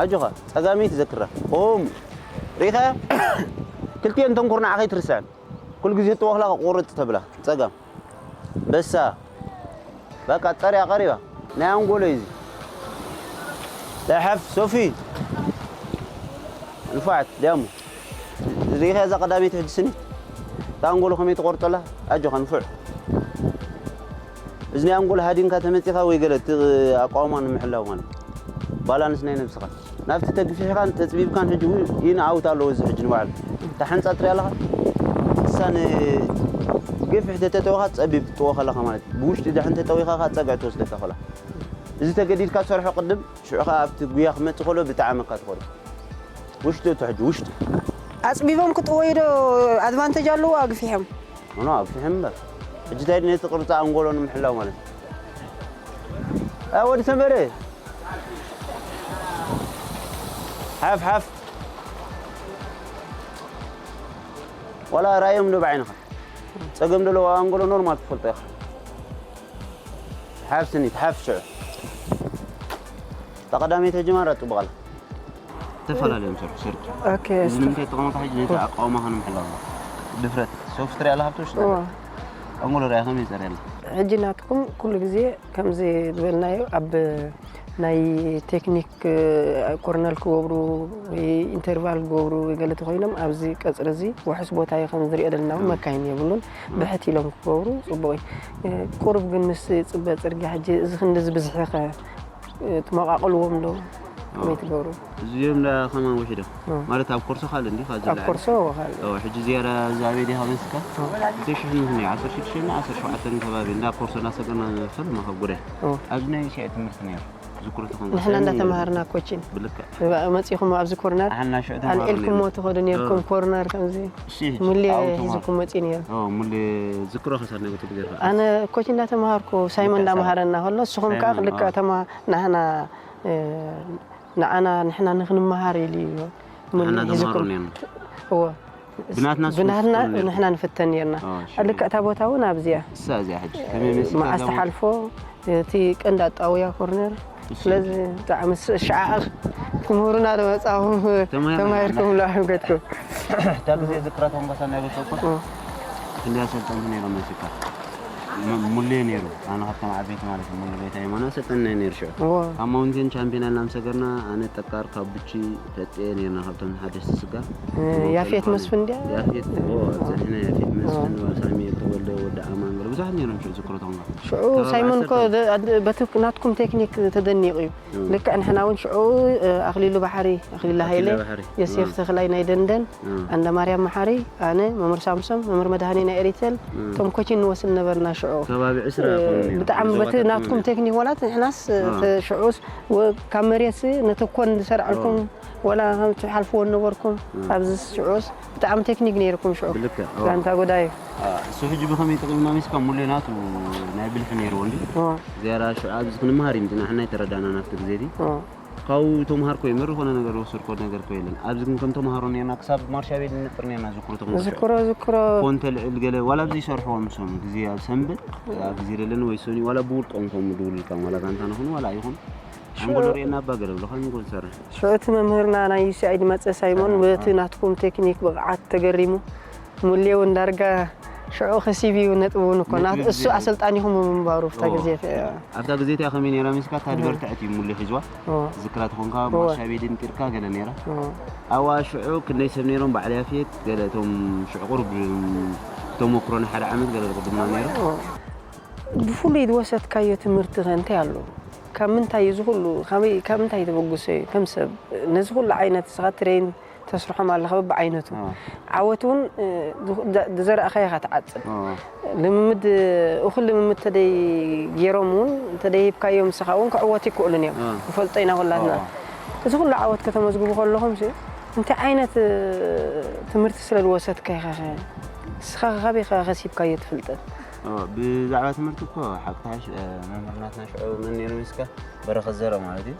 ኣጆኻ ጸጋመይቲ ዘክራ። ኦም ሪኻ ክልቲኤን ተንኩር ንዓኻ ኣይትርስዐን። ኩሉ ግዜ ጥወኽላ ቁርጥ ተብላ ጸጋም በሳ በቃ ጸርያ ቀሪባ ናይ ኣንጎሎ እዩ እዚ። ለሓፍ ሶፊ ንፋዕት ዲያሞ ሪኻ እዛ ቀዳመይቲ ሕጂ ስኒ እታ ኣንጎሎ ከመይ ትቆርጠላ ኣጆኻ ንፉዕ። እዚ ናይ ኣንጎል ሃዲንካ ተመጺኻ ወይ ገለ እቲ ኣቋውማ ንምሕላው ማለት ባላንስ ናይ ነብስኻ ናብቲ ተግፊሕካን ተጽቢብካን ሕጂ እውን ይንኣውት ኣለዎ እዚ ሕጂ ንባዕሉ እታ ሓንጻ ትሪኣ ኣለኻ እሳ ንግፍሕ ተተጠወኻ ጸቢብ ትጥወ ከለኻ ማለት እዩ ብውሽጢ ዳሕን ተጠዊኻ ከኣ ጸግዒ ትወስደካ ከላ እዚ ተገዲድካ ትሰርሖ ቅድም ሽዑ ከኣ ኣብቲ ጉያ ክመጽእ ከሎ ብጣዕሚ እካ ትኸዶ ውሽጢ እቶ ሕጂ ውሽጢ ኣጽቢቦም ክጥወዩ ዶ ኣድቫንቴጅ ኣለዎ ኣግፊሖም ኖ ኣግፊሖም እምበር ሕጂ እንታይ ነቲ ቅርጻ ኣንጎሎ ንምሕላው ማለት እዩ ኣ ወዲ ሰመረ ሓፍ ሓፍ ዋላ ራእዮም ዶ ብዓይንኻ ጸገም ደለዎ ኣንጎሎ ኖርማል ትፈልጦ ኢኻ ሓፍ ስኒት ሓፍ ሽዑ እታ ቀዳመይቲ ሕጂ ማራ ጽቡቕ ኣላ ዝተፈላለዩ እዮም ሰርሑ ሰርቂ ኦኬ እዚ እስኪ ንምንታይ ተቐመጣ ሕጂ ነቲ ኣቃውማ ከነምሕላ ድፍረት ሶፍት ሪኣ ኣለካ ብትውሽ እዋ ኣንጎሎ ሪኣ ከመይ ይፀርየላ ሕጂ ናትኩም ኩሉ ግዜ ከምዚ ዝበልናዮ ኣብ ናይ ቴክኒክ ኮርነል ክገብሩ ወይ ኢንተርቫል ክገብሩ ወይ ገለ ተኮይኖም ኣብዚ ቀፅሪ እዚ ውሑስ ቦታ እዩ ከም ዝሪኦ ዘለና እውን መካይን የብሉን ብሕት ኢሎም ክገብሩ ፅቡቅ እዩ ቁሩብ ግን ምስ ፅበ ፅርግያ ሕጂ እዚ ክንዲ ዝበዝሐ ከ ትመቃቅልዎም ዶ ከመይ ትገብሩ እዚኦም ዳ ከማን ውሒዶም ማለት ኣብ ኮርሶ ካልእ እንዲ ካብ ኣብ ዝለዓለ ኮርሶ ካልእ ኦ፣ ሕጂ ዝያዳ እዚ ኣበይ ዲኻ በስካ ክልተ ሽሕን ምኽንያ ዓሰርተ ሽዱሽተ ዓሰርተ ሸውዓተ ከባቢ እንዳ ኮርሶ እናሰገርና ንፈልማ ካብ ጉዳይ ኦ፣ ኣብዚ ናይ ሽዕ ትምህርቲ ነይሩ ዝክሮ ተኾን ንሕና እንዳተምሃርና ኮቺን ብልክዕ መፂኹም ኣብዚ ኮርነር ኣሕና ሽዕ ተምሃሩ ኣልዒልኩሞ ነይሩ ትኸዱ ነርኩም ኮርነር ከምዚ እሺ ሙሌ ኣው ተምሃሩ ሒዝኩም መፂ ነይሩ ኦ ሙሌ ዝክሮ ከሳር ነገር ትብገርካ ኣነ ኮቺን እንዳተምሃርኩ ሳይሞን ሳይሞን። እንዳምሃረና ከሎ ንስኹም ከዓ ሳይሞን፣ ልክዕ ኦ። ተማ ንሕና ንዓና ንሕና ንክንመሃር ኢሉ እዩ ንሕና ተምሃሮ ኔርና እዎ ብናትና ብናትና ንሕና ንፍተን ኔርና ልክዕ እታ ቦታ እውን ኣብዚያ እሳ እዚያ ሕጂ ከመይ መሲልካ መዓስ እዛ ቦታ? ትሓልፎ እቲ ቀንዲ ኣጣውያ ኮርነር ስለዚ ብጣዕሚ ሸዓቕ ትምህሩና ዝመፃኹም ተማሂርኩም። ተማሂርኩም ላሕም ገድኩም እታ ግዜ ዝክራ ተንበሳ ናይ በሰኩ ክንደይ ኣሰልጠንቲ ነይሮም መሲልካ ም- ሙሌ ነይሩ ኣነ ካብቶም ዓበይቲ ማለት እዩ ሙሉ ቤታ የማና ሰልጠንና ነይሩ ሽዑ እዎ ካብ ማውንቴን ቻምፒዮን ኣላ ምስ ሰገርና ኣነ ጠቃር ካብ ቡቺ ፈጥየ ነይርና ካብቶም ሓደሽቲ ስጋ ያፌት መስፍን ድያ ያፌት እዎ ኣብፀኒሕና ያፌት መስፍን ሳሚኤል ተወልደ ወዲ ኣማን ገለ ብዙሓት ነይሮም ሽዑ ዝክሮ ተኾንካ ሽዑ ሳይሞን እኮ በቲ ናትኩም ቴክኒክ ተደኒቑ እዩ ልክዕ ንሕና እውን ሽዑ ኣኽሊሉ ባሕሪ ኣኽሊሉ ሃይለ ኣኽሊሉ ባሕሪ፣ ዮሴፍ ተኽላይ ናይ ደንደን ኣንደ ማርያም መሓሪ ኣነ መምህር ሳምሶም መምህር መድሃኒ ናይ ኤሪቴል እቶም ኮቺን ንወስድ ነበርና ሽዑ ከባቢ ዕስራ ይኾኑ ነይሮም። ብጣዕሚ በቲ ዞባታት ናትኩም ይኾኑ። ቴክኒክ ዋላት ንሕናስ እ። ተ- ሽዑስ ወ- ካብ መሬት ነተኮን ዝሰርዓልኩም ወላ ከም ትሓልፍዎ ነበርኩም ኣብዚ ሽዑስ ብጣዕሚ ቴክኒክ ነይርኩም ሽዑ ብልክዕ፣ እዋ። ጋንታ ጎዳዩ እሱ ሕጂ ብኸመይ ጠቒምና ሚስካ ሙሌ ናቱ ናይ ብልሒ ነይርዎ እንዲ እዋ፣ ዝያዳ ሽዑ ኣብዚ ክንመሃር እዩ ምፅና ሕና ኣይተረዳእናን ኣብቲ ግዜ እቲ እዋ። ካብኡ ተምሃርኮ እየ መሪ ኮነ ነገር ወሰድኮ ነገር ኮ የለን ኣብዚ ግን ከም ተምሃሮ ነርና ክሳብ ማርሻ ቤት ንነጥር ነርና ዝክሩ ተኽንዝክሮ ዝክሮ ዝክሮ ኮን ተልዕል ገለ ዋላ ኣብዚ ይሰርሕዎ ምሶም ግዜ ኣብ ሰንበት ኣብ ግዜ ደለኒ ወይ ሶኒ ዋላ ብውልቆም ከም ድውልልካ ዋላ ጋንታ ንኹን ዋላ ይኹን ኣንጎሎ ርእየና ኣባ ገለ ብሎ ከም ጎል ሰርሕ ሽዑ እቲ መምህርና ናይ ዩሲኣይድ መፀ ሳይሞን በቲ ናትኩም ቴክኒክ ብቕዓት ተገሪሙ ሙሌ እውን ዳርጋ ሽዑ ከሲብ እዩ ነጥቡ እውን እኮ ነቲ ናት- እሱ ግዜ- ኣሰልጣኒኹም ብምንባሩ ኣብታ እዎ። ግዜ እቲ- ኣብታ ግዜ እቲኣ ከመይ ነይራ ሚስካ እታ ድበርትዐት እዩ ሙሌ ሒዝዋ እዎ። ዝክራ ተኾንካ እዎ። ማሻ ቤድን ጢርካ ገለ ነይራ እዎ። ኣብኣ ሽዑ ክንደይ ሰብ ነይሮም በዓል ያፌት ገለ እቶም ሽዑ ቁሩብ ተመክሮ ናይ ሓደ ዓመት ገለ ዝቕድምና ነይሩ እዎ። ብፍሉይ ዝወሰድካዮ ትምህርቲ ከ እንታይ ኣሎ? ካብ ምንታይ እዩ እዚ ኩሉ? ካበይ ካብ ምንታይ ተበግሶ እዩ? ከም ሰብ ነዚ ኩሉ ዓይነት ንስኻ ትሬን ተስርሖም ኣለኻ በብዓይነቱ። ዓወት እውን ዝዘራእኻዮ ኢኻ ትዓጽድ። ልምምድ እኹል ልምምድ ተደይ ገይሮም እውን ተደይ ሂብካዮም ንስኻ እውን ክዕወቱ ይክእሉን እዮም። ንፈልጦ ኢና ኩላትና። እዚ ኩሉ ዓወት ከተመዝግቡ ከለኹም ሲ እንታይ ዓይነት ትምህርቲ ስለ ዝወሰድካ ኢኻ ኸ ንስኻ ኸ ካበይ ኢኻ ከሲብካዮ እቲ ፍልጠት? ብዛዕባ ትምህርቲ እኮ ሓቂ ተሓሽ መምህር ናትና ሽዑ መን ነይሩ ምስካ በረኸት ዘረ ማለት እዩ።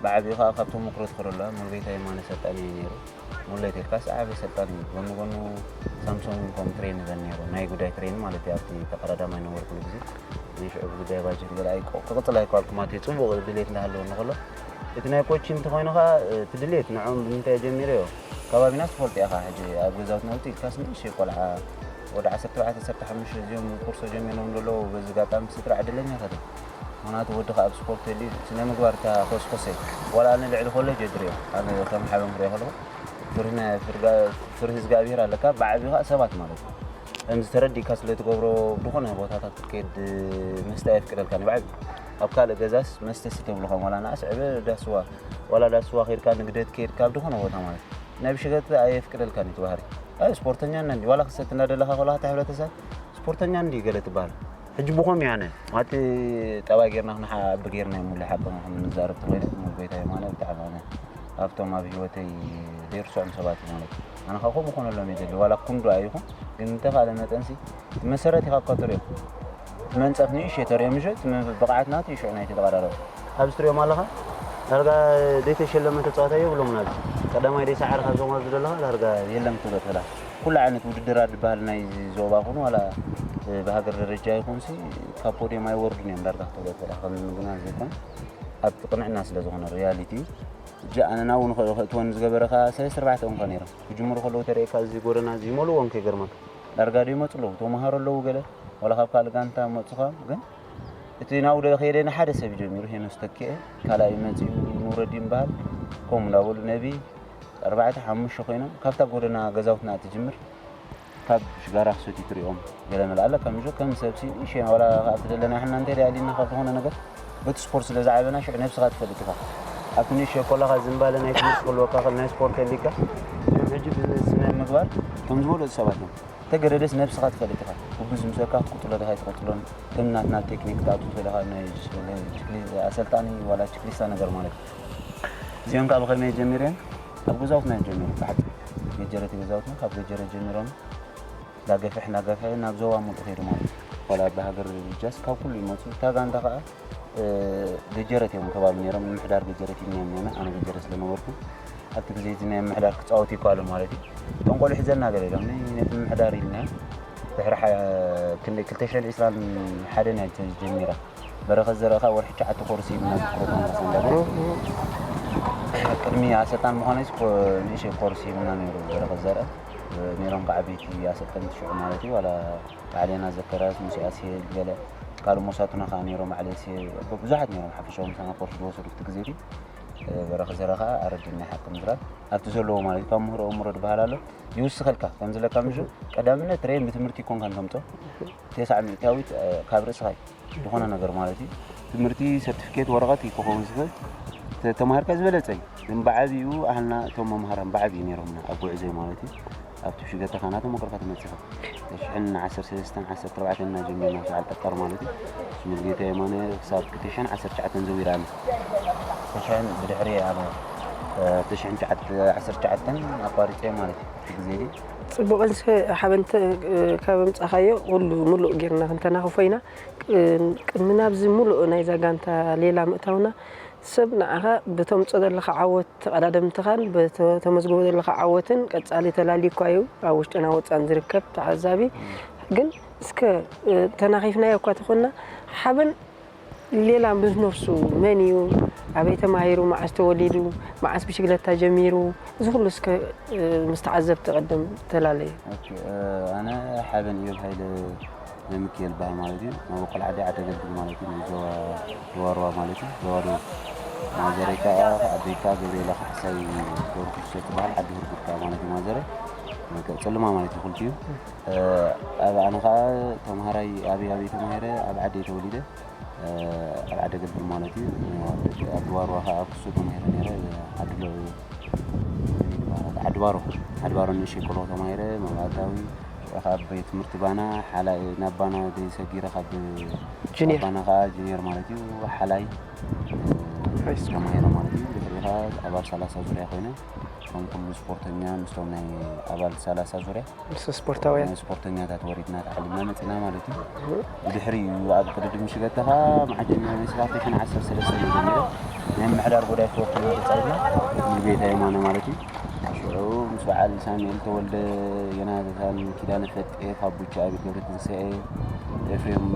ብዓቢኡ ከዓ ካብ ተሞክሮ ትኽእሎ ኣለዋ። ሙሉጌታ የማነ ሰልጣን እዩ ነይሩ። ሙሉጌታ ኢልካስ ዓቢ ሰልጣን እዩ። ጎኑ ጎኑ ሳምሶም እውን ከም ትሬን ይበል ነይሩ። ናይ ጉዳይ ትሬን ማለት እዩ። ኣብቲ ተቐዳዳማይ ነበርኩሉ ግዜ ናይ ሽዑ ብጉዳይ ባጀት ገለ ኣይቆ ክቕፅል ኣይከኣልኩ ማለት እዩ። ፅቡቕ ድሌት እንዳሃለወኒ ከሎ እቲ ናይ ኮቺ እንተኾይኑ ኸዓ እቲ ድሌት ንዕኦም ብምንታይ ጀሚረዮ? ከባቢና ትፈልጦ ኢኻ። ሕጂ ኣብ ገዛውትና ውፅእ ኢልካስ ንእሽተይ ቆልዓ ወዲ ዓሰርተ ኣርባዕተ ዓሰርተ ሓሙሽተ እዚኦም ኩርሶ ጀሚሮም ዘለዉ በዚ ኣጋጣሚ ስድራ ዕድለኛታት እዮም። ምኽንያቱ ወድኻ ኣብ ስፖርት ተልዩ ስነ ምግባር እታ ኮስኮሰ ዋላ ኣነ ልዕሊ ኮለጅ እየ ድሪኦ። ኣነ ከም ሓበን ክሪኦ ከለኹ ፍርህና ፍርህ እግዚኣብሔር ኣለካ ብዓቢ ኸዓ ሰባት ማለት እዩ። ከምዚ ተረዲእካ ስለ ትገብሮ ብዝኾነ ቦታታት ክትከይድ መስተ ኣየፍቅደልካን እዩ ብዓቢ። ኣብ ካልእ ገዛስ መስተ ስተ ብልኻ ዋላ ንኣስ ዕበ ዳስዋ ዋላ ዳስዋ ከይድካ ንግደት ከይድካ ኣብ ዝኾነ ቦታ ማለት እዩ ናይ ብሽገት ኣየፍቅደልካን እዩ እቲ ባህሪ። ኣይ ስፖርተኛ እና እንዲ ዋላ ክሰት እናደለኻ ኮላ ክታ ሕብረተሰብ ስፖርተኛ እንዲ ገለ ትበሃል። ሕጂ ብኾም ያነ ማቲ ጠባ ጌርና ክንሓ ኣቢ ጌርና ሙሉ ሓቂ ንዛረብ ተኾይነ ሙሉ ጎይታ የማነ ብጣዕሚ ኣነ ኣብቶም ኣብ ህይወተይ ዘይርስዖም ሰባት እዩ ማለት እዩ። ኣነ ካብ ከምኡ ኮነሎም እየ ደሊ ዋላ ኩንዱ ኣይኹን ግን እንተኻለ መጠንሲ እቲ መሰረት ኢኻ እኳ ተሪኦም እቲ መንፀፍ ንእሽ የተሪኦም ምሸ ብቕዓት ናቱ ይሽዑ ናይ ተተቐራረቡ ኣብዚ ትሪኦም ኣለኻ ዳርጋ ዘይተሸለመ ተፃዋታይ የብሎም ናዚ ቀዳማይ ደይ ሰዓር ካብ ዞማ ዝደለኻ ዳርጋ የለም ትብሎ ትላ ኩሉ ዓይነት ውድድራት ዝበሃል ናይ ዞባ ኹን ዋላ ብሃገር ደረጃ ይኹንሲ ካብ ፖዲየም ኣይወርዱን እዮም ዳርጋ ክትብሎ ትላ ከም ምግና ዘይኮን ኣብቲ ቅንዕና ስለ ዝኾነ ሪያሊቲ እዩ። ሕጂ ኣነ ናብኡ ንኽእትወኒ ዝገበረ ከዓ ሰለስተ ኣርባዕተ እዮም ከ ነይሮም ክጅምሩ ከለዉ ተሪእካ እዚ ጎደና እዚ ይመልዎም ከይገርመካ ዳርጋ ዶ ይመፁ ኣለዉ ተምሃሮ ኣለዉ ገለ ዋላ ካብ ካልእ ጋንታ መፁኻ ግን እቲ ናብኡ ዶ ከይደ ንሓደ ሰብ ጀሚሩ ሄኖስ ተኪኤ ካልኣይ መፂኡ ኑረዲን በሃል ከምኡ እንዳበሉ ነቢ ኣርባዕተ ሓሙሽተ ኮይኖም ካብታ ጎደና ገዛውትና ትጅምር ካብ ሽጋራ ክሰትዩ ትሪኦም ገለ መለ ኣለካ ምሽ ከም ሰብሲ ንእሽተይ ዋላ ካብ ትደለና ይሕና እንተ ደኣ ኢልና ካብ ዝኾነ ነገር በቲ ስፖርት ስለ ዝዓበና ሽዑ ነብስኻ ትፈልጥ ኢኻ ኣብቲ ንእሽተይ ኮላኻ ዝንባለ ናይ ትምህርቲ ክህልወካ ክእል ናይ ስፖርት የሊካ ሕጂ ብዝነስ ናይ ምግባር ከም ዝበለፁ ሰባት እዮም ተገደደስ ነብስኻ ትፈልጥ ኢኻ ብብዝ ምሰካ ክትቅፅሎ ዲኻ ኣይትቅፅሎን ከም ናትና ቴክኒክ ትኣቱ ትኽእል ኢኻ ናይ ጅክሊ- ኣሰልጣኒ ዋላ ጅክሊስታ ነገር ማለት እዩ እዚኦም ካብ ከመይ ጀሚረን ኣብ ገዛውትና እዮም ጀሚሮም ብሓቂ ገጀረት ገዛውትና ካብ ገጀረት ጀሚሮም እንዳገፍሕ እንዳገፍሐ ናብ ዞባ ሙሉእ ከይዱ ማለት እዩ። ዋላ ብሃገር ደረጃስ ካብ ኩሉ ይመፁ። እታ ጋንታ ከዓ ገጀረት እዮም ከባቢ ነይሮም። ምምሕዳር ገጀረት እዩ ነይሮም ነይሮም። ኣነ ገጀረት ስለነበርኩ ኣብቲ ግዜ እዚ ናይ ምምሕዳር ክፃወቱ ይከኣሉ ማለት እዩ። እቶም ቆልዑ ሒዘና ገለ ኢሎም ነቲ ምምሕዳር ኢልና ድሕሪ ክንደይ ክልተ ሽሕን ዕስራን ሓደን እያ ተጀሚራ። በረኸት ዘርእ ከዓ ወርሒ ትሽዓተ ኮርስ ሂብና ዝክሮ ኮንፈረንስ እንዳበሉ ቅድሚ ኣሰልጣን ምዃነይስ ኮ- ንእሽተይ ኮርስ ሂብና ነይሩ በረኸት ዘርእ ነይሮም ከዓ ቤቲ ኣሰልጠንቲ ሽዑ ማለት እዩ ዋላ ባዕሌና ዘከራስ ሙሴ ኣስሄል ገለ ካልእ ሞሳቱና ከዓ ነይሮም ዓሌሴ ብዙሓት ነይሮም ሓፈሻዊ ምሳና ኮርስ ዝወሰዱ እቲ ግዜ እቲ በረኸት ዘርእ ከዓ ኣረዲና ሓቂ ምዝራብ ኣብቲ ዘለዎ ማለት እዩ ካብ ምህሮ እምሮ ዝበሃል ኣሎ ይውስኸልካ ከምዝለካ ምሽ ቀዳምነት ትሬን ብትምህርቲ ይኮንካ ንተምፆ ተስዓ ሚእታዊት ካብ ርእስኻ እዩ ዝኾነ ነገር ማለት እዩ ትምህርቲ ሰርቲፊኬት ወረቐት እዩ ክኸውን ዝኽእል ተ- ተማሃርካ ዝበለፀ እዩ ግን ብዓብኡ ኣህልና እቶም መምሃራን ብዓብኡ ነይሮምና ኣብ ጉዕዞ ማለት እዩ ኣብቲ ሽገተኻ ናተመክርካ ትመፅኻ ሽሕን ዓሰርተ ሰለስተን ዓሰርተ ኣርባዕተን እናጀመርና በዓል ጠጠር ማለት እዩ ሙሉጌታ የማነ ክሳብ ክልተ ሽሕን ዓሰርተ ትሽዓተን ዘዊራኒ ክልተ ሽሕን ብድሕሪ ኣነ ክልተ ሽሕን ዓሰርተ ትሽዓተን ኣቋሪፀ ማለት እዩ እቲ ግዜ እዚ ፅቡቕን ሓበንተ ካብ ኣምፃኻዮ ኩሉ ሙሉእ ጌርና ክንተናኽፎ ኢና ቅድሚ ናብዚ ሙሉእ ናይዛ ጋንታ ሌላ ምእታውና ሰብ ንዓኻ ብተምፅኦ ዘለኻ ዓወት ተቐዳደምትኻን ብተመዝግቦ ዘለኻ ዓወትን ቀፃሊ ተላልዩ እኳ እዩ ኣብ ውሽጥና ወፃን ዝርከብ ተዓዛቢ ግን እስከ ተናኺፍናዮ እኳ ተኾንና ሓበን ሌላ ምስ ነፍሱ መን እዩ ኣበይ ተማሂሩ መዓስ ተወሊዱ መዓስ ብሽግለታ ጀሚሩ እዚ ኩሉ እስከ ምስ ተዓዘብቲ ቀደም ተላለየ። ኦኬ፣ ኣነ ሓበን እዮብ ሃይለ ናይ ሚካኤል በሃል ማለት እዩ። መበቆል ዓዲ ዓደገልድል ማለት እዩ። ናይ ዞባ ሩባ ማለት እዩ። ዞባ ደቡብ ማዘረይ ከዓ ኣደይ ከዓ ገብርኤላ ካሕሳይ ገብረክርስቶስ ትበሃል ዓዲ ህርጉድ ከዓ ማለት እዩ። ማዘረይ ጽልማ ማለት እዩ። ክልቲኡ ኣብ ኣነ ከዓ ተምሃራይ ኣብይ ኣብይ ተማሂረ ኣብ ዓደይ ተወሊደ ኣብ ዓደገልድል ማለት እዩ። ኣብ ሩባ ሩባ ከዓ ኣብ ክሱ ተማሂረ ነይረ። ዓዲ ሎ- ዓዲ ባሮ ዓዲ ባሮ ንእሽተይ ቆልዑ ተማሂረ መባእታዊ ካብ ቤት ትምህርቲ ባና ሓላይ ናብ ባና ደይ ሰጊረ ካብ ጁኒየር። ባና ከዓ ጁኒየር ማለት እዩ ሓላይ ሃይ ስኩል። ተማሂረ ማለት እዩ። ድሕሪ ከዓ ኣባል ሰላሳ ዙርያ ኮይነ ከም ኩሉ ስፖርተኛ ምስቶም ናይ ኣባል ሰላሳ ዙርያ ምስ ስፖርታውያን ናይ ስፖርተኛታት ወሪድና ተዓሊምና መፂና ማለት እዩ። ብድሕሪ እዩ ኣብ ቅድድም ሽገተኻ መዓጀኛ ናይ ሰላሳ ሽሕን ዓሰርተ ሰለስተ እዩ ጀሚረ ናይ ምሕዳር ጉዳይ ተወክልና ተፃዊትና ሙሉጌታ የማነ ማለት እዩ። ሽዑ ምስ በዓል ሳሙኤል ተወልደ፣ ዮናታን ኪዳነ ፈጤ፣ ካብ ቡቻ፣ ኣቤል ገብረትንሳኤ፣ ኤፍሬም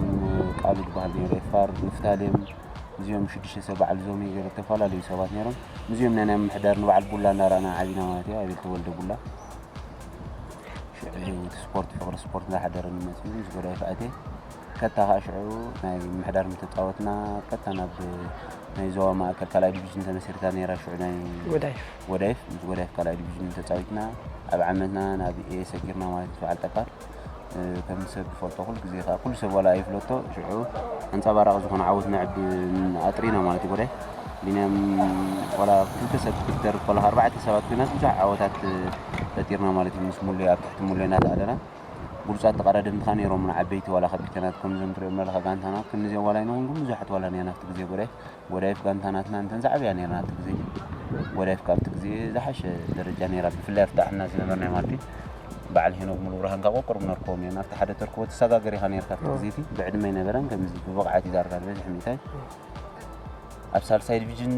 ቃሉ ዝበሃል ነይሩ፣ ኤፋር ንፍታሌም፣ እዚኦም ሽዱሽተ ሰብ በዓል ዞሚ ገለ ዝተፈላለዩ ሰባት ነይሮም። እዚኦም ናይ ናይ ምምሕዳር ንበዓል ቡላ እንዳረኣና ዓቢና ማለት እዩ። ኣቤል ተወልደ ቡላ ሽዑ እቲ ስፖርት ፍቕሪ ስፖርት እንዳሓደረኒ መፅኡ ምስ ጎዳይፍ ኣትየ። ቀጥታ ከዓ ሽዑ ናይ ምምሕዳር ምተፃወትና ቀጥታ ናብ ናይ ዞባ ማእከል ካልኣይ ዲቪዥን ተመሲርታ ነይራ። ሽዑ ናይ ጎዳይፍ ጎዳይፍ ምስ ጎዳይፍ ካልኣይ ዲቪዥን ተፃዊትና ኣብ ዓመትና ናብ ኤ ሰጊርና ማለት እዩ። በዓል ጠቃር ከም ሰብ ዝፈልጦ ኩሉ ግዜ ከዓ ኩሉ ሰብ ዋላ ኣይፍለጦ ሽዑ ኣንፀባራቂ ዝኾነ ዓወት ነዕብ ኣጥሪና ማለት እዩ። ጎዳይ ቢንያም ዋላ ክልተ ሰብ ክትደርብ ከለካ ኣርባዕተ ሰባት ኮይናት ብዙሕ ዓወታት ፈጢርና ማለት እዩ። ምስ ሙሌ ኣብ ትሕቲ ሙሌ እናተኣለና ብሉፃት ተቐዳደምቲ ከዓ ነይሮም ዓበይቲ ዋላ ከቢተናት ከምዞም ትሪኦም ዘለካ ጋንታና ክንዚኦም ዋላ ኣይንኹን ግን ብዙሓት ዋላ ነና ኣብቲ ግዜ ጎዳይ ጎዳይፍ ጋንታ ናትና እንተን ዝዓብያ ነርና ኣብቲ ግዜ። ጎዳይፍ ካብቲ ግዜ ዝሓሸ ደረጃ ነይራ ብፍላይ ኣብቲ ኣሕና ዝነበርናዮ ማለት እዩ። በዓል ሄኖክ ሙሉብርሃን ካብ ቆርቆር ነርከቦም እዮም ኣብቲ ሓደ ተርክቦ ተሰጋገር ኢኻ ነርካ ኣብቲ ግዜ እቲ ብዕድመ ኣይነበረን ከምዚ ብብቕዓት እዩ ዳርጋ ዝበዝሕ ሚእታይ ኣብ ሳልሳይ ዲቪዥን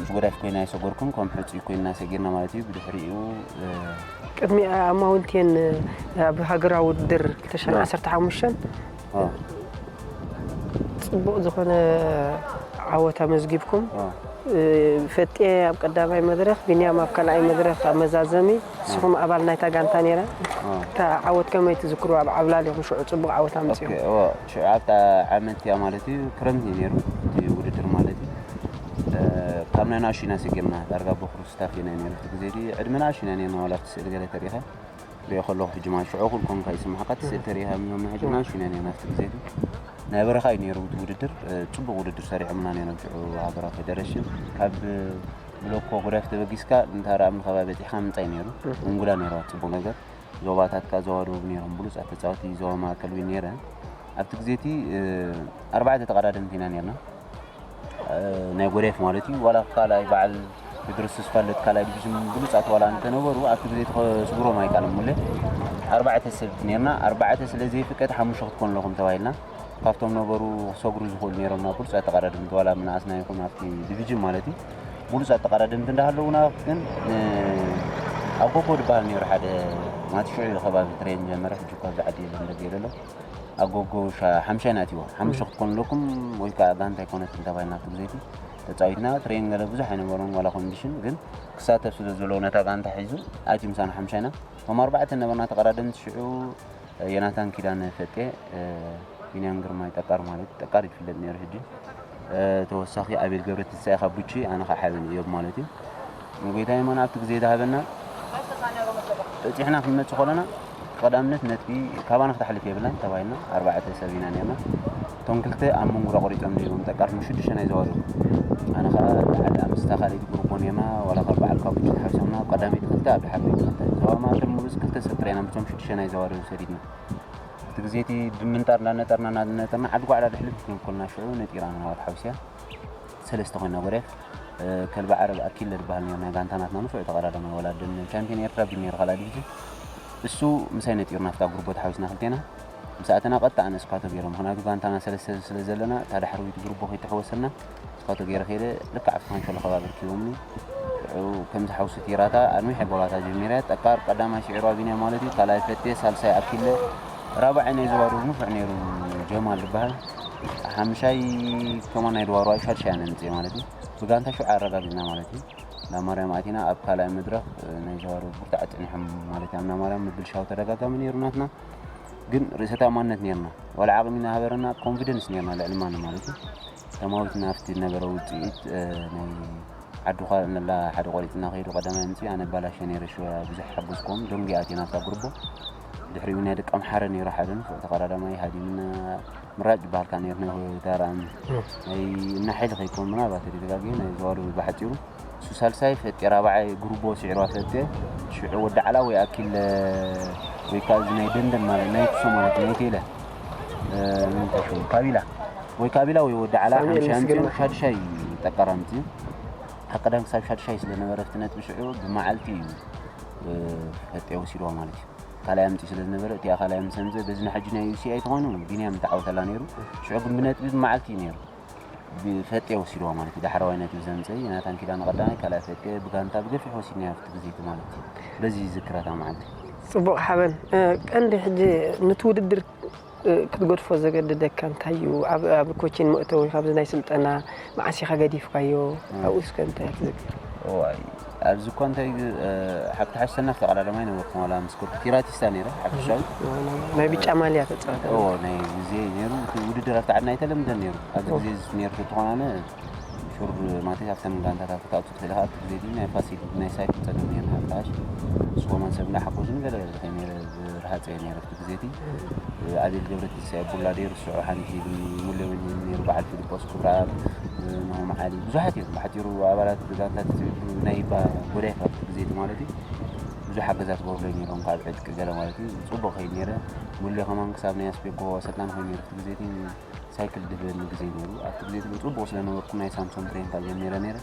ምስ ጎዳይፍ ኮይና ይሰገርኩም ከም ሕፁይ ኮይና ሰጊርና ማለት እዩ። ብድሕሪኡ ቅድሚ ኣብ ማውንቴን ኣብ ሃገራዊ ውድድር ክልተ ሽሕን ዓሰርተ ሓሙሽተን ፅቡቕ ዝኾነ ዓወት ኣመዝጊብኩም። ፈጤ ኣብ ቀዳማይ መድረኽ፣ ቢንያም ኣብ ካልኣይ መድረኽ ኣብ መዛዘሚ። ንስኹም ኣባል ናይታ ጋንታ ነይራ። እታ ዓወት ከመይ ትዝክሩ? ኣብ ዓብላል ኢኹም ሽዑ ፅቡቕ ዓወት ኣምፂኹም። ሽዑ ኣብታ ዓመት እቲኣ ማለት እዩ ክረምቲ እዩ ነይሩ እቲ ውድድር ማለት እዩ። ካብ ናይ ናሽና ስጊርና ዳርጋ ቦክሩ ስታፍ ኢና ነይሩ እቲ ግዜ እቲ ዕድመ ናሽና ነይርና ዋላ ኣብቲ ስእሊ ገለ ተሪኻ ሪኦ ከለኹ ሕጂ ማለት ሽዑ ኩልኩም ከይስማዕካ እቲ ስእሊ ተሪኻ ምዞም ናይ ሕጂ ናሽና ነይርና ኣብቲ ግዜ እቲ ናይ በረኻ እዩ ነይሩ እቲ ውድድር። ፅቡቕ ውድድር ሰሪሖምና ነይሮም ሽዑ ሃገራዊ ፌደሬሽን ካብ ብሎኮ ጉዳፍ ተበጊስካ እንታ ረኣ ምንኸባ በፂሕካ ምንፃይ ነይሩ። እንጉዳ ነይርዋ ፅቡቕ ነገር ዞባታትካ ዞባ ደቡብ ነይሮም ብሉፃት ተፃወቲ ዞባ ማእከል እውን ነይረ ኣብቲ ግዜ እቲ ኣርባዕተ ተቐዳደምቲ ኢና ነይርና። ናይ ጎዳይፍ ማለት እዩ ዋላ ካልኣይ በዓል ቴድሮስ ተስፋለት ካልኣይ ዲቪዥን ብሉፃት ዋላ እንተነበሩ ኣብቲ ግዜ ተኸስግሮም ኣይከኣሎም ሙለ ኣርባዕተ ሰብ ነርና ኣርባዕተ ስለ ዘይፍቀድ ሓሙሽተ ክትኮኑ ኣለኹም ተባሂልና ካብቶም ነበሩ ክሰግሩ ዝኽእሉ ነይሮም ናብ ብሉፃት ተቐዳደምቲ ዋላ ምንኣስና ይኹን ኣብቲ ዲቪዥን ማለት እዩ ብሉፃት ተቐዳደምቲ እንዳሃለውና ግን ኣብ ጎጎ ዝበሃል ነይሩ ሓደ ማቲ ሽዑ ከባቢ ትሬን ጀመረ ሕጂ እኳ ኣብዚ ዓዲ የለን ደገ የለሎ ኣጎጎ ሓምሻይ ናት ይዋ ሓሙሽተ ክትኮኑ ኣለኩም ወይ ከዓ ጋንታ ኣይኮነትን ተባሂልና ኣብቲ ግዜቲ ተፃዊትና ትሬን ገለ ብዙሕ ኣይነበሮም ዋላ ኮንዲሽን ግን ክሳተፍ ስለ ዘለዎ ነታ ጋንታ ሒዙ ኣትዩ ምሳና ሓምሻይና እቶም ኣርባዕተ ነበርና ተቐዳደምቲ ሽዑ የናታን ኪዳነ ፈጤ ቢንያም ግርማይ ጠቃር ማለት ጠቃር ይፍለጥ ነይሩ ሕጂ ተወሳኺ ኣቤል ገብረ ትንሳኤ ካብ ቡቺ ኣነ ከዓ ሓበን እዮብ ማለት እዩ ንጎይታ የማን ኣብቲ ግዜ ዝሃበና በፂሕና ክንመፅእ ከለና ቀዳምነት ነጥቢ ካባና ክትሓልፍ የብላን ተባሂልና ኣርባዕተ ሰብ ኢና ነርና እቶም ክልተ ኣብ መንጉራ ቆሪፆም ነይሮም ጠቃር ንሽዱሽተ ናይ ዘዋደሩ ኣነ ከዓ ሓደ ኣምስታ ካልኣይቲ ግሩፖ ነርና ዋላ ካብ በዓል ካብ ቡቺ ተሓዊሶምና ቀዳመይቲ ክልተ ኣብ ድሓር ክልተ ዞባ ማእከል ሙሉስ ክልተ ሰብ ጥራይና ምስቶም ሽዱሽተ ናይ ዘዋደሩ ሰዲድና እቲ ግዜ እቲ ብምንጣር እንዳነጠርና እናነጠርና ዓዲ ጓዕላ ድሕልፍ ክንብል ኮልና ሽዑ ነጢራ ንዋት ሓውስያ ሰለስተ ኮይና ጎርያፍ ከልቢ ዓረብ ኣኪለ ዝበሃል ነሩ ናይ ጋንታ ናትና ንፉዕ ተቐዳዳማይ ወላ ደን ቻምፒዮን ኤርትራ ቢል ነሩ ካልኣ ዲቪዝን እሱ ምሳይ ነጢሩ ናፍታ ጉርቦ ተሓዊስና ክልቴና ምስ ኣተና ቀጥታ ኣነ እስኳቶ ገይሮም ምክንያቱ ጋንታና ሰለስተ ስለ ዘለና እታ ዳሕረዊት ጉርቦ ከይተሓወሰና እስኳቶ ገይረ ከይደ ልክዕ ኣብቲ ካንሸሎ ከባቢ ርኪቦምኒ ሽዑ ከምዚ ሓውሲ ቲራታ ኣንዊሐ ቦላታ ጀሚረ ጠቃር ቀዳማይ ስዒሩ ኣቢንያ ማለት እዩ ካልኣይ ፈቴ ሳልሳይ ኣኪለ ራብዓይ ናይ ዝዋሩ ንፉዕ ነይሩ ጀማል ዝበሃል ሓምሻይ ከማን ናይ ድዋሩ ኣብ ሻድሻይ ኣነ ምፅእ ማለት እዩ ብጋንታ ሽዑ ኣረጋጊፅና ማለት እዩ ናብ ማርያም ኣቲና ኣብ ካልኣይ መድረኽ ናይ ዝዋሩ ብርታዕ ፀኒሖም ማለት እዩ ኣብና ማርያም ምብል ሻው ተደጋጋሚ ነይሩ ናትና ግን ርእሰ ተኣማንነት ነርና ዋላ ዓቕሚ እናሃበረና ኮንፊደንስ ነርና ልዕሊ ማንም ማለት እዩ ተማዊትና ኣብቲ ነበረ ውፅኢት ናይ ዓዱኻ እንላ ሓደ ቆሪፅና ከይዱ ቀዳማይ ምፅእ ኣነ ባላሸ ነይረ ሽወያ ብዙሕ ሓጎስኩም ደንጉ ኣትየ ናብታ ጉርቦ ድሕሪኡ ናይ ደቂ ኣምሓረ ነይሩ ሓደ ንፉዕ ተቐዳዳማይ ሃዲምና ምራጭ ዝበሃልካ ነይሩ ናይ ዳራም ናይ እናሓይሊ ከይኮን ምናልባት ተደጋጊ ናይ ዘዋሩ ብሓፂሩ እሱ ሳልሳይ ፈጤ ራብዓይ ጉርቦ ስዒርዋ ፈጤ ሽዑ ወዲ ዓላ ወይ ኣኪል ወይ ከዓ እዚ ናይ ደንደን ማለት ናይ ክሱ ማለት ናይ ቴለ ካቢላ ወይ ካቢላ ወይ ወዲ ዓላ ሓምሻ ኣምፅኡ ሻድሻይ ጠቀራ ኣምፅኡ ካብ ቀዳም ክሳብ ሻድሻይ ስለነበረ እቲ ነጥቢ ሽዑ ብመዓልቲ እዩ ፈጤ ወሲድዋ ማለት እዩ ካልኣይ ኣምፅኡ ስለዝነበረ እቲኣ ካልኣይ ምስ ኣምፅእ በዚ ንሕጂ ናይ ዩሲ ኣይትኾኑ ቢንያም ተዓወተላ ነይሩ ሽዑ ግን ብነጥቢ ብመዓልቲ እዩ ነይሩ ብፈጤ ወሲድዋ ማለት እዩ ዳሕረዋይ ነጥቢ ዘምፀ ዮናታን ኪዳነ ቀዳማይ ካልኣይ ፈጤ ብጋንታ ብገፊሕ ወሲድና ኣብቲ ግዜ እቲ ማለት እዩ በዚ ይዝክራታ መዓልቲ ፅቡቕ ሓበን ቀንዲ ሕጂ ንቲ ውድድር ክትገድፎ ዘገደደካ እንታይ እዩ? ኣብ ኮቺን መእተዊ ካብዚ ናይ ስልጠና መዓስ ኢኻ ገዲፍካዮ? ኣብኡ እስከ እንታይ ትዝክር? ኣብዚ እኳ እንታይ ሓቂ ተሓሰና ክተቐዳደማ ኣይነበርኩም ዋላ ምስ ኮርኩ ኪራቲስታ ነይረ ሓፈሻዊ ናይ ብጫ ማልያ ተፃወተ ናይ ግዜ ነይሩ እቲ ውድድር ኣብቲ ዓድና ኣይተለምደን ነይሩ ኣብዚ ግዜ ነይሩ ተኾናነ ሹር ማለት ኣብተን ጋንታታት ክትኣቱ ትኽእል ኢኻ ኣብቲ ግዜ ናይ ፋሲል ናይ ሳይክል ፀገም ነይሩ ሓፍታሽ ስኮማን ሰብ እንዳሓጎዙ ንገለ ከይነይረ ብርሃፀ ነይረ ኣብቲ ግዜ እቲ ኣቤል ገብረትንሳኤ ቡላ ደይሩ ስዑ ሓንቲ ሙሌ ወይኒ ነይሩ በዓል ፊልጶስ ክብረኣብ ናሆም ዓሊ ብዙሓት እዮም ብሓፂሩ ኣባላት ጋንታ ተፅቢቱ ናይ ባ ጎዳይ ካብቲ ግዜ እቲ ማለት እዩ ብዙሕ ሓገዛት ገብርለይ ነይሮም ካብ ዕጥቂ ገለ ማለት እዩ ፅቡቅ ከይድ ነይረ ሙሌ ከማን ክሳብ ናይ ኣስቤኮ ኣሰልጣኒ ኮይኑ ነይሩ ኣብቲ ግዜ እቲ ሳይክል ድህበኒ ግዜ ነይሩ ኣብቲ ግዜ እቲ ፅቡቅ ስለነበርኩ ናይ ሳምሶም ብሬን ካብ ጀሚረ ነይረ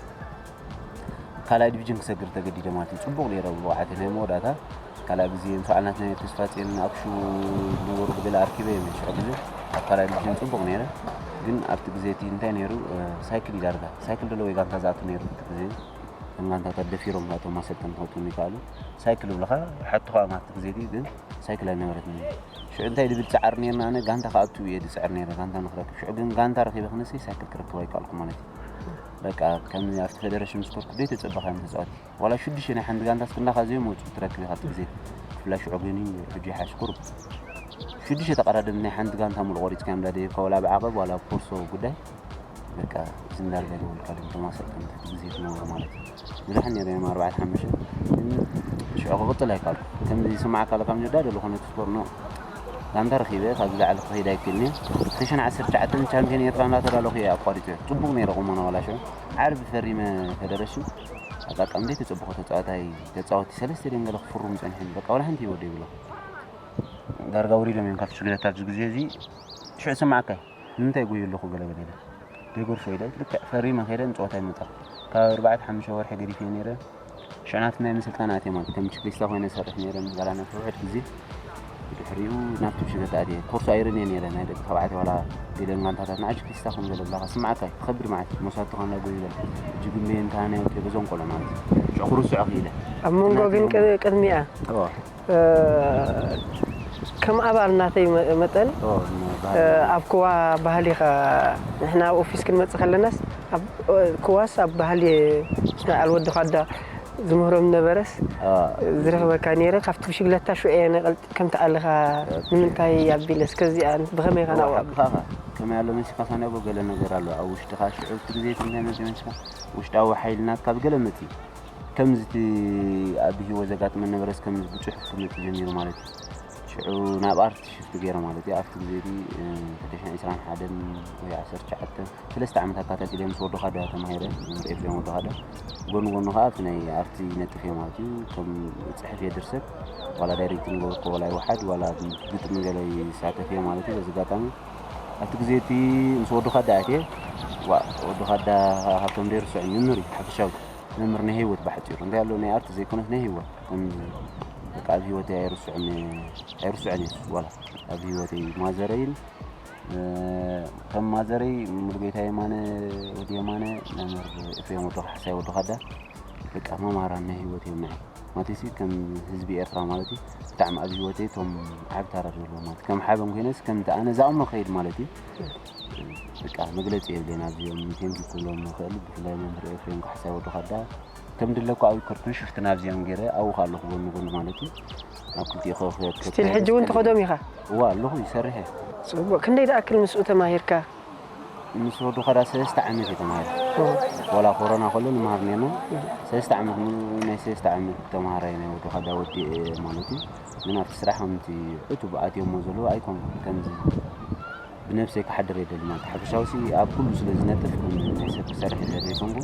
ካልኣይ ዲቪዥን ክሰግር ተገዲደ ማለት እዩ ፅቡቅ ነይረ ብብቕዓተይ ናይ መወዳእታ ካልኣ ግዜ ምስ በዓል ናትናኤል ተስፋፅዮን ኣክሹ ዝነበሩ ብገለ ኣርኪበ እዮም ሽዑ ግዜ ኣብ ካልኣይ ዲቪዥን ፅቡቕ ነይረ ግን ኣብቲ ግዜ እቲ እንታይ ነይሩ ሳይክል እዩ ዳርጋ ሳይክል ደሎ ወይ ጋንታ ዝኣቱ ነይሩ እቲ ግዜ እቶም ጋንታታት ደፊሮም ናቶም ማሰልጠን ክመፁ ይከኣሉ ሳይክል ይብልኻ ሓቲ ከዓ ኣብቲ ግዜ እቲ ግን ሳይክል ኣይነበረትኒ ሽዑ እንታይ ድብል ፃዕር ነርና ኣነ ጋንታ ክኣቱ እየ ዝፅዕር ነይረ ጋንታ ንክረክብ ሽዑ ግን ጋንታ ረኪበ ክነሰይ ሳይክል ክረክብ ኣይከኣልኩ ማለት እዩ በቃ ከም ኣብቲ ፌደሬሽን ምስ ከድኩ ዘይተፀበኻዮም ተፃወቲ ዋላ ሽዱሽተ ናይ ሓንቲ ጋንታ እስክንዳኻ ዘይመፁ ትረክብ ኢኻ ግዜ ክፍላ ሽዑ ግን ሕጂ ይሓሽ ቁሩብ ሽዱሽተ ተቐዳደምቲ ናይ ሓንቲ ጋንታ ሙሉ ቆሪፅካ እዮም ዳደየብካ ዋላ ብዓቐብ ዋላ ኮርሶ ጉዳይ በቃ እዚ እንዳርጋ ይውልካ ድም ተማሰልጠንቲ ግዜ ትነብሩ ማለት እዩ ብዙሕ ነይረ እዮም ኣርባዕተ ሓሙሽተ ሽዑ ክቕፅል ኣይካልኩ ከምዚ ይስማዓካ ኣሎ ካብ ጀዳ ደሎ ኮነ ትስፖር ኖ ጋንታ ረኺበ ካብዚ ላዕሊ ክኸይድ ኣይክእልኒ ክሽን ዓሰርተ ትሽዓተ ቻምፒዮን ኤርትራ እንዳተዳለኹ እየ ኣቋሪፀ ፅቡቅ ነይረ ቁመና ዋላ ሽዑ ዓርቢ ፈሪመ ፈደረሽን ኣቃቃም ደይ ተጸብኾ ተጻዋታይ ተጻወቲ ሰለስተ ደንገለ ክፍሩም ጸኒሐን በቃ ወላ ሓንቲ ይወደ ይብሎ ዳርጋ ውሪዶም እዮም ካብቲ ሽግለት ኣብዚ ግዜ እዚ ሽዑ ስማዓካይ ንምንታይ ጎዩ ኣለኹ ገለ ገለ ኢለ ደጎርፎ ኢለ ልክዕ ፈሪመ ከይደ ንጸወታ ይመጣ ካብ ኣርባዕተ ሓሙሽተ ወርሒ ገዲፍ እየ ነይረ ሽዑ ናቲ ናይ ምስልጣን ኣትየ ማለት ከም ችክሊስታ ኮይነ ሰርሕ ነይረ ምስ ጋላና ውሕድ ግዜ ብድሕሪኡ ናብቲ ብሽገት ኣትየ ኮርሶ ኣይርን እየ ነይረ ናይ ደቂ ተባዕትዮ ዋላ ገለ ጋንታታት ንዓጅ ክሊስታ ከም ገለ ብላኻ ስማዓካ እዩ ትኸብድ ማለት እዩ መሳቱ ኻና ጎይ ይበል እጅ ግሜ እንታነ በዞም ቆሎ ማለት እዩ ሽዑ ክርስዖ ክኢለ ኣብ መንጎ ግን ቅድሚኣ ከም ኣባል ናተይ መጠን ኣብ ክዋ ባህሊ ኢኻ ንሕና ኣብ ኦፊስ ክንመፅእ ከለናስ ክዋስ ኣብ ባህሊ ስና ኣልወዲ ኻዳ ዝምህሮም ነበረስ ዝረኽበካ ነይረ ካብቲ ብሽግለታ ሽዑ እየ ነቐልጢ ከምቲ ኣለኻ ንምንታይ ኣቢለ እስከዚኣ ብኸመይ ኢኻ ናብኡ ኣቢለ ሓቅኻ ከመይ ኣሎ መሲኻሳ ናብኡ ገለ ነገር ኣሎ ኣብ ውሽጥኻ ሽዑ እቲ ግዜ እቲ እንታይ መፂኡ መሲኻ ውሽጣዊ ሓይሊ ናትካ ብገለ መፂኡ ከምዚ እቲ ኣብ ህይወት ዘጋጥመ ነበረስ ከምዚ ብፅሑፍ ክመፅእ ጀሚሩ ማለት እዩ ሽዑ ናብ ኣርት ሽፍቲ ገይረ ማለት እዩ ኣብቲ ግዜ እቲ ክልተ ሽሕን ዕስራን ሓደን ወይ ዓሰርተ ትሽዓተ ሰለስተ ዓመት ኣካታቲለ ምስ ወዲ ኻዳ ተማሂረ መምህር ኤፍሬም ወዲ ኻዳ ጎኒ ጎኒ ከዓ ኣብቲ ናይ ኣርቲ ይነጥፍ እየ ማለት እዩ ከም ፅሕፍ እየ ድርሰት ዋላ ዳይሬክቲንግ ገበርኮ ዋላ ይወሓድ ዋላ ግጥሚ ገለ ይሳተፍ እየ ማለት እዩ በዚ ኣጋጣሚ ኣብቲ ግዜ እቲ ምስ ወዲ ኻዳ ኣትየ ዋ ወዲ ኻዳ ሃብቶም ደይርስዑ መምህር እዩ ሓፈሻዊ መምህር ናይ ህይወት ባሕፂሩ እንታይ ኣሎ ናይ ኣርቲ ዘይኮነስ ናይ ህይወት ከም በቃ ኣብ ህይወት ኣይርስዑን ኣይርስዑን እዩ ዋላ ኣብ ህይወተይ ማዘረይን ከም ማዘረይ ሙሉጌታ የማነ ወዲ የማነ መምህር ኤፍሬም ወዲ ካሕሳይ ወዲ ኻዳ በቃ መማራን ናይ ህይወት እዮም ንዓይ ማለትሲ ከም ህዝቢ ኤርትራ ማለት እዩ ብጣዕሚ ኣብ ህይወተይ እቶም ዓብ ታራ ዘለዎ ማለት ከም ሓበን ኮይነስ ከምቲ ኣነ ዝኣምኖ ከይድ ማለት እዩ በቃ መግለፂ የብለይን ኣብዚኦም ቴንኪ ክብሎም ንኽእል ብፍላይ መምህር ኤፍሬም ካሕሳይ ወዲ ኻዳ ከም ድለኩ ኣብ ኮርኩን ሽፍትና ኣብዚኦም ገይረ ኣብኡ ኣለኹ ጎኒ ጎኒ ማለት እዩ ኣብ ክልቲኡ ከ- ከ- ስቲል ሕጂ እውን ትኸዶም ኢኻ እዋ ኣለኹ ይሰርሕ እየ ጽቡቅ ክንደይ ዝኣክል ምስኡ ተማሂርካ ምስ ወዲ ኸዳ ሰለስተ ዓመት እየ ተማሂረ ዋላ ኮሮና ከሎ ንመሃር ኔርና ሰለስተ ዓመት ሙሉ ናይ ሰለስተ ዓመት ተማሃራይ ናይ ወዲ ኸዳ ወዲ ማለት እዩ ግን ኣብቲ ስራሕ ከምቲ ዕቱብ ኣትዮሞ ዘለዉ ኣይኮን ከምዚ ብነብሰይ ክሓድር የደሊ ማለት ሓፈሻዊ ሲ ኣብ ኩሉ ስለ ዝነጥፍ ከም ናይ ሰብ ክሰርሕ የደሊ ኣይኮንኩ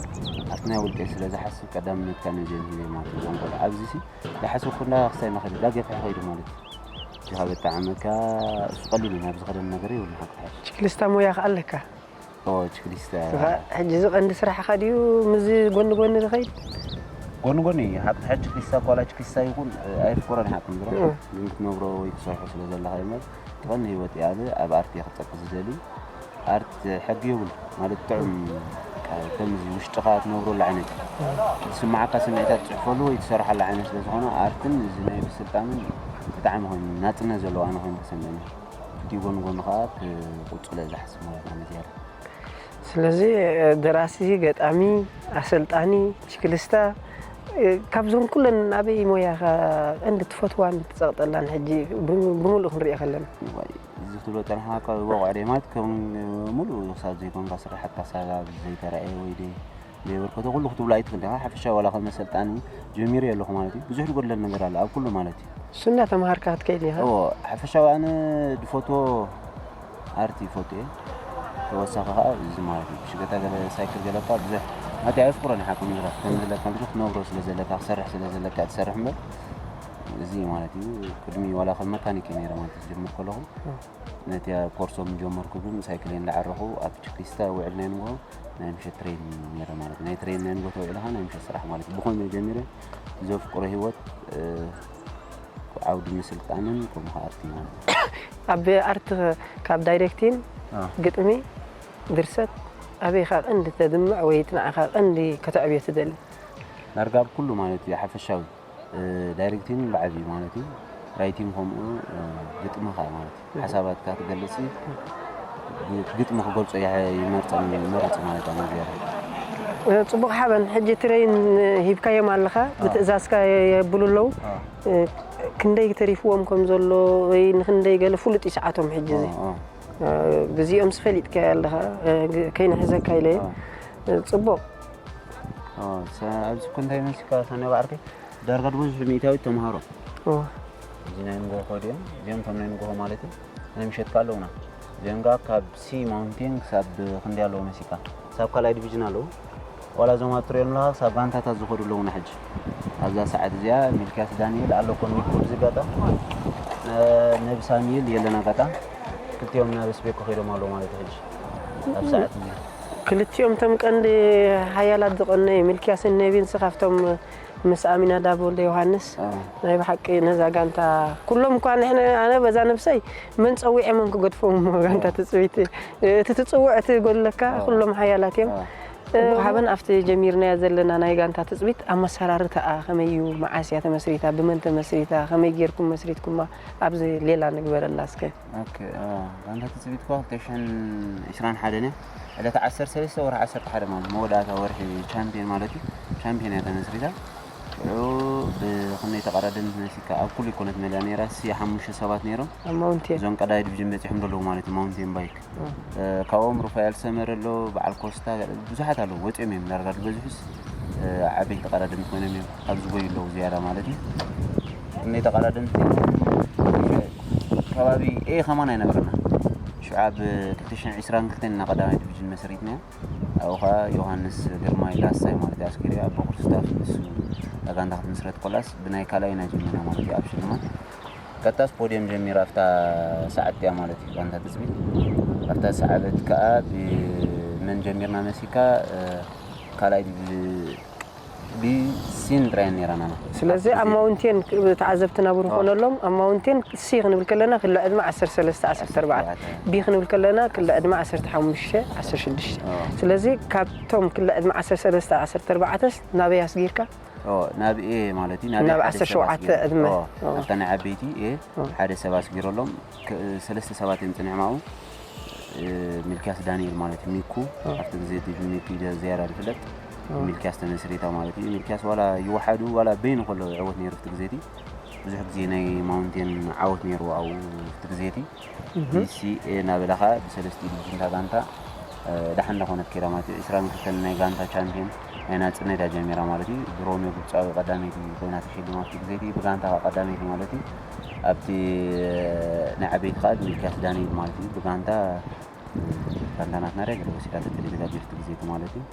ኣብቲ ናይ ውልቀይ ስለ ዝሓስብ ቀዳምነት ካብ ነዚኦም ሂበ ማለት እዞም ቆልዑ ኣብዚ ሲ ዳሓሰብኩ እንዳ ክሳይ ናኸደ ዳገፍሐ ከይዱ ማለት እዩ ካብ ጠዓመካ እሱ ቀሊሉ ናብ ዝኸደኒ ነገር ይብሉ ሓቂ ትሓሽ ችክሊስታ ሞያ ከ ኣለካ ችክሊስታ ሕጂ እዚ ቀንዲ ስራሕኻ ድዩ ምዚ ጎኒ ጎኒ ዝኸይድ ጎኒ ጎኒ ሓቂ ትሓሽ ችክሊስታ ኳላ ችክሊስታ ይኹን ኣይፍኮረን ሓቂ ምድሮ ግን ክትነብሮ ወይ ትሰርሑ ስለ ዘለኻ ይመር ትቐኒ ህይወት ያለ ኣብ ኣርቲ ክጠቅ ዝደሊ ኣርት ሕጊ የብሉ ማለት ጥዑም ከምዚ ውሽጥኻ ትነብረሉ ዓይነት ዝስማዓካ ስምዒታት ትፅሕፈሉ ወይ ትሰርሓሉ ዓይነት ስለ ዝኾነ ኣርትን እዚ ናይ ምስልጣንን ብጣዕሚ ኮይኑ ናፅነት ዘለዎ ኣነ ኮይኑ ተሰምዐኒ እቲ ጎን ጎኑ ከዓ ክቕፅሎ እየ ዝሓስብ ማለት ነው። ዝያዳ ስለዚ ደራሲ፣ ገጣሚ፣ ኣሰልጣኒ፣ ችክልስታ፣ ካብዞም ኩለን ኣበይ ሞያኻ ቀንዲ ትፈትዋን ትፀቕጠላን ሕጂ ብምሉእ ክንሪኦ ከለና? እዚ ክትብሎ ጠንሓካ ወቕዕ ደይ ማለት ከም ሙሉእ ክሳብ ዘይኮንካ ስራሓት ክሳብ ዘይተረኣየ ወይ ደይ ዘይበርከቶ ኩሉ ክትብሎ ኣይትኽእል ኢኻ። ሓፈሻዊ ዋላ ከም ኣሰልጣኒ ጀሚረ ኣለኹ ማለት እዩ። ብዙሕ ዝጎድለኒ ነገር ኣሎ ኣብ ኩሉ ማለት እዩ። እሱ እናተምሃርካ ክትከይድ ኢኻ። እዎ፣ ሓፈሻዊ ኣነ ድፈትዎ ኣርት ይፈቱ እየ። ተወሳኺ ከዓ እዚ ማለት እዩ። ብሽገታ ገለ ሳይክል ገለ እኳ ብዙሕ ማለት ኣየፍቅሮን ኢኻ ከም ንብረት ከም ዘለካ ብዙሕ ክትነብሮ ስለ ዘለካ ክሰርሕ ስለ ዘለካ ትሰርሕ እምበር እዚ ማለት እዩ። ቅድሚ ዋላ ከም መካኒክ እየ ነይረ ማለት እዩ ዝጀምር ከለኹ ነቲ ኮርሶም ጀመርኩ ግን ሳይክል እየ እንዳዓረኹ ኣብ ችክሊስታ ውዕል ናይ ንግሆ ናይ ምሸት ትሬን ነይረ ማለት ናይ ትሬን ናይ ንጎ ተውዒልካ ናይ ምሸት ስራሕ ማለት ብኾም ጀሚረ ዘፍቅሮ ህይወት ዓውዲ ምስልጣንን ከምኡ ከዓ ኣርት ማለት ኣብ ኣርት ካብ ዳይሬክቲን ግጥሚ ድርሰት ኣበይካ ቀንዲ ተድምዕ ወይ እቲ ንዓኻ ቀንዲ ከተዕብዮ ትደሊ? ዳርጋ ኣብ ኩሉ ማለት እዩ ሓፈሻዊ ዳይሬክቲን ብዓብዩ ማለት እዩ ራይቲን ከምኡ ግጥሚ ከዓ ማለት እዩ ሓሳባትካ ትገልፅ ግጥሚ ክገልፆ ይመርፀ ይመርፅ ማለት እዩ። ፅቡቕ ሓበን ሕጂ ትረይን ሂብካዮም ኣለኻ ብትእዛዝካ የብሉ ኣለዉ ክንደይ ተሪፍዎም ከም ዘሎ ወይ ንክንደይ ገለ ፍሉጥ ይስዓቶም ሕጂ እዚ ግዜኦም ዝፈሊጥካዮ ኣለኻ ከይንሕዘካ ኢለ ጽቡቕ ኣብዚ እኮ እንታይ መሲልካ ሳኒ ባዕርከይ ዳርጋ ድብዙሕ ሚእታዊት ተምሃሮ እዚ ናይ ንጎሆ ኮድ እዮም እዚኦም ከም ናይ ንጎሆ ማለት እዩ ናይ ምሸት ካ ኣለውና እዚኦም ጋ ካብ ሲ ማውንቴን ክሳብ ክንዲ ኣለዎ መሲልካ ክሳብ ካልኣይ ዲቪዥን ኣለዉ ዋላ እዞም ኣብ ትሪኦም ኣለኻ ክሳብ ጋንታታት ዝኸዱ ኣለዉና ሕጂ ኣብዛ ሰዓት እዚኣ ሚልክያስ ዳንኤል ኣሎ ኮን ሚኮ ብዚ ጋጣ ነቢ ሳሚኤል የለና ጋጣ ክልቲኦም ናብ ስቤኮ ከይዶም ኣለዉ ማለት እዩ ሕጂ ኣብ ሰዓት እዚኣ ክልቲኦም እቶም ቀንዲ ሓያላት ዝቐነዩ ሚልክያስን ነቢን ስ ካብቶም ምስ ኣሚናዳብ ወልደ ዮሃንስ ናይ ብሓቂ ነዛ ጋንታ ኩሎም እኳ ንሕና ኣነ በዛ ነብሰይ መን ፀዊዐ መን ክገድፎም እሞ ጋንታ ትፅቢት እቲ ትፅውዕ እቲ ጎድለካ ኩሎም ሓያላት እዮም ሓበን ኣብቲ ጀሚርናያ ዘለና ናይ ጋንታ ትፅቢት ኣመሰራርታኣ ከመይ እዩ መዓስ እያ ተመስሪታ ብመን ተመስሪታ ከመይ ጌርኩም መስሪትኩማ ኣብዚ ሌላ ንግበረላ እስከ ኦኬ፣ አ፣ ጋንታ ትጽቢት እኳ ክልተ ሽሕን ዕስራን ሓደን እያ። ዕለት ዓሰርተ ሰለስተ ወርሒ ዓሰርተ ሓደ ማለት መወዳእታ ወርሒ ቻምፒዮን ማለት እዩ። ቻምፒዮን እያ ተመስሪታ። ሽዑ ብኽንደይ ተቐዳደምቲ መሲልካ ኣብ ኩሉ ይኮነት መሊኣ ነይራ። ሲ ሓሙሽተ ሰባት ነይሮም። ኣብ ማውንቴን። እዞም ቀዳማይ ዲቪዥን በጺሖም ዘለዉ ማለት እዩ። ማውንቴን ባይክ። እ፣ ካብኦም ሩፋኤል ሰመረ ኣሎ፣ በዓል ኮስታ፣ ብዙሓት ኣለዉ። ወጺኦም እዮም ዳርጋ ዝበዝሑስ፣ እ፣ ዓበይቲ ተቐዳደምቲ ኮይኖም እዮም ኣብዚ ጎዩ ኣለዉ ዝያዳ ማለት እዩ። ክንደይ ተቐዳደምቲ ከባቢ ኤ ከማን ኣይነበረና ሽዑ ኣብ ክልተ ሽሕን ዕስራን ክልተን ኢና ቀዳማይ ዲቪዥን መስሪትናዮ ኣብኡ ከዓ ዮሃንስ ግርማይ ዳሳይ ማለት እዩ ኣስጊርዮ ኣቦ ክርስቶስ ንሱ እታ ጋንታ ክትምስረት ኮላስ ብናይ ካልኣይ ኢና ጀሚርና ማለት እዩ ኣብ ሽልማት ቀጣስ ፖድየም ጀሚሩ ኣብታ ሰዓት እያ ማለት እዩ ጋንታ ትፅቢት ኣብታ ሰዓበት ከዓ ብመን ጀሚርና መሲካ ካልኣይ ዲቪ ብሲን ጥራይ ነይራና። ስለዚ ኣብ ማውንቴን ተዓዘብቲ ናብሩ ኮነሎም ኣብ ማውንቴን ሲ ክንብል ከለና ክለ ዕድመ ዓሰርተ ሰለስተ ዓሰርተ ኣርባዕተ ቢ ክንብል ከለና ክለ ዕድመ ዓሰርተ ሓሙሽተ ዓሰርተ ሽዱሽተ ስለዚ ካብቶም ክለ ዕድመ ዓሰርተ ሰለስተ ዓሰርተ ኣርባዕተስ ናበይ ኣስጊርካ ናብ ኤ ማለት እዩ ናብ ናብ ዓሰርተ ሸውዓተ ዕድመ ኣብታ ናይ ዓበይቲ ኤ ሓደ ሰብ ኣስጊረሎም ሰለስተ ሰባት እዮም ፅንሕማኡ ሚልክያስ ዳንኤል ማለት እዩ ሚኩ ኣብቲ ግዜ እቲ ሚኩ ዝያዳ ዝፍለጥ ሚልክያስ ተመስሪታ ማለት እዩ ሚልክያስ ዋላ ይወሓዱ ዋላ በይኑ ከሎ ይዕወት ነይሩ ኣብቲ ግዜ እቲ ብዙሕ ግዜ ናይ ማውንቴን ዓወት ነይሩ ኣብኡ ኣብቲ ግዜ እቲ ዲሲኤ እናበለ ከዓ ብሰለስቲኡ ዲቪዥን እታ ጋንታ ዳሓን እንዳኾነት ከይዳ ማለት እዩ ዕስራን ክልተን ናይ ጋንታ ቻምፒዮን ናይ ናፅነት እያ ጀሚራ ማለት እዩ ብሮሜ ግብፃዊ ቀዳመይቲ ኮይና ተሸሊማ ኣብቲ ግዜ እቲ ብጋንታ ከዓ ቀዳመይቲ ማለት እዩ ኣብቲ ናይ ዓበይቲ ከዓ ሚልክያስ ዳንኤል ማለት እዩ ብጋንታ ጋንታ ናትና ሪያ ገለ ወሲዳ ተተደጋጊፍቲ ግዜ ማለት እዩ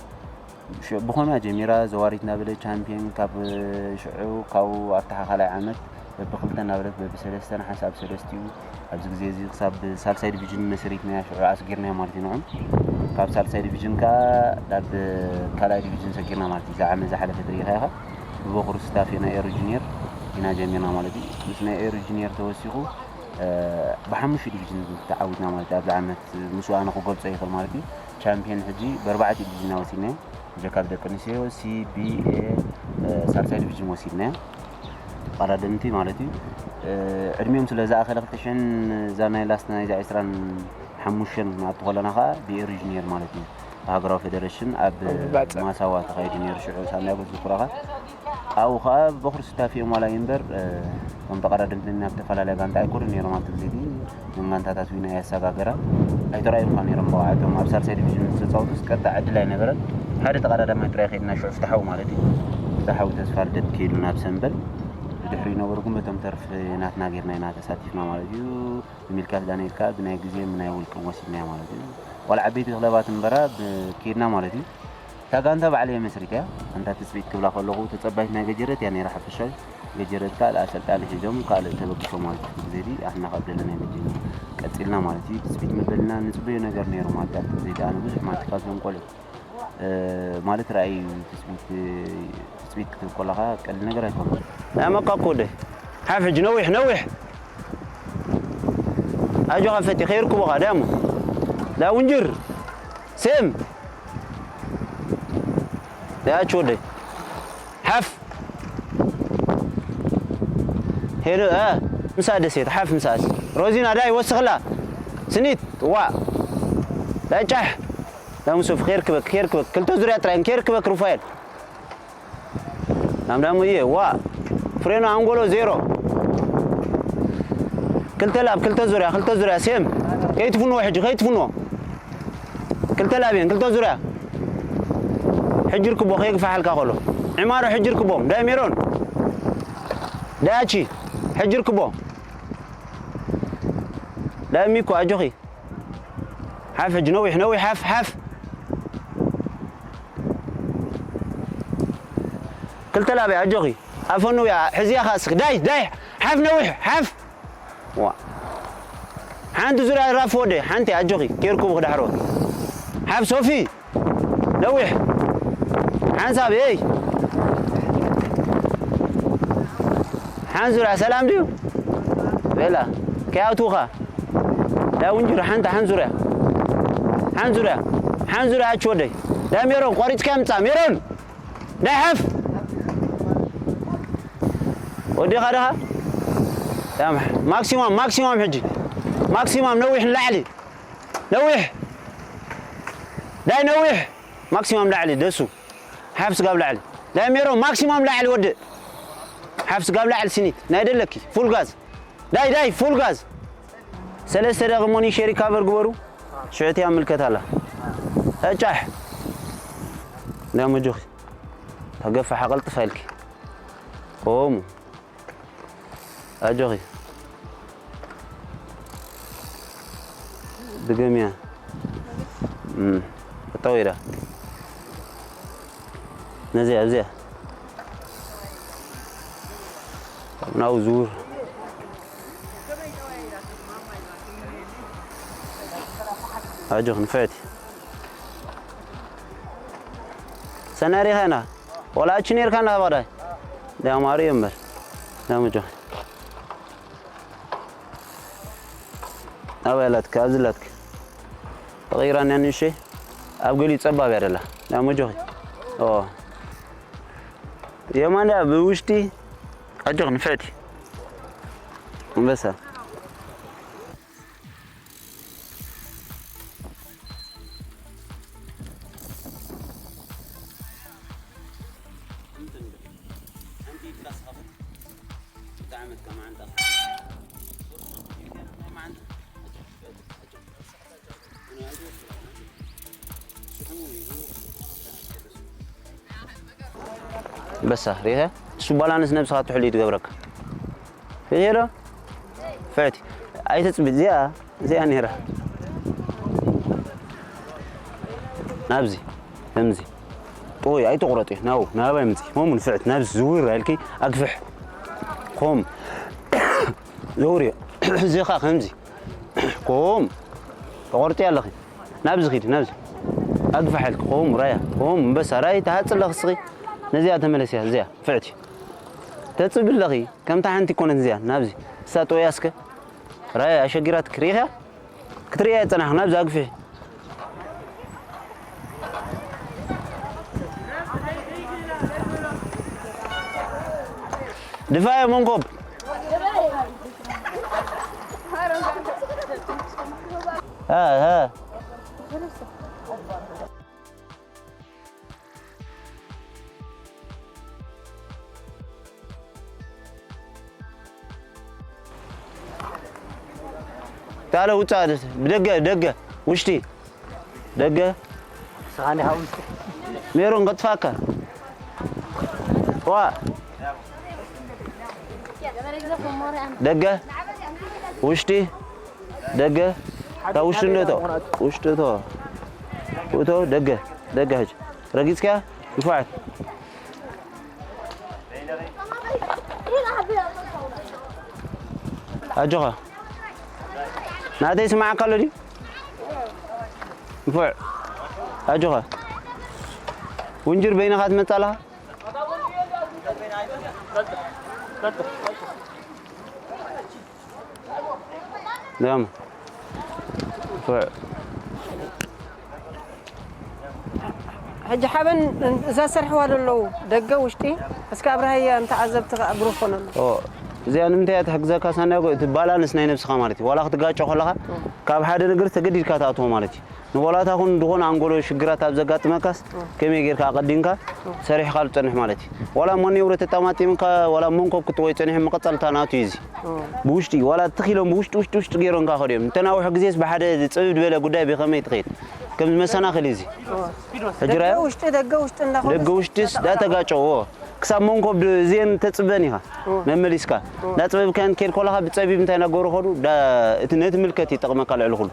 ብኸምያ ጀሚራ ዘዋሪት እናበለ ቻምፒየን ካብ ሽዑ ካብኡ ኣብቲ ሓኻላይ ዓመት በብክልተ እናበለት በብሰለስተ ንሓንሳብ ሰለስቲኡ ኣብዚ ግዜ እዚ ክሳብ ሳልሳይ ዲቪዥን መስሪትናያ ሽዑ ኣስጊርናዮ ማለት እዩ ንዑም ካብ ሳልሳይ ዲቪዥን ከዓ ናብ ካልኣይ ዲቪዥን ሰጊርና ማለት እዩ ዝዓመት ዝሓለፈ ትርኢኻ ኢኻ ብበኩሩ ስታፍ ናይ ኤሮ ጁኒየር ኢና ጀሚርና ማለት እዩ ምስ ናይ ኤሮ ጁኒየር ተወሲኹ ብሓሙሽተ ዲቪዥን ተዓዊትና ማለት ኣብዚ ዓመት ምስ ኣነ ክገልፆ ይኽእል ማለት እዩ ቻምፒየን ሕጂ ብኣርባዕተ ዲቪዥን ኢና ወሲድናዮ ሕጂ ካብ ደቂ ኣንስትዮ ሲ ቢ ኤ ሳልሳይ ዲቪዥን ወሲድናዮ ተቐዳደምቲ ማለት እዩ ዕድሚኦም ስለ ዝኣኸለ ክልተ ሽሕን እዛ ናይ ላስት ናይዚ ዕስራን ሓሙሽተን ናብቲ ከለና ከዓ ብኤሪጅ ነይሩ ማለት እዩ። ብሃገራዊ ፌደሬሽን ኣብ ማሳዋ ተኻይዱ ነይሩ ሽዑ ሳንዳጎ ዝኩራኻ ኣብኡ ከዓ በኩር ስታፊ እዮም ዋላ እምበር እቶም ተቐዳደምቲ ናብ ዝተፈላለያ ጋንታ ኣይኮኑን ነይሮም ኣብቲ ግዜ እቲ እዞም ጋንታታት ዊና ያሰጋገራ ኣይተራእዩን ከዓ ነይሮም ብቕዓቶም ኣብ ሳልሳይ ዲቪዥን ዝተፃወቱስ ቀጥታ ዕድል ኣይነበረን ሓደ ተቐዳዳማይ ጥራይ ከይድና ሽዑ ፍትሓዊ ማለት እዩ ፍትሓዊ ተስፋ ልደት ከይዱ ናብ ሰንበል ብድሕሪኡ ነበሩ ግን በቶም ተርፍ ናትና ጌርና ኢና ተሳቲፍና ማለት እዩ ብሚልክያስ ዳንኤል ከዓ ብናይ ግዜን ብናይ ውልቅን ወሲድናዮ ማለት እዩ ዋላ ዓበይቲ ክለባት እምበራ ከይድና ማለት እዩ እታ ጋንታ ባዕለይ መስሪተያ ኣንታ ትፅቢት ክብላ ከለኹ ተፀባይት ናይ ገጀረት እያ ነይራ ሓፈሻዊ ገጀረት ከዓ ኣሰልጣኒ ሒዞም ካልእ ተበግሶ ማለት እዩ ግዜ ኣሕና ካብ ደለና ገጀ ቀፂልና ማለት እዩ ትፅቢት መበልና ንፅበዮ ነገር ነይሩ ማለት ኣብቲ ግዜ ኣነ ብዙሕ ማለት ካብዞም ቆልዑ ማለት ራእይ ትፅቢት ክትብል ከለካ ቀልል ነገር ኣይኮነ። ናይ መቃኩ ወደይ ሓፍ ሕጂ ነዊሕ ነዊሕ ኣጆኻ ፈቲ ከይርክቦኻ ዳሞ ዳ ውንጅር ሴም ያች ወደይ ሓፍ ሄሎ ምሳ ደሴት ሓፍ ምሳስ ሮዚና ዳይ ወስኽላ ስኒት ዋ ዳይ ጫሕ ዳሙሱፍ ኬር ክበክ ኬር ክበክ ክልተ ዙርያ ጥራይ ኬር ክበክ ሩፋኤል ናምዳሙ እየ ዋ ፍሬኖ ኣንጎሎ ዜሮ ክልተ ላብ ክልተ ዙርያ ክልተ ዙርያ ሴም ከይትፍንዎ ሕጂ ከይትፍንዎ ክልተ ላብ እየን ክልተ ዙርያ ሕጂ ርክቦ ከይግፋሓልካ ከሎ ዒማሮ ሕጂ ርክቦም ዳይ ሜሮን ዳያቺ ሕጂ ርክቦ ዳይ ሚኮ ኣጆኺ ሓፍ ሕጂ ነዊሕ ነዊሕ ሓፍ ሓፍ ክልተ ላበይ ኣጆኺ ኣፈኑ ያ ሕዝያ ኻስክ ዳይ ዳይ ሓፍ ነዊሕ ሓፍ ዋ ሓንቲ ዙርያ ራፍ ወደ ሓንቲ ኣጆኺ ጌርኩ ብክዳሕሮ ሓፍ ሶፊ ነዊሕ ሓንሳብ ይ ሓን ዙርያ ሰላም ድዩ ቤላ ከያውትውኻ ዳ ውንጅር ሓንቲ ሓን ዙርያ ሓን ዙርያ ሓን ዙርያ ኣች ወደይ ዳ ሜሮን ቆሪፅካ ምፃ ሜሮን ዳ ሓፍ ወዲኻ ድኻ ማክሲማም ማክሲማም ሕጂ ማክሲማም ነዊሕ ንላዕሊ ነዊሕ ዳይ ነዊሕ ማክሲማም ላዕሊ ደሱ ሓፍ ስጋብ ላዕሊ ዳይ ሜሮ ማክሲማም ላዕሊ ወድእ ሓፍ ስጋብ ላዕሊ ስኒት ናይ ደለኪ ፉል ጋዝ ዳይ ዳይ ፉል ጋዝ ሰለስተ ደቂ ሞኒ ሸሪካ በር ግበሩ ሽዕቲ ኣምልከት ኣላ ተጫሕ እንዳ መጆኺ ተገፋ ሓቐልጥፍ ኣልኪ ከምኡ ኣጆኺ ድገምያ ጠጠው ኢላ ነዚኣ ኣብዚኣ ናብኡ ዝውር ኣጆኺ ንፍዕቲ ሰናይ ሪኻና ዋላ ኣቺ ነርካ እንዳ ባዳይ ዳማሪ እምበር ዳምጆ ኣበይ ኣላትካ ኣብዚ ኣላትካ ተቐይራና ንእሸ ኣብ ገሊኡ ጸባብ እያ ደላ ዳምጆኺ የማንዳ ብውሽጢ ኣጆኽ ንፍዕቲ ኣንበሳ በሳ ሪኸ እሱ ባላንስ ነብስኻ ትሕሉ እዩ ትገብረካ ሪኸ ዶ ፍዕቲ ኣይተፅብት እዚኣ እዚኣ ነይራ ናብዚ ከምዚ ጥይ ኣይተቑረጥ እዩ ናው ናባይ ምፂ ሞሙ ንፍዕት ናብዚ ዝውር ኢልኪ ኣግፍሕ ኮም ዘውርዮ እዚኻ ከምዚ ኮም ተቖርጢ ኣለኺ ናብዚ ኺድ ናብዚ ኣግፍሕ ኢልኪ ኮም ራያ ኮም እምበሳ ራይ ተሃፅ ኣለኺ ስኺ ነዚኣ ተመለስያ እዚኣ ፍዕቲ ተፅቢ ኣለኺ ከምታ ሓንቲ ኮነት እዚኣ ናብዚ እሳ ጥወያ እስከ ራያ ኣሸጊራትኪ ርኢኻ ክትርእያ ይጸናሕና ኣብዚ ኣግፊ ድፋየ መንኮብ ها، ها. تعال ውጻእ፣ ብደገ፣ ደገ፣ ውሽጢ፣ ደገ። ንስኻ እንዲኻ ውሽጢ። ሜሮን፣ ከጥፋካ። ዋ። ደገ፣ ውሽጢ፣ ደገ። ካብ ውሽጢ እንዶ እቶ፣ ውሽጢ እቶ። እቶ፣ ደገ፣ ደገ ሕጂ። ረጊጽካያ? ንፉዓት። ኣጆኻ። ናተይ ስማዓካ ኣሎ ድዩ? ንፉዕ። ኣጆኻ። ውንጅር በይንኻ ትመጽእ ኣለኻ? ደም። ንፉዕ። ሕጂ ሓበን እዛ ዝሰርሕዋ ዘለዉ ደገ ውሽጢ፣ እስከ ኣብርሃያ ንተዓዘብቲ ከኣ ብሩህ ኮነሉ። ኦ፣ እዚኣ ንምንታይ እያ ትሕግዘካ ሳንድያጎ? እቲ ባላንስ ናይ ነብስኻ ማለት እዩ። ዋላ ክትጋጮ ከለኻ ኦ። ካብ ሓደ ነገር ተገዲድካ ትኣትዎ ማለት እዩ። ንዋላታ ኹን ዝኾነ ኣንጎሎ ሽግራት ኣብ ዘጋጥመካስ ኦ። ከመይ ጌርካ ኣቐዲምካ ኦ። ሰሪሕካ ትጸንሕ ማለት እዩ። ዋላ እሞ ኔውሮ ተጣማጢምካ፣ ዋላ መንኮብ ክትወይ ጸኒሑ መቐጸልታ ናቱ እዩ እዚ። ኦ። ብውሽጢ፣ ዋላ ትኽ ኢሎም ብውሽጢ፣ ውሽጢ፣ ውሽጢ ገይሮም ከኣ ከድዮም። ንተናውሒ ግዜስ ብሓደ ጽብብ ዝበለ ጉዳይ ብኸመይ ትኸይድ? ከም መሰናኽል እዩ እዚ። ኦ። ሕጂ ደገ ራዮ? ውሽጢ፣ ደገ ውሽጢ እንዳኾነ ደገ ውሽጢስ እንዳተጋጨዎ። ክሳብ መንኮብ ድ-፣ እዚኤን ተጽበን ኢኻ። ኦ። መመሊስካ። ኦ። እንዳጸበብካየን ትከይድ ከለኻ ብጸቢብ እንታይ እናገበሩ ኸዱ? ዳ-፣ እቲ ነቲ ምልከት ይጠቕመካ ልዕሊ ኩሉ።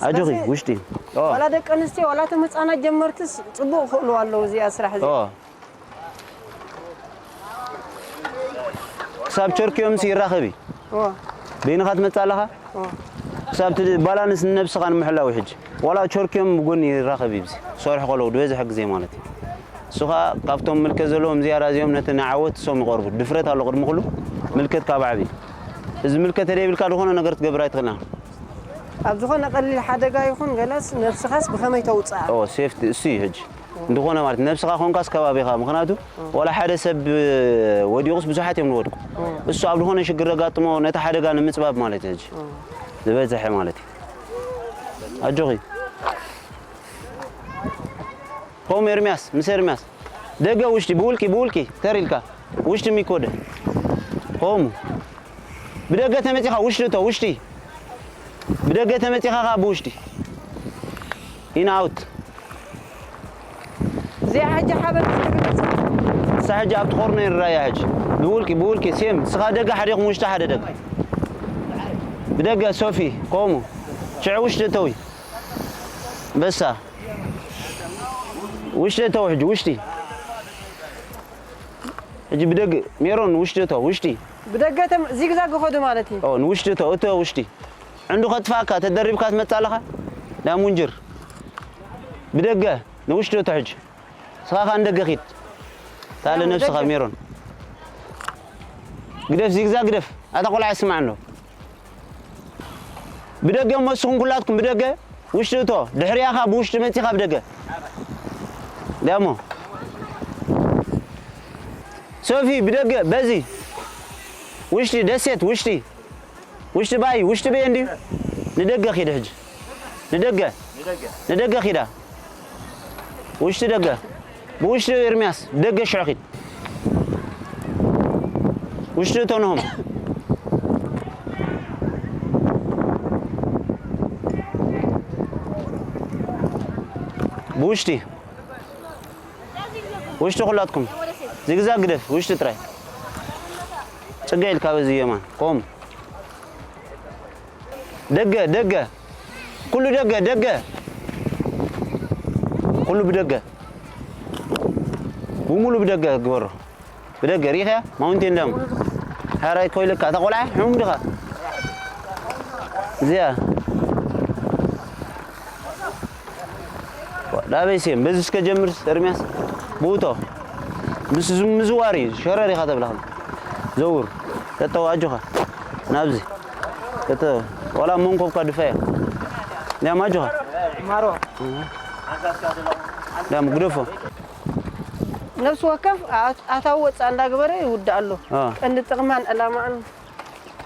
ኣጆኺ፣ ስለዚ ውሽጢ። ኦ። ዋላ ደቂ ኣንስትዮ፣ ዋላ እቶም ህጻናት ጀመርትስ ጽቡቕ ክኽእሉ ኣለዉ እዚኣ ስራሕ እዚኣ። ኦ። ክሳብ ቸርክዮምሲ ይራኸብ እዩ። ኦ። በይንኻ ትመጽእ ኣለኻ? ኦ። ክሳብ እቲ ባላንስ ንነብስኻ ንምሕላው እዩ ሕጂ። ዋላ ቸርክዮም ብጎኒ ይራኸብ እዩ፣ ብዚ ክሰርሑ ከለዉ ዝበዝሐ ግዜ ማለት እዩ። እሱ ኸኣ ካብቶም ምልከት ዘለዎም ዝያዳ እዚኦም ነቲ ንዓወት እሶም ይቐርቡ። ድፍረት ኣሎ ቅድሚ ኩሉ፣ ምልከት ካብ ዓቢ። እዚ ምልከት ተደይብልካ ዝኾነ ነገር ትገብር ኣይትኽእልን። ኣብ ዝኾነ ቀሊል ሓደጋ ይኹን ገለስ ነብስኻስ ብኸመይ ተውጽኣ? ኦ፣ ሴፍቲ እሱ እዩ ሕጂ። እንተኾነ ማለት ነብስኻ ኮንካስ ከባቢኻ፣ ምኽንያቱ ዋላ ሓደ ሰብ ወዲቑስ ብዙሓት እዮም ዝወድቁ። እሱ ኣብ ዝኾነ ሽግር ዘጋጥሞ ነቲ ሓደጋ ንምጽባብ ማለት እዩ ሕጂ ዝበዝሐ ማለት እዩ። ኣጆኺ። ከምኡ ኤርምያስ፣ ምስ ኤርምያስ። ደገ ውሽጢ፣ ብውልቂ፣ ብውልቂ፣ ተር ኢልካ። ውሽጢ ሚኮደ። ከምኡ። ብደገ ተመጺኻ ውሽጢ እቶ፣ ውሽጢ። ብደገ ተመጺኻ ኸኣ ብውሽጢ። ኢን ኣውት። እዚኣ ሕጂ ሓበን ክትብል ንሳ ሕጂ ኣብቲ ኮርነር ይረኣያ ሕጂ። ብውልቂ፣ ብውልቂ፣ ሴም። ንስኻ ደገ ሓደ ኢኹም፣ ውሽጢ ሓደ ደገ። ብደገ ሶፊ፣ ከምኡ። ሽዑ ውሽጢ እተዊ። በሳ። ውሽጢ እተው ሕጂ፣ ውሽጢ። ሕጂ ብደገ፣ ሜሮን፣ ውሽጢ እተው፣ ውሽጢ። ብደገ ተም-፣ ዚግዛግ ክኸዱ ማለት እዩ። ኦ፣ ንውሽጢ እተው፣ እተው ውሽጢ። ዕንዱ ከጥፋእካ፣ ተደሪብካ ትመጽእ ኣለኻ? ዳም ውንጅር። ብደገ፣ ንውሽጢ እተው ሕጂ። ንስኻ ኸኣ ንደገ ኺድ። ታለ ናብ ነብስኻ ደገ። ሜሮን። ግደፍ፣ ዚግዛግ ግደፍ። ኣታ ቆልዓ ይስማዕ ኣሎ። ብደገ እሞ ንስኹም ኩላትኩም ብደገ፣ ውሽጢ እቶ። ድሕሪኣ ኸኣ ብውሽጢ መጺኻ ብደገ። ዳሞ። ሶፊ፣ ብደገ፣ በዚ። ውሽጢ፣ ደሴት፣ ውሽጢ። ውሽጢ ባይ፣ ውሽጢ በየ እንድዩ። ንደገ ኺድ ሕጂ። ንደገ። ንደገ ኺዳ። ውሽጢ ደገ። ብውሽጢ ኤርምያስ፣ ደገ ሽዑ ኺድ። ውሽጢ እቶ ነሆም። ብውሽጢ። ውሽጢ ኩላትኩም። ዚግዛግ ግደፍ፣ ውሽጢ ጥራይ። ጽገ ኢልካ በዚ የማን። ቆም። ደገ፣ ደገ። ኩሉ ደገ፣ ደገ። ኩሉ ብደገ። ብሙሉ ብደገ ግበሮ። ብደገ ሪኢኻያ? ማውንቴን ዳም። ሓራይ ኮይልካ፣ እታ ቆልዓ፣ ሕሙም ዲኻ? እዚኣ። ዳበይ ሴም፣ በዚ እስከ ጀምር፣ ኤርምያስ። ብውቶ። ምስ ዝም-፣ ምዝዋር እዩ፣ ሸረር ኢኻ ተብላኻ። ዘውር። ተጠው፣ ኣጆኻ። ናብዚ። ተጠው። ዋላ መንኮብካ ድፋያ። ያም ኣጆኻ። ማሮ። ያም ግደፎ። ነፍሲ ወከፍ ኣት-፣ ኣታዊ ወጻእ እንዳገበረ ይውዳእ ኣሎ። አ። ቀንዲ ጥቕማን ዕላማኣን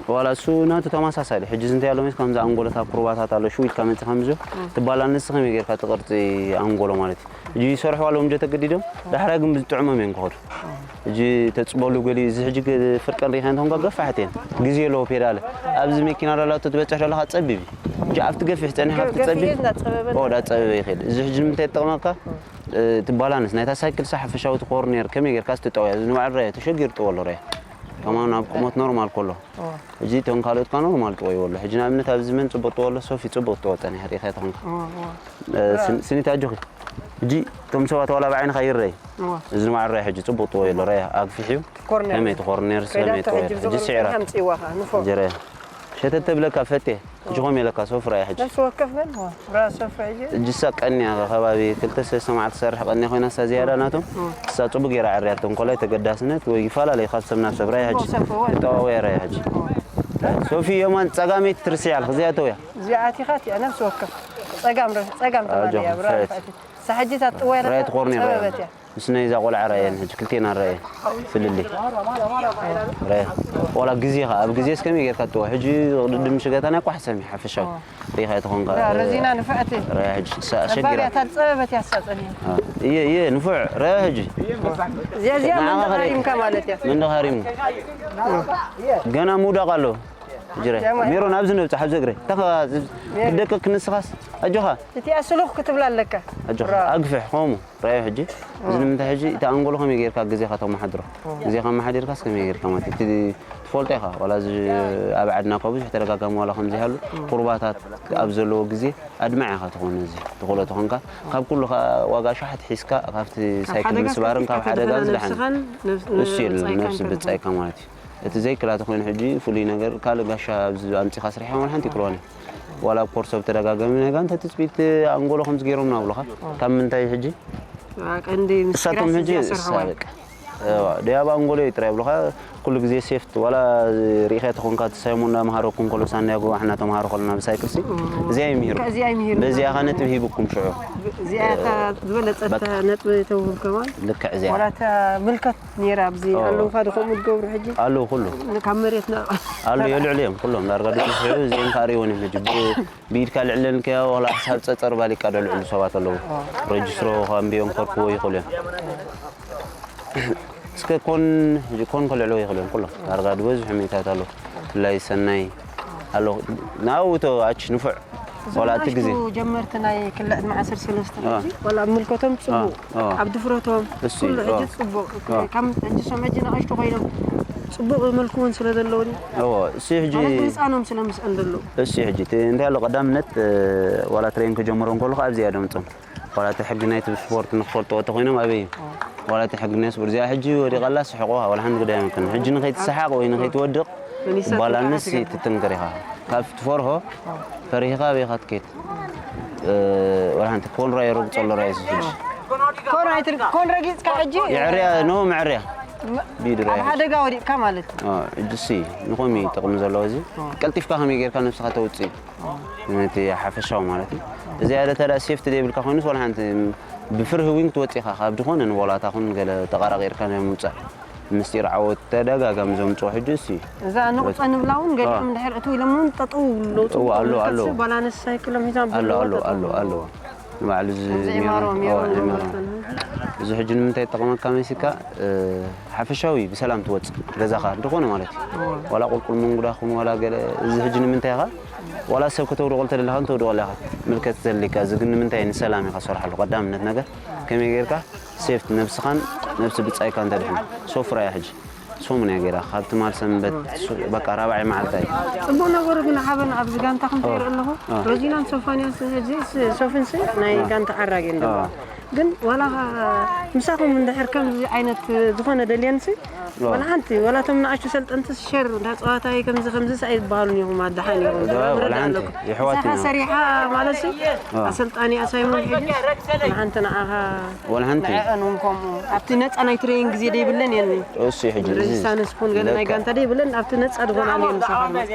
ዋላ እሱ ናቱ ተመሳሳሊ። ሕጂ እዚ እንታይ ኣሎ መስ ከምዚ ኣንጎሎታት ኩርባታት ኣሎ፣ ሽው ኢልካ መጺኻ ከምዚ ትባላል። ንስኻ ከመይ ጌርካ እቲ ቅርጺ ኣንጎሎ ማለት እዩ። ሕጂ ይሰርሑ ኣለዉ እንጂ ተገዲዶም፣ ዳሕራይ ግን ብዝጥዕሞም እዮም ክኸዱ። ሕጂ ተጽበሉ ገሊ፣ እዚ ሕጂ ግ-፣ ፍርቀን ሪኻ እንተኾንካ ገፋሕት እየን። ግዜ ኣለዎ ፔዳለ። ኣብዚ መኪና ዳላቶ ትበጽሕ ዘለኻ ጸቢብ እዩ። ሕጂ ኣብቲ ገፊሕ ጸኒሕካ ገ-፣ ክትጸቢ፣ ገፊሕ እንዳጸበበ ኦ፣ እንዳጸበበ ይኸይድ። እዚ ሕጂ ንምንታይ ይጠቕመካ? እ፣ እቲ ባላንስ ናይታ ሳይክል ሳ ሓፈሻዊ እቲ ኮርኔር ከመይ ጌርካ ዝተጠወያ፣ እዚ ንባዕሉ ራያ ተሸጊሩ ጥወሎ ራያ። ከማን ኣብ ቁመት ኖርማል ከሎ። እዋ። ሕጂ እቶም ካልኦት ካ ኖርማል ጥወይዎ ኣሎ። ሕጂ ንኣብነት ኣብዚ መን ጽቡቕ ጥወሎ፣ ሶፊ ጽቡቕ ጥወ ጸኒሐ ርኢኻ ተኾንካ። እዋ፣ እዋ። እ፣ ስን-፣ ስኒት ኣጆኺ። ሕጂ እቶም ሰባት ዋላ ብዓይንኻ ይረኣይ። እዋ። እዚ ንባዕሉ ራያ ሕጂ ጽቡቕ ጥወይ ኣሎ። ራያ ኣግፊሕ እዩ። ኮርኔር። ከመይ እቲ ኮርኔር፣ ከመይ ከይዳቶ ጥወይ ሕጂ ኣሎ። ሕጂ ብዝቕርጽ ስዒራ። ከምጽእዋ ኸኣ፣ ንፎ። ሕጂ ራያ። ሸተት ተብለካ ፈቴ። ሕጂ ኸም የለካ ሶፍ ራያ ሕጂ። ነፍሲ ወከፍ መን? እዋ። ብራ ሶፍ ሕጂ። ሕጂ እሳ ቀንያ ከባቢ ክልተ ሰለስተ መዓልቲ ትሰርሕ ቀንያ ኮይና እሳ ዝያዳ ናቶም። እዋ። እሳ ጽቡቕ ገይራ ዕርያቶም ኮላይ ተገዳስነት ወይ ይፈላለዩ ካብ ሰብ ናብ ሰብ ራያ ሕጂ። እዋ፣ ሰፍ እዋ። ተጠዋወያ ራያ ሕጂ። እዋ። ሶፊ የማን ጸጋመይቲ ትርስያ ኣለኽ እዚኣ ተውያ። እዚኣ ኣቲኻ እቲኣ ነፍሲ ወከፍ። ጸጋም ረ-፣ ጸጋም ኣጆ፣ ትማሊ እያ፣ ብራ ፍዕት። ንፍዕቲ። እሳ ሕጂ እታ ጥወያ ራያ ትኾርኒ ራያ። ጸበበት እያ። ምስ ናይዛ ቆልዓ ራየን ሕጂ ክልቴና ራየ ፍልልይ። ራየ። ዋላ ግዜኻ፣ ኣብ ግዜስ ከመይ ጌርካ ትጥወ? ሕጂ ድምሽ ገታ ናይ ኳሕ ሰሚ ሓፈሻዊ። ሪኻ ኣይትኾንካ። ራ-፣ ረዚና ንፍዕቲ። ራየ ሕጂ ሳ-፣ ጸባብ ሸጊራ። እያ፣ እታ ዝጸበበት እያ እሳ ጸኒሓ። አ፣ እየ፣ እየ፣ ንፉዕ፣ ራየ ሕጂ። እዚኣ፣ እዚኣ ንዓኻ መንደቕ ከረይ-፣ ሃሪምካ ማለት እያ። መንደቕ ሃሪሙ። ገና ምውዳቕ ኣሎ። ጅረ። ሜሮን፣ ኣብዚ ንብጻሕ፣ ኣብዚ እግረይ። ተኻ-፣ ሜሮን። ክደቅክ ንስኻስ? ኣጆኻ። እቲኣ ስሉኽ ክትብላ ኣለካ። ኣጆኻ። ራ። ኣግፍሕ፣ ኸሙ። ራዮ ሕጂ። እዚ ንምንታይ ሕጂ? እቲ ኣንጎሎ ከመይ ጌርካ ግዜኻ ተመሓድሮ? ግዜኻ መሓዲርካስ ከመይ ጌርካ ማለት እዩ? እቲ ትፈልጦ ኢኻ። ዋላ እዚ ኣብ ዓድና እኮ ብዙሕ ተደጋጋሚ ዋላ ከምዚ ይሃሉ፣ ቁርባታት ኣብ ዘለዎ ግዜ ኣድማዕ ኢኻ ትኾን። እዚ ትኽእሎ ተኾንካ፣ ካብ ኩሉ ኸኣ ዋጋ ሻሕ ትሒዝካ፣ ካብቲ ካብ ሳይክል ሓደጋ ምስባርን ካብ ከፊትካ ሓደጋን ተድሕና ዝደሓነ። ነብስኻን ነብስ-፣ እሱ የለን፣ ንብጻይካን ነብሲ ተድሕን። ብጻይካ ማለት እዩ። እቲ ዘይክላ ተኾይኑ ሕጂ ፍሉይ ነገር ካልእ ጋሻ ኣብዚ ኣምጺኻ ስሪሕኻ ዋላ ሓንቲ ይክልዋን እዩ። ዋላ ኣብ ኮርሶ ብተደጋጋሚ ናይ ጋንታ ትጽቢት ኣንጎሎ ከምዚ ገይሮም ናብሉኻ። ካብ ምንታይ ሕጂ? ዋ፣ ቀንዲ ምስጢራት እሳቶም ሕጂ እዚኣ ሰርሕዋ። እሳ በቃ። እዋ፣ ደያብ ኣንጎሎ እዩ ጥራይ ብሉኻ። ኩሉ ግዜ ሴፍት ዋላ ርኢኻ ተኾንካ እቲ ሳይሞን እንዳመሃረኩም ከሎ ሳንዲያጎ ኣሕና ተምሃሮ ከለና ብሳይክልሲ። እዚኣ ይምሂሩ። እዚኣ ይምሂሩ። በዚኣ ኸ ነጥቢ ሂብኩም ሽዑ። እዚኣ እታ ዝበለጸት በቃ። ነጥቢ ተውህብ ከማን። ልክዕ እዚኣ። ዋላ እታ ምልከት ነይራ ኣብዚ ኦ። ኣለውኻ ዶ ከምኡ ትገብሩ ሕጂ? ኣለዉ ኩሉ። ካብ መሬት ና-፣ ኣለዉ የልዕሉ እዮም ኩሎም። ዳርጋ ድምስሑ እዚኦም ከርእይዎን እዮም ሕጂ። ብ-፣ ብኢድካ ልዕለንከያ ዋላ ሓሳብ ጸጸር ባሊቃ ደልዕሉ ሰባት ኣለዉ። ኦ። ረጅስትሮ ከንብዮም ከርክቦ ይኽእሉ እዮም። እስከ ኮን፣ ሕጂ ኮን ከልዕልዎ ይኽእሉ እዮም ኩሎም። ዳርጋ ዝበዝሑ ሜታት ኣለዉ። ብፍላይ ሰናይ ኣለዉ። ናብኡ እቶ ኣች ንፉዕ እዞም ዋላ እቲ ግዜ። ንኣሽቱ ጀመርቲ ናይ ክልተ ዕድመ ዓሰርተ ሰለስተ አ። ሕጂ ዋላ ኣብ ምልከቶም ጽቡቕ፣ አ፣ አ። ኣብ ድፍረቶም እሱ፣ ኩሉ አ። ሕጂ ጽቡቕ። አ። ከም ሕጂ እሶም ሕጂ ንኣሽቱ ኮይኖም ጽቡቕ መልክውን ስለ ዘለውን እዎ፣ እሱ ሕጂ ማለት ብህፃኖም ስለ ምስአን ዘለዉ። እሱ ሕጂ እቲ እንታይ ኣሎ ቀዳምነት፣ እ፣ ዋላ ትሬን ክጀምሮ እንከሎ ኣብዚ እያ ደምጾም። ዋላ እቲ ሕጊ ናይቲ ስፖርት ንክፈልጥዎ እንተኾይኖም ኣበይ እዩ? አ። ዋላ እቲ ሕጊ ናይ ስፖርት እዚኣ ሕጂ ወዲቓላ ስሕቑ፣ ዋላ ሓንቲ ጉዳይ ኣይመክን። ሕጂ ንኸይትሰሓቕ ወይ ንኸይትወድቕ መሊሳ ባላንስ ትንከራ ትገብር። ትትንክር ኢኻ። ካብ ትፈርሆ ፈሪህኻ ኣበይ ኢኻ ትከይድ? እ፣ ወላ ሓንቲ ኮንራ የረግጾ ኣሎ ራእይ እዚ ሕጂ። ኮንራ ኣይትር-፣ ኮን ረጊጽካ ሕጂ? የዕርያ፣ ኖ መዕርያ። መ-፣ ቢድራ ኣብ ይሕጂ። ሓደጋ ወዲቕካ ማለት እዩ። አ፣ ሕጂ ሲ ንኾም እዩ ጥቕሚ ዘለዎ እዚ። አ። ቀልጢፍካ ከመይ ጌርካ ነብስኻ ተውጽእ እዩ። አ። ነቲ ሓፈሻዊ ማለት እዩ። እዚ ያለ ተዳ ሴፍቲ ዘይብልካ ኮይኑስ ወላ ሓንቲ ብፍርሂ ዊን ክትወጽእ ኢኻ። ካብ ዝኾነ ንቦላታ ኹን ገለ ተቐራቒርካ ናይ ምውጻእ። ምስጢር ዓወት ተደጋጋሚ ዘምጽኦ ሕጂ እሱ እዩ። እዛ ንቑጸ ንብላ እውን ገሊኦም አ። እንድሕር እትው ኢሎም እውን ጠጠው ኢሎም እዎ፣ ኣለዉ፣ ተመልከትሲ ኣለዉ። ባላንስ ሳይክሎም ሒዛ ኣሎ፣ ኣሎ፣ ብዝወጠጡ ኣሎ፣ ኣሎ። ንባዕሉ እዚ ከምዚ ሜሮን፣ ዒማሮ፣ ሜሮን እዎ፣ ዒማሮ። ዘመልጠን። እዚ ሕጂ ንምንታይ ይጠቕመካ መሲልካ? እ፣ ሓፈሻዊ ብሰላም ትወጽእ ገዛኻ እንተኾነ ማለት እዩ። እዎ። ዋላ ቁልቁል መንጉዳ ኹን ዋላ ገለ፣ እዚ ሕጂ ንምንታይ ኢኻ? ዋላ ሰብ ከተውድቐሉ ተደለኻ ተውድቐሉ ኢኻ። ምልከት ዘድልየካ፣ እዚ ግን ንምንታይ ንሰላም ኢኻ ትሰርሓሉ። ቀዳምነት ነገር ከመይ ጌርካ ሴፍቲ ነብስኻን ነብሲ ብጻይካን ተድሕን። ሶፍራ እያ ሕጂ። ሰሙን እያ ገይራ፣ ካብ ትማል ሰንበት፣ ሱ-፣ በቃ ራብዓይ መዓልታ እዩ። ጽቡቕ ነገሩ ግን ሓበን ኣብዚ ጋንታኹም ኦ፣ ተይርኢ ኣለኹ። ኦ። ሮዚናን ሶፋንያስ፣ እዚ ስ-፣ ሶፍንሲ ናይ ኦ። ጋንታ ዓራጊ እንዶ። ኦ። ግን ዋላ ምሳኹም እንድሕር ከምዚ ዓይነት ዝኾነ ደልየንሲ፣ ኦ። ዋላ ሓንቲ፣ ዋላ እቶም ንኣሽቱ ሰልጠንትስ ሸር፣ እንዳ ጸዋታይ ከምዚ፣ ከምዚ ሳ ይበሃሉን ኢኹም፣ ኣድሓን ኢኹም። ኦ፣ ዋላ ምርዳእ ሓንቲ፣ ኣለኩም። የሕዋት ንሳኻ ኢና። ሰሪሓ ማለትሲ፣ ኦ። ኣሰልጣኒ ኣሳይሞን ሕጂ፣ ዋላ ሓንቲ ንዓኻ ዋላ ሓንቲ። ንዕአን እውን ከምኡ ኣብቲ ነፃ ናይ ትሬኒንግ ግዜ ደይብለን እየን። እሱ እዩ ሕጂ እዚ ሬዚስታንስ ኩን ገለ ናይ ለካ። ጋንታ ደይብለን ኣብቲ ነፃ ዝኾና እየን ምሳኻ።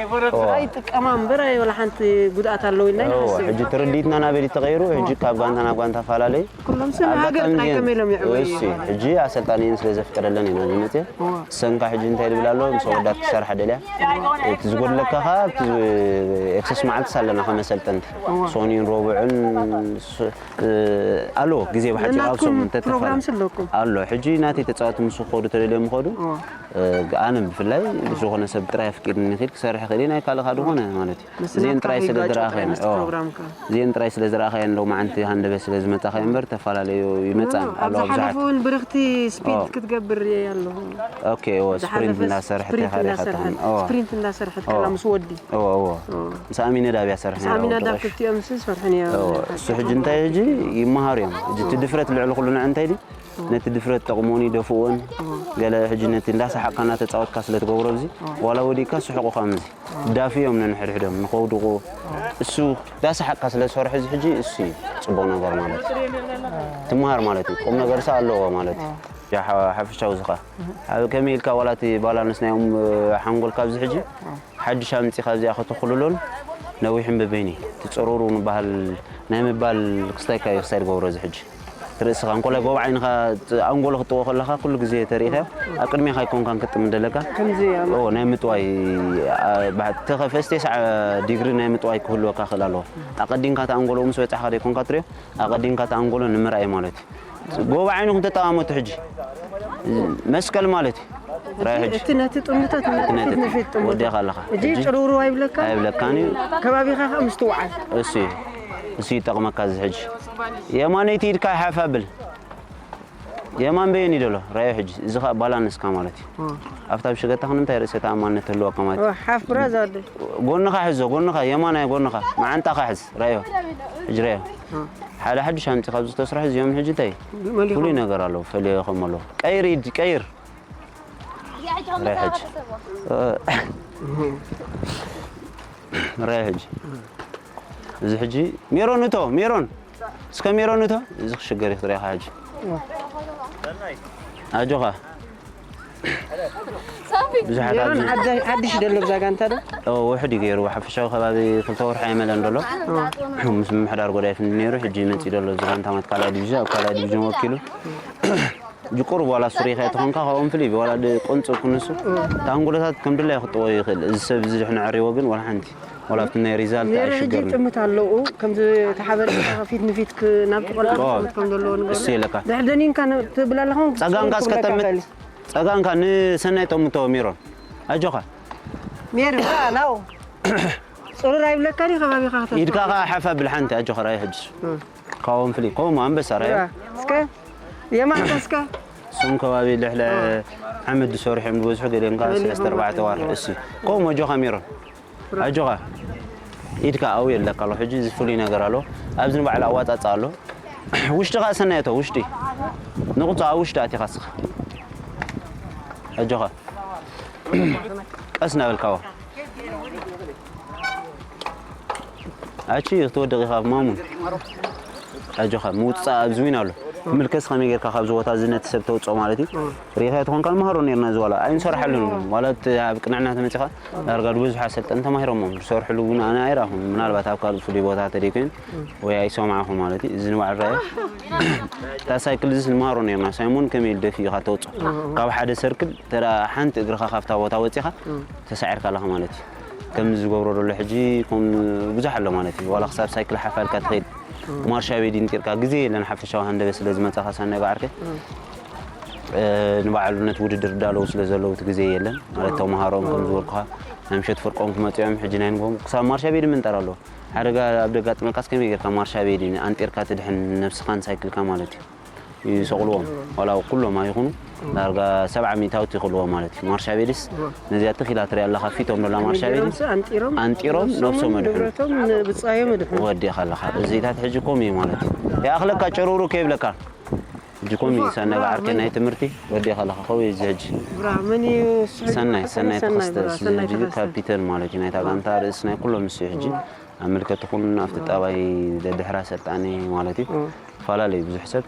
ኦ። ኣይጥቀማ እምበር ኣይ ወላ ሓንቲ ጉድኣት ኣለዎ ኢልና እዎ፣ ኣይንሓስብ። ሕጂ ትርዲትና ናበይ ተቐይሩ፣ ሕጂ ካብ ጋንታ ናብ ጋንታ ፈላለዩ። ኩሎም ስም ኣብ ሃገር ባጣም ጥራይ እየን። ከመይ ኢሎም ይዕበዩ እሱ እዩ። ይኾኑ? ሕጂ ኣሰልጣኒ እየን ስለ ዘፍቀደለን ኢና ዝመፅእ። ኦ። ሰንካ ሕጂ እንታይ ድብል ኣሎ? ምስ ወዳት ክሰርሓ ደልያ። እቲ ዝጎድለካ ከኣ ኣብቲ ኤክሰስ መዓልትስ ኣለና ከመ ሰልጠንቲ። ሶኒን ረቡዕን ስ- እ፣ ኣሎ ግዜ ብሓጺሩ ኣብ ነናትኩም ሰሙን ተተፋለ። ፕሮግራምስ ኣለኩም? ኣሎ። ሕጂ ናተይ ተጻወቲ ምስ ክኸዱ ተደልዮም ይኸዱ። ኣነ ብፍላይ ዝኾነ ሰብ ጥራይ ኣፍቂድኒ ክድ ክሰርሕ ክእል ናይ ካልኻ ዝኾነ ማለት እዩ። ምስና እዚን ጥራይ ስለ ዝራኸ እዚን ጥራይ ስለ ዝራኸ እንደው ማዓንቲ ሃንደበ ስለ ዝመጻኸ እምበር ተፈላለዩ ይመጻ ኣሎ። ኣብዛ ሓለፈ እውን ብርኽቲ ስፒድ ክትገብር እየ ኣለኹ። ኦኬ። ስፕሪንት እንዳሰርሐት ስፕሪንት እንዳሰርሐት ከላ ምስ ወዲ። ምስ ኣሚነዳብ እያ ሰርሐ። ኣሚነዳብ ክልቲኦም ስ ዝሰርሐን እያ። እሱ ሕጂ እንታይ ሕጂ ይመሃሩ እዮም። እቲ ድፍረት ልዕሊ ኩሉ ንዕ እንታይ ድዩ? ነቲ ድፍረት ጠቕሞን ይደፍእዎን። ገለ ሕጂ ነቲ እንዳሰሓቕካ እናተጻወትካ ስለ ትገብሮ፣ ኣብዚ ዋላ ወዲእካ ስሕቑኻ። ምዚ ዳፍዮም ነንሕድሕዶም ንኸውድቑ። እሱ እንዳሰሓቕካ ስለ ዝሰርሑ፣ እዚ ሕጂ እሱ እዩ ጽቡቕ ነገር ማለት እዩ። ትመሃር ማለት እዩ። ቁም ነገርሳ ኣለዎ ማለት እዩ። ሓፈሻዊ ዝኻ ኣብ ከመይ ኢልካ ዋላ እቲ ባላንስ ናዮም ሓንጎልካ ኣብዚ ሕጂ ሓድሽ ኣምጺኻ እዚኣ ከተኹልሎን ነዊሕን በበይኒ ትጽሩሩ ንበሃል ናይ ምባል ክስታይካ እዩ ክስታይ ዝገብሮ። እዚ ሕጂ ርእስኻ እንኮላይ ጎብ ዓይንኻ ኣንጎሎ ክትጥዎ ከለኻ ኩሉ ግዜ ተርእኻ ኣብ ቅድሜኻ ኣይኮንካን ክጥም እንደለካ። ናይ ምጥዋይ ተኸፈስቲ ሰዓ ዲግሪ ናይ ምጥዋይ ክህልወካ ክእል ኣለዎ። ኣቐዲምካ እቲ ኣንጎሎ ምስ በጻሕካ ደይኮንካ ትሪኦ፣ ኣቐዲምካ እቲ ኣንጎሎ ንምርኣይ ማለት እዩ። ጎብ ዓይንኹም ተጠማመቱ ሕጂ። መስቀል ማለት እዩ። ራይ ሕጂ። እቲ ነቲ ጥምቶ እቲ ነቲ ፊት ንፊት ጥምቶ። ወዲኻ ኣለኻ። እጂ ሕጂ ጭርውርው ኣይብለካ? ኣይብለካን እዩ። ከባቢኻ ከኣ ምስትውዓል። እሱ እዩ። እሱ ይጠቕመካ እዚ ሕጂ። የማነይቲ ኢድካ ሓፍ ኣብል። የማን በየን እዩ ዘሎ? ራዮ ሕጂ። እዚ ከኣ ባላንስካ ማለት እዩ። ኣብታ ብሽገታ ክንምንታይ ርእሰ ተኣማንነት ትህልወካ ማለት እዩ። ሓፍ ብራዝ ኣለ። ጎንኻ ሕዞ፣ ጎንኻ፣ የማናይ ጎንኻ፣ መዓንጣኻ ሕዝ። ራዮ። ሕጂ ራዮ። ሓደ ሓድሽ ኣምጺ ካብ ዝተስርሑ እዚኦም ሕጂ እንታይ? መሊኹም። ፍሉይ ነገር ኣለዎ፣ ፈልዮ ከም ኣለዎ። ቀይር ኢድ፣ ቀይር። ራዮ ሕጂ። ራዮ ሕጂ። እዚ ሕጂ ሜሮን እቶ፣ ሜሮን። እስከ ሜሮን እቶ። እዚ ክሽገር እዩ ክትሪኢኻ ሕጂ። ኣጆኻ። ብዙሓት ሜሮን ኣብዚ ሓደ-፣ ሓድሽ ደሎ ብዛ ጋንታ ዶ? ኦ፣ ውሕድ እዩ ገይሩ። ሓፈሻዊ ከባቢ ክልተ ወርሒ ኣይመለን ደሎ። ምስ ምምሕዳር ጎዳይፍ እንዲ ነይሩ፣ ሕጂ መጺኡ ደሎ። እዚ ጋንታ ማለት ካልኣይ ዲቪዥን፣ ኣብ ካልኣይ ዲቪዥን ወኪሉ። ጅቁር ዋላ ሱሪኻ ተኾንካ፣ ካብኦም ፍልይ ዋላ ድ-፣ ቆንጽ ኩንሱ። ታንጉለታት ከም ድላይ ክጥወ ይኽእል። እዚ ሰብ እዚ ድሕን ዕሪዎ ግን ዋላ ሓንቲ። ዋላ ኣብቲ ናይ ሪዛልት ሜሮ ሕጂ ኣይሽገርን። ጥምት ኣለዉ። ከምዚ ተሓበሪኻ ፊት ንፊት ክ-፣ ናብቲ ቆልዓ ኦ፣ ጥምት ከም ዘለዎ ንገሩ። እሱ የለካ። ድሕር ደኒንካ ን-፣ ትብል ኣለኻ፣ ጸጋምካ ክጽውር እስከ ክብለካ ጠምት። ይኽእል። ጸጋምካ ንሰናይ ጠምቶ ሜሮን። ኣጆኻ። ሜሮ፣ አ፣ ናው። ጽሩር ኣይብለካን እዩ ከባቢኻ ከተስፋ። ኢድካ ኸኣ ሓፍ ኣብል ሓንቲ ኣጆኻ ራይ ሕጅስ። እ። ካብኦም ፍሊ፣ ከምኡ ኣንበሳ ራዮ። ያ፣ እስከ፣ የማንካ እስከ። እሱም ከባቢ ልሕለ እ። ሓመድ ዝሰርሑ እዮም ዝበዝሑ፣ ገሊኦም ከኣ ገሊኦም ሰለስተ ኣርባዕተ ከኣ ዋርሕ። እሱ። ከምኡ ኣጆኻ ሜሮን። ኣጆኻ። ኢድካ ኣው የለካ ኣሎ። ሕጂ እዚ ፍሉይ ነገር ኣሎ። ኣብዚ ንባዕሉ ኣዋጻጻ ኣሎ። ውሽጢ ከኣ ሰናይ እቶ፣ ውሽጢ። ንቑጽ ኣብ ውሽጢ ኣቲኻ እስኻ። ኣጆኻ። ቀስ እናበልካ ዋ። ኣቺ ክትወድቕ ኢኻ ማሙን። ኣጆኻ፣ ምውጻእ ኣብዚ ዊን ኣሎ። ምልከስ ከመይ ጌርካ ካብዚ ቦታ እዚ ነቲ ሰብ ተውጽኦ ማለት እዩ። ሪኢኻዮ ተኾንካ ንመሃሮ ኔርና እዚ ዋላ ኣይንሰርሓሉን። ዋላ እቲ ኣብ ቅንዕና ተመጺኻ ዳርጋ ዝበዝሑ ኣሰልጠንቲ ተማሂሮሞም ዝሰርሕሉ እውን ኣነ ኣይረኣኹን። ምናልባት ኣብ ካልእ ፍሉይ ቦታ ተደይኮይኑ ወይ ኣይሰማዕኹ ማለት እዩ። እዚ ንባዕሉ ረኣየ። እታ ሳይክል እዚስ ንመሃሮ ኔርና። ሳይሞን ከመይ ኢሉ ደፊኡ ኢኻ ተውጽኦ? ካብ ሓደ ሰርክል ተራ ሓንቲ እግርኻ ካብታ ቦታ ወጺኻ ተሳዒርካ ኣለኻ ማለት እዩ። ከምዚ ዝገብሮ ዘሎ ሕጂ ከም ብዙሕ ኣሎ ማለት እዩ። ዋላ ክሳብ ሳይክል ሓፍ ኣልካ ትኸይድ። ማርሻ ቤዲ ንጢርካ ግዜ የለን ሓፈሻዊ ሃንደበት ስለ ዝመጻኻ ሳነጋ ዓርከይ። እ፣ ንባዕሉ ነቲ ውድድር ዳለዉ ስለ ዘለዉ እቲ ግዜ የለን። ማለት ተመሃሮም ከም ዝበልኩኻ ናይ ምሸት ፍርቆም ክመጽኦም ሕጂ ናይ ንግሆም ክሳብ ማርሻ ቤዲ ምንጣር ኣለዎ። ሓደጋ ኣብ ደጋጥመካስ ከመይ ጌርካ ማርሻ ቤዲ ኣንጢርካ ትድሕን ነብስኻን ሳይክልካ ማለት እዩ። ይሰቕልዎም። ዋላ ኩሎም ኣይኹኑ፣ ዳርጋ ሰብዓ ሚእታዊት ይኽልዎ ማለት እዩ። ማርሻ ቤድስ ነዚኣ ትኽ ኢላ ትሪኣ ኣለኻ፣ ፊቶም ደላ ማርሻ ቤዲ ገይሮምስ ኣንጢሮም ኣንጢሮም ነብሶም ነብሶም ኣድሕኑ። ንብረቶም ንብጻዮም ኣድሕኑ። ወዲእኻ ኣለኻ። እዚታት ሕጂ ኮም እዩ ማለት እዩ። ይኣኽለካ ጨሩሩ ከይብለካ። ሕጂ ኮም እዩ። ሰነጋ ዓርከይ ናይ ትምህርቲ ወዲእኻ ኣለኻ። ከው እዩ እዚ ሕጂ። ብራ፣ መን እዩ እሱ? ሰናይ፣ ሰናይ ሰናይ ተኸስተ ብራ፣ እሱ ሰናይ ሕጂ ተኸስተ። ካፒተን ማለት እዩ። ናይታ ጋንታ ርእስ ናይ ኩሎም እሱ እዩ ሕጂ። ኣብ ምልከት ይኹን ኣብቲ ጣባይ ደድሕራ ሰልጣኒ ማለት እዩ። ፈላለዩ ብዙሕ ሰብ።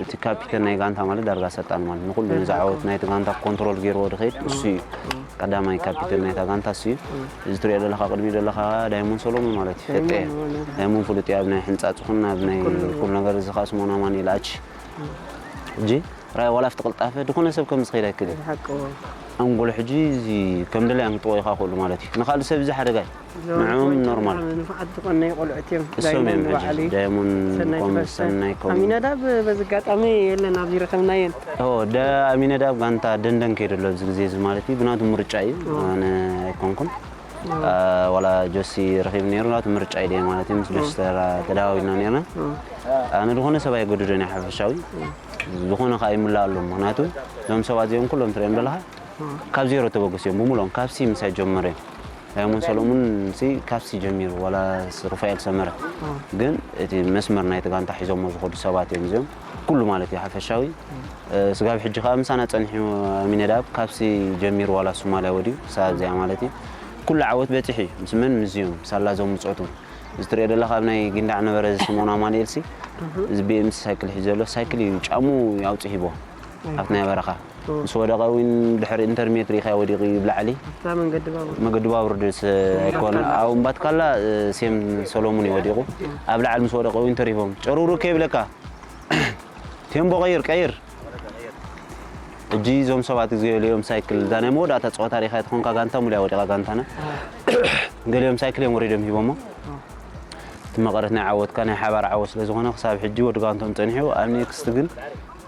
እቲ ካፒተን ናይ ጋንታ ማለት ዳርጋ ሰልጣን ማለት ንኹሉ ነዚ ዓወት ናይቲ ጋንታ ኮንትሮል ገይርዎ ድኸይድ እሱ እዩ። ቀዳማይ ካፒተን ናይታ ጋንታ እሱ እዩ። እዚ ትሪኦ ዘለኻ ቅድሚኡ ዘለኻ ዳይሞን ሰሎሞን ማለት እዩ። ፈጠ ዳይሞን ማለት እዩ። ዳይሞን ፍሉጥ እዩ ኣብ ናይ ሕንጻጽ ይኹን ኣብ ናይ ኩሉ ነገር። ኩሉ ነገር። እዚ ኸኣ ስሞን ኣማኑኤል ኣች። ሕጂ ራይ ዋላ ኣብቲ ቅልጣፈ ዝኾነ ሰብ ከም ዝኸይድ ኣይክእል እዩ። ሓቂ ኣንጎሎ ሕጂ እዚ ከም ደላይ ኣምጥዎ ኢኻ ክእሉ ማለት እዩ። ንኻልእ ሰብ እዚ ሓደጋ እዩ። ንዕኦም ኖርማል። ንፋዓት ዝኾነ ቆልዑት እዮም። እሶም እዮም ዳይሞንድ ሕጂ በዓል እዩ። ዳይሞንድ ሰናይ ኮም ተፈሰ ሰናይ ኮም ኣሚናዳብ በዚ ኣጋጣሚ የለን ኣብዚ ረኸብናየን። ኦ ደ ኣሚነዳብ ጋንታ ደንደን ከይደሎ ኣብዚ ግዜ እዚ ማለት እዩ። ብናቱ ምርጫ እዩ። ኣነ ኣይኮንኩን። ዋላ ጆሲ ረኺብ ነይሩ ናቱ ምርጫ ኢለ ማለት እዩ። ምስ ጆሲ ተራ- ተደዋዊልና ነርና። ኣነ ዝኾነ ሰብ ኣይገድዶን እዩ ሓፈሻዊ ዝኾነ ከዓ ይምላእ ኣሎ። ምክንያቱ እዞም ሰባት እዚኦም ኩሎም ትሪኦም ዘለካ ካብ ዜሮ ተበገሱ እዮም ብምሎም ካብ ሲ ምሳይ ጀመረ እዮም። ዳይሞን ሰሎሙን ሲ ካብ ሲ ጀሚሩ ዋላ ስ- ሩፋኤል ሰመረ ግን እቲ መስመር ናይቲ ጋንታ ሒዞሞ ዝኸዱ ሰባት እዮም እዚኦም ኩሉ ማለት እዩ ሓፈሻዊ። ስጋብ ሕጂ ከዓ ምሳና ፀኒሑ ሚነዳብ ካብ ሲ ጀሚሩ ዋላ ሶማልያ ወዲዩ ክሳብ እዚኣ ማለት እዩ። ኩሉ ዓወት በፂሑ እዩ ምስ መን ምስዚኦም ሳላ ዞም ምፆቱ እዚ ትሪኦ ዘለካ ኣብ ናይ ጊንዳዕ ነበረ እዚ ስምኦን ኣማኑኤል ሲ እዚ ቢኤምሲ ሳይክል ሒዙ ዘሎ ሳይክል እዩ ጫሙ ኣውፅእ ሂቦ ኣብቲ ናይ በረኻ ምስ ወደቐ እውን ድሕሪ ኢንተርሜት ሪኢኻ ወዲቑ እዩ ብላዕሊ ኣብታ መንገዲ ባቡር መገዲ ባቡር ድስ ኣይኮነ ኣብ እምባትካላ ሴም ሰሎሙን እዩ ወዲቑ ኣብ ላዕሊ ምስ ወደቐ እውን ተሪፎም ጨሩሩ ከይብለካ ቴምቦ ቀይር ቀይር እጂ እዞም ሰባት እዚ ገሊኦም ሳይክል እዛ ናይ መወዳእታ ፀወታ ሪኢኻ ትኾንካ ጋንታ ሙሉያ ወዲቓ ጋንታና ገሊኦም ሳይክል እዮም ወሪዶም ሂቦሞ እቲ መቐረት ናይ ዓወትካ ናይ ሓባር ዓወት ስለ ዝኾነ ክሳብ ሕጂ ወዲ ጋንቶም ፀኒሑ ኣብ ኔክስት ግን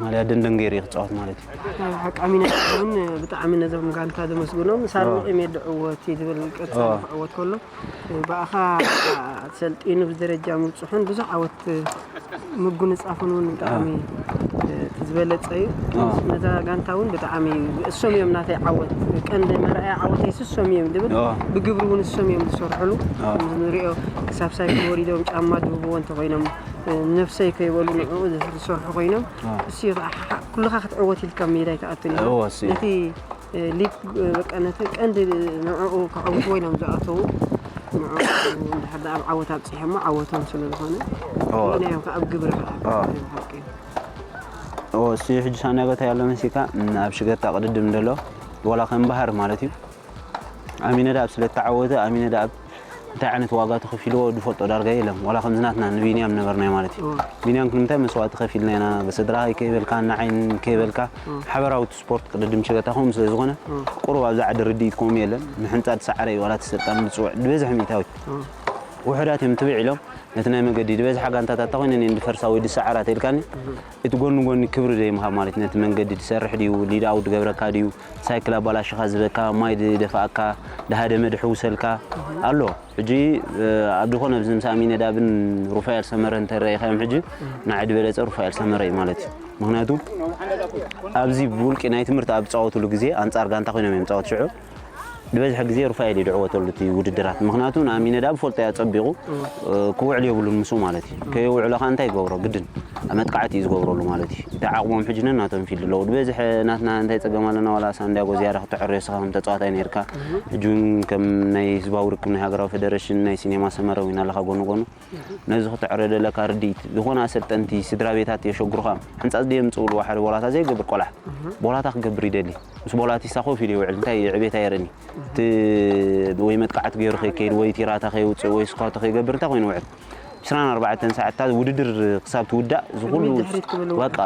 ማልያ ደንደን ገይሩ እዩ ክፃወት ማለት እዩ ሓቃሚነት እውን ብጣዕሚ ነዞም ጋንታ ዘመስግኖም ሳርሙቕ እዮም የድዕወት እዩ ዝብል ቀፃሊ ክዕወት ከሎ ብኣኻ ሰልጢኑ ብደረጃ ምብፅሑን ብዙሕ ዓወት ምጉንፃፉን እውን ብጣዕሚ እቲ ዝበለፀ እዩ ነዛ ጋንታ እውን ብጣዕሚ እሶም እዮም ናተይ ዓወት ቀንዲ መርኣያ ዓወተይ ስሶም እዮም ዝብል ብግብሪ እውን እሶም እዮም ዝሰርሕሉ ንሪኦ ክሳብ ሳይክል ወሪዶም ጫማ ዝህብዎ እንተኮይኖም ነብሰይ ከይበሉ ንዕኡ ዝሰርሑ ኮይኖም እሱ ኩልኻ ክትዕወት ኢልካ ሜዳ ኣይትኣቱን ነቲ ሊግ በቃ ነቲ ቀንዲ ንዕኡ ከዕውትዎ ኢሎም ዝኣተዉ ንዕኡ እንድሕር ደኣ ኣብ ዓወት ኣብፂሖሞ ዓወቶም ስለ ዝኾነ ርኢናዮም ከዓ ኣብ ግብሪ ከዓ ሓቂ እሱ ሕጂ ሳናገታ ያለ መሲካ ኣብ ሽገታ ቅድድም እንደሎ ዋላ ከም ባህር ማለት እዩ ኣሚነዳብ ስለ ተዓወተ ኣሚነዳብ እንታይ ዓይነት ዋጋ ተኸፊልዎ ዝፈልጦ ዳርጋ የለን ዋላ ከምዚ ናትና ንቢንያም ነበርናዮ ማለት እዩ ቢንያም ክንምንታይ መስዋእቲ ከፊልና ኢና ስድራኸይ ከይበልካ ንዓይን ከይበልካ ሓበራዊ ስፖርት ቅድድም ሸገታ ከምኡ ስለ ዝኾነ ቁሩብ ኣብዚ ዓዲ ርድኢት ከምኡ የለን ንሕንፃ ዝሰዓረ እዩ ዋላ ተሰልጣን ዝፅውዕ ዝበዝሐ ሚእታዊት ውሑዳት እዮም ትብዕ ኢሎም ነቲ ናይ መገዲ ዝበዝሓ ጋንታታት ተኮይነን እየን ዝፈርሳ ወይ ዝሰዓራ ተኢልካኒ እቲ ጎኒ ጎኒ ክብሪ ዘይምሃብ ማለት ነቲ መንገዲ ዝሰርሕ ድዩ ሊድ ኣውት ዝገብረካ ድዩ ሳይክል ኣባላሽኻ ዝበካ ማይ ዝደፋኣካ ድሃደመ ድሕውሰልካ ኣሎ ሕጂ ኣብ ዝኾነ ኣብዚ ምስ ኣሚነዳብን ሩፋኤል ሰመረ እንተረኢኻዮም ሕጂ ንዓይ ዝበለፀ ሩፋኤል ሰመረ እዩ ማለት እዩ ምክንያቱ ኣብዚ ብውልቂ ናይ ትምህርቲ ኣብ ዝፃወትሉ ግዜ ኣንፃር ጋንታ ኮይኖም እዮም ፃወት ሽዑ ዝበዝሐ ግዜ ሩፋኤል እዩ ድዕወተሉ እቲ ውድድራት ምክንያቱ ንኣሚነዳብ ፈልጦ እያ ፀቢቑ ክውዕል የብሉን ምስኡ ማለት እዩ ከየውዕሎ ከዓ እንታይ ይገብሮ ግድን መጥቃዕቲ እዩ ዝገብረሉ ማለት እዩ እቲ ዓቕሞም ሕጂ ነናቶም ፊልድ ኣለዉ ዝበዝሐ ናትና እንታይ ፀገም ኣለና ዋላ ሳንዲያጎ ዝያዳ ክትዕርዮ ስኻ ከም ተፃዋታይ ነርካ ሕጂ እውን ከም ናይ ህዝባዊ ርክብ ናይ ሃገራዊ ፌደሬሽን ናይ ሲኔማ ሰመረ እውን ኣለካ ጎኑ ጎኑ ነዚ ክትዕርዮ ዘለካ ርድኢት ዝኾነ ኣሰልጠንቲ ስድራ ቤታት የሸግሩኻ ሕንፃፅ ድየ ምፅብሉ ሓደ ቦላታ ዘይገብር ቆልዓ ቦላታ ክገብር ይደሊ ምስ ቦላቲስታ ኮፍ ኢሉ ይውዕል እንታይ ዕቤት ኣየርእኒ እቲ ወይ መጥቃዕቲ ገይሩ ከይከይድ ወይ ቲራታ ከይውፅእ ወይ ስኳቶ ከይገብር እንታይ ኮይኑ ውዕል ዕስራን ኣርባዕተን ሰዓትታት ውድድር ክሳብ ትውዳእ ዝኩሉ በቃ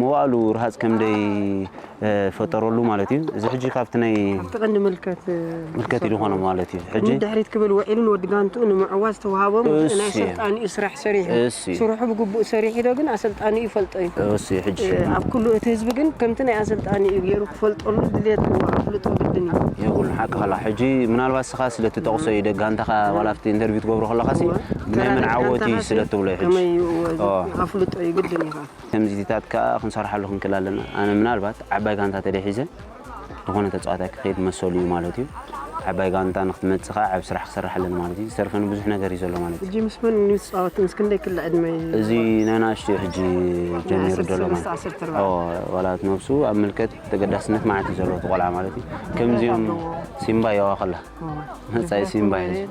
መዋእሉ ርሃፅ ከም ደይ ፈጠረሉ ማለት እዩ እዚ ሕጂ ካብቲ ናይ ኣብቲ ቀንዲ ምልከት ምልከት እዩ ዝኾነ ማለት እዩ ሕጂ ድሕሪት ክብል ውዒሉ ንወዲ ጋንትኡ ንምዕዋዝ ዝተዋሃቦም ናይ ሰልጣኒኡ ስራሕ ሰሪሑ ስርሑ ብግቡእ ሰሪሑ ዶ ግን ኣሰልጣኒኡ ይፈልጦ እዩ እሱ ሕጂ ኣብ ኩሉ እቲ ህዝቢ ግን ከምቲ ናይ ኣሰልጣኒኡ ገይሩ ክፈልጠሉ ድልየት ኣለዎ ኣፍልጦ ግድን እዩ የብሉ ሓቅኻ ሕጂ ምናልባት ስኻ ስለ ትጠቕሶ እዩ ደጋንታኻ ዋላ ኣብቲ ኢንተርቪው ትገብሮ ከለኻሲ ናይ መን ዓወት እዩ ስለ ትብሎ እዩ ሕጂ ኣፍልጦ እዩ ግድን እዩ ከምዚታት ከዓ ክንሰርሓሉ ክንክእል ኣለና ኣነ ምናልባት ዓባይ ጋንታ ተደሒዘ ዝኾነ ተፃዋታይ ክኸይድ መሰሉ እዩ ማለት እዩ ዓባይ ጋንታ ንክትመፅእ ከዓ ዓብ ስራሕ ክሰርሕ ኣለና ማለት እዩ ዝተርፈኒ ብዙሕ ነገር እዩ ዘሎ ማለት እዩ ሕጂ ምስ መን ንፃወት ምስ ክንደይ ክለ ዕድመ እዩ እዚ ናይ ናእሽቱ ሕጂ ጀሚሩ ዘሎ ማለት ዋላ ነብሱ ኣብ ምልከት ተገዳስነት ማለት እዩ ዘለዎ ቆልዓ ማለት እዩ ከምዚኦም ሲምባ የዋ ከላ መፃኢ ሲምባ እዩ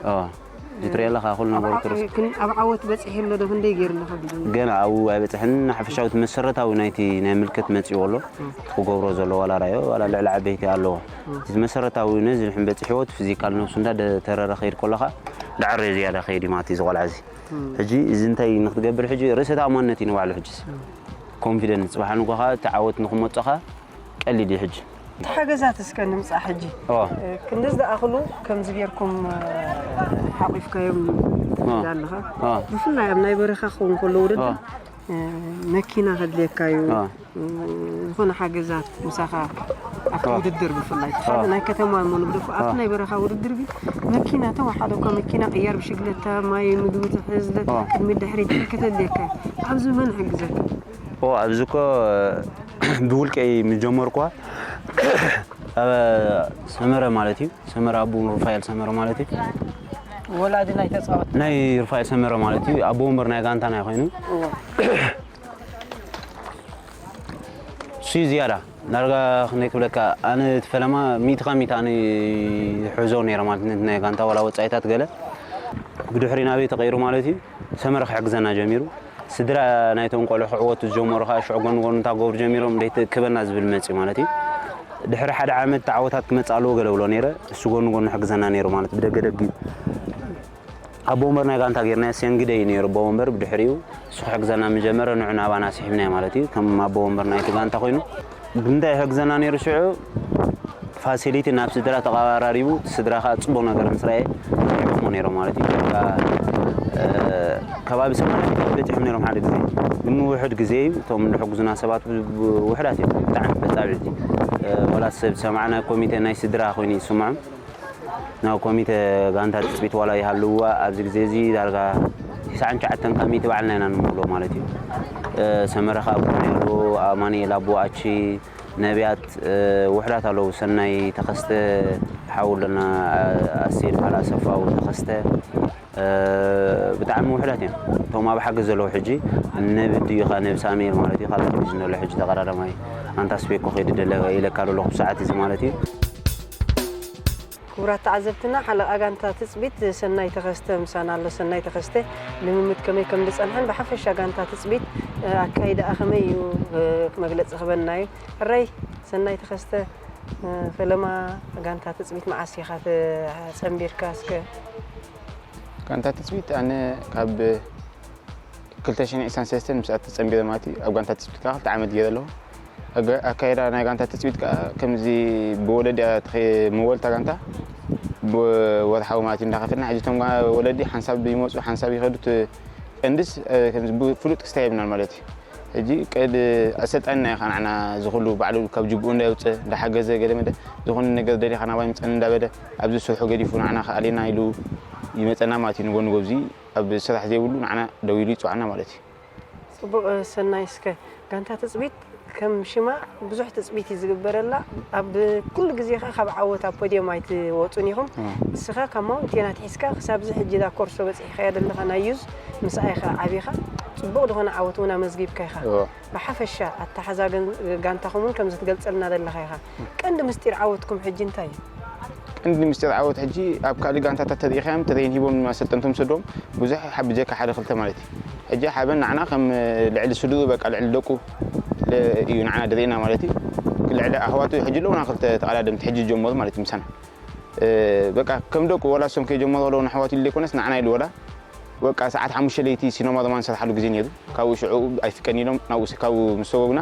ትሪኦ ኣለኻ ኩሉ ነገሩ ክርስ ኣብ ዓወት በፂሑ ኣሎ ዶ ክንደይ ገይሩ ኣሎ ከቢዱ ገና ኣብኡ ኣይበፅሕን ሓፈሻዊ እቲ መሰረታዊ ናይቲ ናይ ምልክት መፂእዎ ኣሎ እቲ ክገብሮ ዘሎ ዋላ ራዮ ዋላ ልዕሊ ዓበይቲ ኣለዎ እቲ መሰረታዊ ነዚ ልሕም በፂሕዎ እቲ ፊዚካል ነብሱ እንዳ ተረረ ከይድ ከለኻ ዳዕሮ ዝያዳ ከይድ እዩ ማለት እዩ ዝቆልዓ እዚ ሕጂ እዚ እንታይ ንክትገብር ሕጂ ርእሰ ተኣማንነት እዩ ንባዕሉ ሕጂስ ኮንፊደንስ ጽባሕ ንጎኻ እቲ ዓወት ንኽመጾኻ ቀሊል እዩ ሕጂ። እቲ ሓገዛት እስከ ንምጻእ ሕጂ። ኦ። ክንድዚ ዝኣኽሉ ከምዚ ጌርኩም፣ እ፣ ሓቒፍካዮም ኦ። ትብል ኣለኻ። ኦ። ብፍላይ ኣብ ናይ በረኻ ክኸውን ከሎ ውድድር፣ ኦ። እ፣ መኪና ከድልየካ እዩ። ኦ። እ፣ ዝኾነ ሓገዛት ምሳኻ ኣብቲ ኦ። ውድድር ብፍላይ። ኦ። ሓደ ናይ ከተማ እሞ ንብደፎ ኣብቲ ኦ። ናይ በረኻ ውድድር ግን መኪና ተወሓዶ እኳ መኪና ቅያር ብሽግለታ፣ ማይ፣ ምግቢ ትሕዝ፣ ኦ። ቅድሚ ድሕሪት ከተድልየካ እዩ። ኣብዚ መን ይሕግዘካ? ኦ፣ ኣብዚ እኮ ብውልቀይ ምስ ጀመርኩዋ፣ ኣብ ሰመረ ማለት እዩ። ሰመረ ኣቦ ሩፋኤል ሰመረ ማለት እዩ። ወላዲ ናይ ተጻወት። ናይ ሩፋኤል ሰመረ ማለት እዩ። ኣቦ ወንበር ናይ ጋንታና ኮይኑ። እዎ። እሱ እዩ ዝያዳ። ዳርጋ ክንደይ ክብለካ፣ ኣነ እቲ ፈለማ ሚእቲ ካብ ሚእቲ ኣነ ይሕዞ ነይረ ማለት ነቲ ናይ ጋንታ ዋላ ወጻኢታት ገለ። ብድሕሪ ናበይ ተቐይሩ ማለት እዩ። ሰመረ ክሕግዘና ጀሚሩ። ስድራ ናይቶም ቆልዑ ክዕወቱ ዝጀመሩ ከኣ ሽዑ ጎኒ ጎኒ እንታይ ክገብሩ ጀሚሮም፣ "ደይትእክበና" ዝብል መጽዩ ማለት እዩ። ድሕሪ ሓደ ዓመት እቲ ዓወታት ክመጽእ ኣለዎ ገለ ብሎ ነይረ። እሱ ጎኒ ጎኒ ሕግዘና ነይሩ ማለት ብደገ ደጊ እዩ። ኣቦ ወንበር ናይ ጋንታ ጌርናዮ፣ ሴንግደ እዩ ነይሩ ኣቦ ወንበር። ብድሕሪኡ እሱ ክሕግዘና ምስ ጀመረ ንዑ ናባና ስሒብናዮ ማለት እዩ። ከም ኣቦ ወንበር ናይቲ ጋንታ ኮይኑ። ብምንታይ ይሕግዘና ነይሩ ሽዑ? ፋሲሊቲ ናብ ስድራ ተቐራሪቡ፣ እቲ ስድራ ኸኣ ጽቡቕ ነገር ምስ ረኣየ፣ ይሕግዝዎ ነይሮም ማለት እዩ። ከ-፣ እ፣ ከባቢ ሰማንያ በጺሖም ነይሮም ሓደ ግዜ። ግን ውሑድ ግዜ እዩ። እቶም ዝሕግዙና ሰባት ብ-፣ ብ-፣ ውሑዳት እዮም። ብጣዕሚ በጻብዕቲ። እ፣ ዋላ ሰብ ዝሰምዓ ናይ ኮሚቴ ናይ ስድራ ኮይኑ ይስምዖም። ናብ ኮሚቴ ጋንታ ትጽቢት ዋላ ይሃልውዋ፣ ኣብዚ ግዜ እዚ ዳርጋ ተስዓን ትሽዓተን ካብ ሚእቲ ባዕልና ኢና ንምውሎ ማለት እዩ። እ፣ ሰመረ ኸኣ ቡን ኣሎ፣ ኣማኑኤል ኣቦ ኣቺ፣ ነቢያት፣ እ፣ ውሑዳት ኣለዉ። ሰናይ ተኸስተ ሓው ኣለና፣ ኣሴ በዓል ኣሰፋ፣ ተኸስተ፣ እ፣ ብጣዕሚ ውሑዳት እዮም። እቶም ኣብ ሓገዝ ዘለዉ ሕጂ ነቢ ድዩኻ፣ ነቢ ሳሙኤል ማለት እዩ፣ ካልኣይ ዲቪዥን ዘሎ ሕጂ ተቐዳዳማይ ኣንታ ስፔኮ ከይዱ ደለ ኢለካ ኣለኹ ብሰዓት እዚ ማለት እዩ። ክቡራት ተዓዘብትና፣ ሓለቓ ጋንታ ትጽቢት ሰናይ ተኸስተ ምሳና ኣሎ። ሰናይ ተኸስተ ልምምድ ከመይ ከም ዝጸንሐን ብሓፈሻ ጋንታ ትጽቢት፣ እ፣ ኣካይዳኣ ከመይ እዩ፣ እ፣ መግለጺ ክበና እዩ። ሕራይ ሰናይ ተኸስተ፣ እ፣ ፈለማ ጋንታ ትጽቢት መዓስ ኢኻ ተጸንቢርካ እስከ? ጋንታ ትጽቢት ኣነ ካብ ክልተ ሽሕን ዕስራን ሰለስተን ምስኣ ተጸንቢረ ማለት እዩ። ኣብ ጋንታ ትጽቢት ከኣ ክልተ ዓመት ገይረ ኣለኹ። ኣገ-፣ ኣካይዳ ናይ ጋንታ ትጽቢት ከኣ ከምዚ ብወለዲ እያ ተኸ-፣ መወልታ ጋንታ ብወርሓዊ ማለት እዩ እንዳኸፈልና፣ ሕጂ እቶም ጋ-፣ ወለዲ ሓንሳብ ይመጹ፣ ሓንሳብ ይኸዱ፣ ት-፣ ቀንድስ፣ እ፣ ከምዚ ብ-፣ ፍሉጥ ክስታይ የብልናን ማለት እዩ። ሕጂ ቀድ-፣ ኣሰልጣኒና ኢኻ ንዓና ዝኹሉ ባዕሉ ካብ ጅግኡ እንዳየውጽእ፣ እንዳሓገዘ ገለ መለ ዝኾነ ነገር ደሊኻ ናባይ ምጸኒ እንዳበለ፣ ኣብዚ ስርሑ ገዲፉ ንዓና ከኣሌና ኢሉ ይመጸና ማለት እዩ። ንጎ ንጎ ኣብዚ ኣብ ስራሕ ዘይብሉ ንዓና ደው ኢሉ ይጽውዓና ማለት እዩ። ጽቡቕ፣ እ፣ ሰናይ፣ እስከ ጋንታ ትጽቢት ከም ሽማ ብዙሕ ትጽቢት እዩ ዝግበረላ። ኣብ ኩሉ ግዜ ከኣ ካብ ዓወት ኣብ ፖድዮም ኣይትወጹን ኢኹም። እ። ንስኻ ካብ ማውንቴን ኣትሒዝካ ክሳብ እዚ ሕጂ እዛ ኮርሶ በጺሕካያ ዘለኻ ናይ ዩዝ ምስኣ ኢኻ ዓቢኻ ጽቡቕ ዝኾነ ዓወት እውን ኣመዝጊብካ ኢኻ። እ። ብሓፈሻ ኣተሓዛ ገን-፣ ጋንታኹም እውን ከም ዝትገልጸልና ዘለኻ ኢኻ። ቀንዲ ምስጢር ዓወትኩም ሕጂ እንታይ እዩ? ቀንዲ ምስጢር ዓወት ሕጂ ኣብ ካልእ ጋንታታት ተሪኢኻዮም፣ ትሬን ሂቦም ኣሰልጠንቶም ዝሰድዎም ብዙሕ ሓ-፣ ብጀካ ሓደ ክልተ ማለት እዩ። ሕጂ ሓበን ንዓና ከም ልዕሊ ስድርኡ በቃ ልዕሊ ደቁ ለ-፣ እዩ ንዓና ድርእየና ማለት እዩ። ልዕሊ ኣሕዋቱ ሕጂ ኣለዉና ክልተ ተቐዳደምቲ ሕጂ ዝጀመሩ ማለት እዩ ምሳና። እ፣ በቃ ከም ደቁ ወላ እሶም ከይጀመሩ ኣለዉ ንኣሕዋቱ ኢሉ ዘይኮነስ ንዓና ኢሉ ወላ በቃ ሰዓት ሓሙሽተ ለይቲ ሲኖማ ሮማ ንሰርሓሉ ግዜ ነይሩ። ካብኡ ሽዑ ኣይፍቀን ኢሎም ናብኡ ስ-፣ ካብኡ ምስ ሰበቡና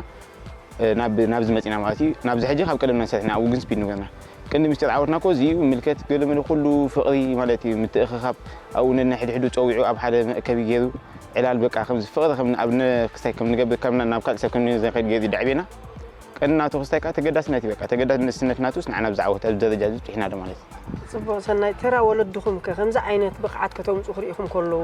እ፣ ናብ፣ ናብዚ መጺና ማለት እዩ። ናብዚ ሕጂ ካብ ቀደምና ሰሪሕና፣ ኣብኡ ግን ስፒድ ንገርና። ቀንዲ ምስጢር ዓወትና እኮ እዚ እዩ። ምልከት ገለ መለ ኩሉ ፍቕሪ ማለት እዩ። ምትእኽኻብ፣ ኣብኡ ነንሕድሕዱ ጸዊዑ ኣብ ሓደ መእከቢ ገይሩ ዕላል በቃ ከምዚ ፍቕሪ ከም ኣብ ነ-፣ ክስታይ ከም ንገብር ከምና ናብ ካልእ ሰብ ከም ንዘይከድ ገይሩ ደዕቤና። ቀንዲ ናቱ ክስታይ ከኣ ተገዳስነት እዩ በቃ። ተገዳስነት ናቱስ ንዓና ኣብዚ ዓወት ኣብዚ ደረጃ እዚ ኣብጺሕና ኣሎ ማለት እዩ። ጽቡቕ ሰናይ፣ ተራ ወለድኹም ከ ከምዚ ዓይነት ብቕዓት ከተምጽኡ ክሪኢኹም ከለዉ፣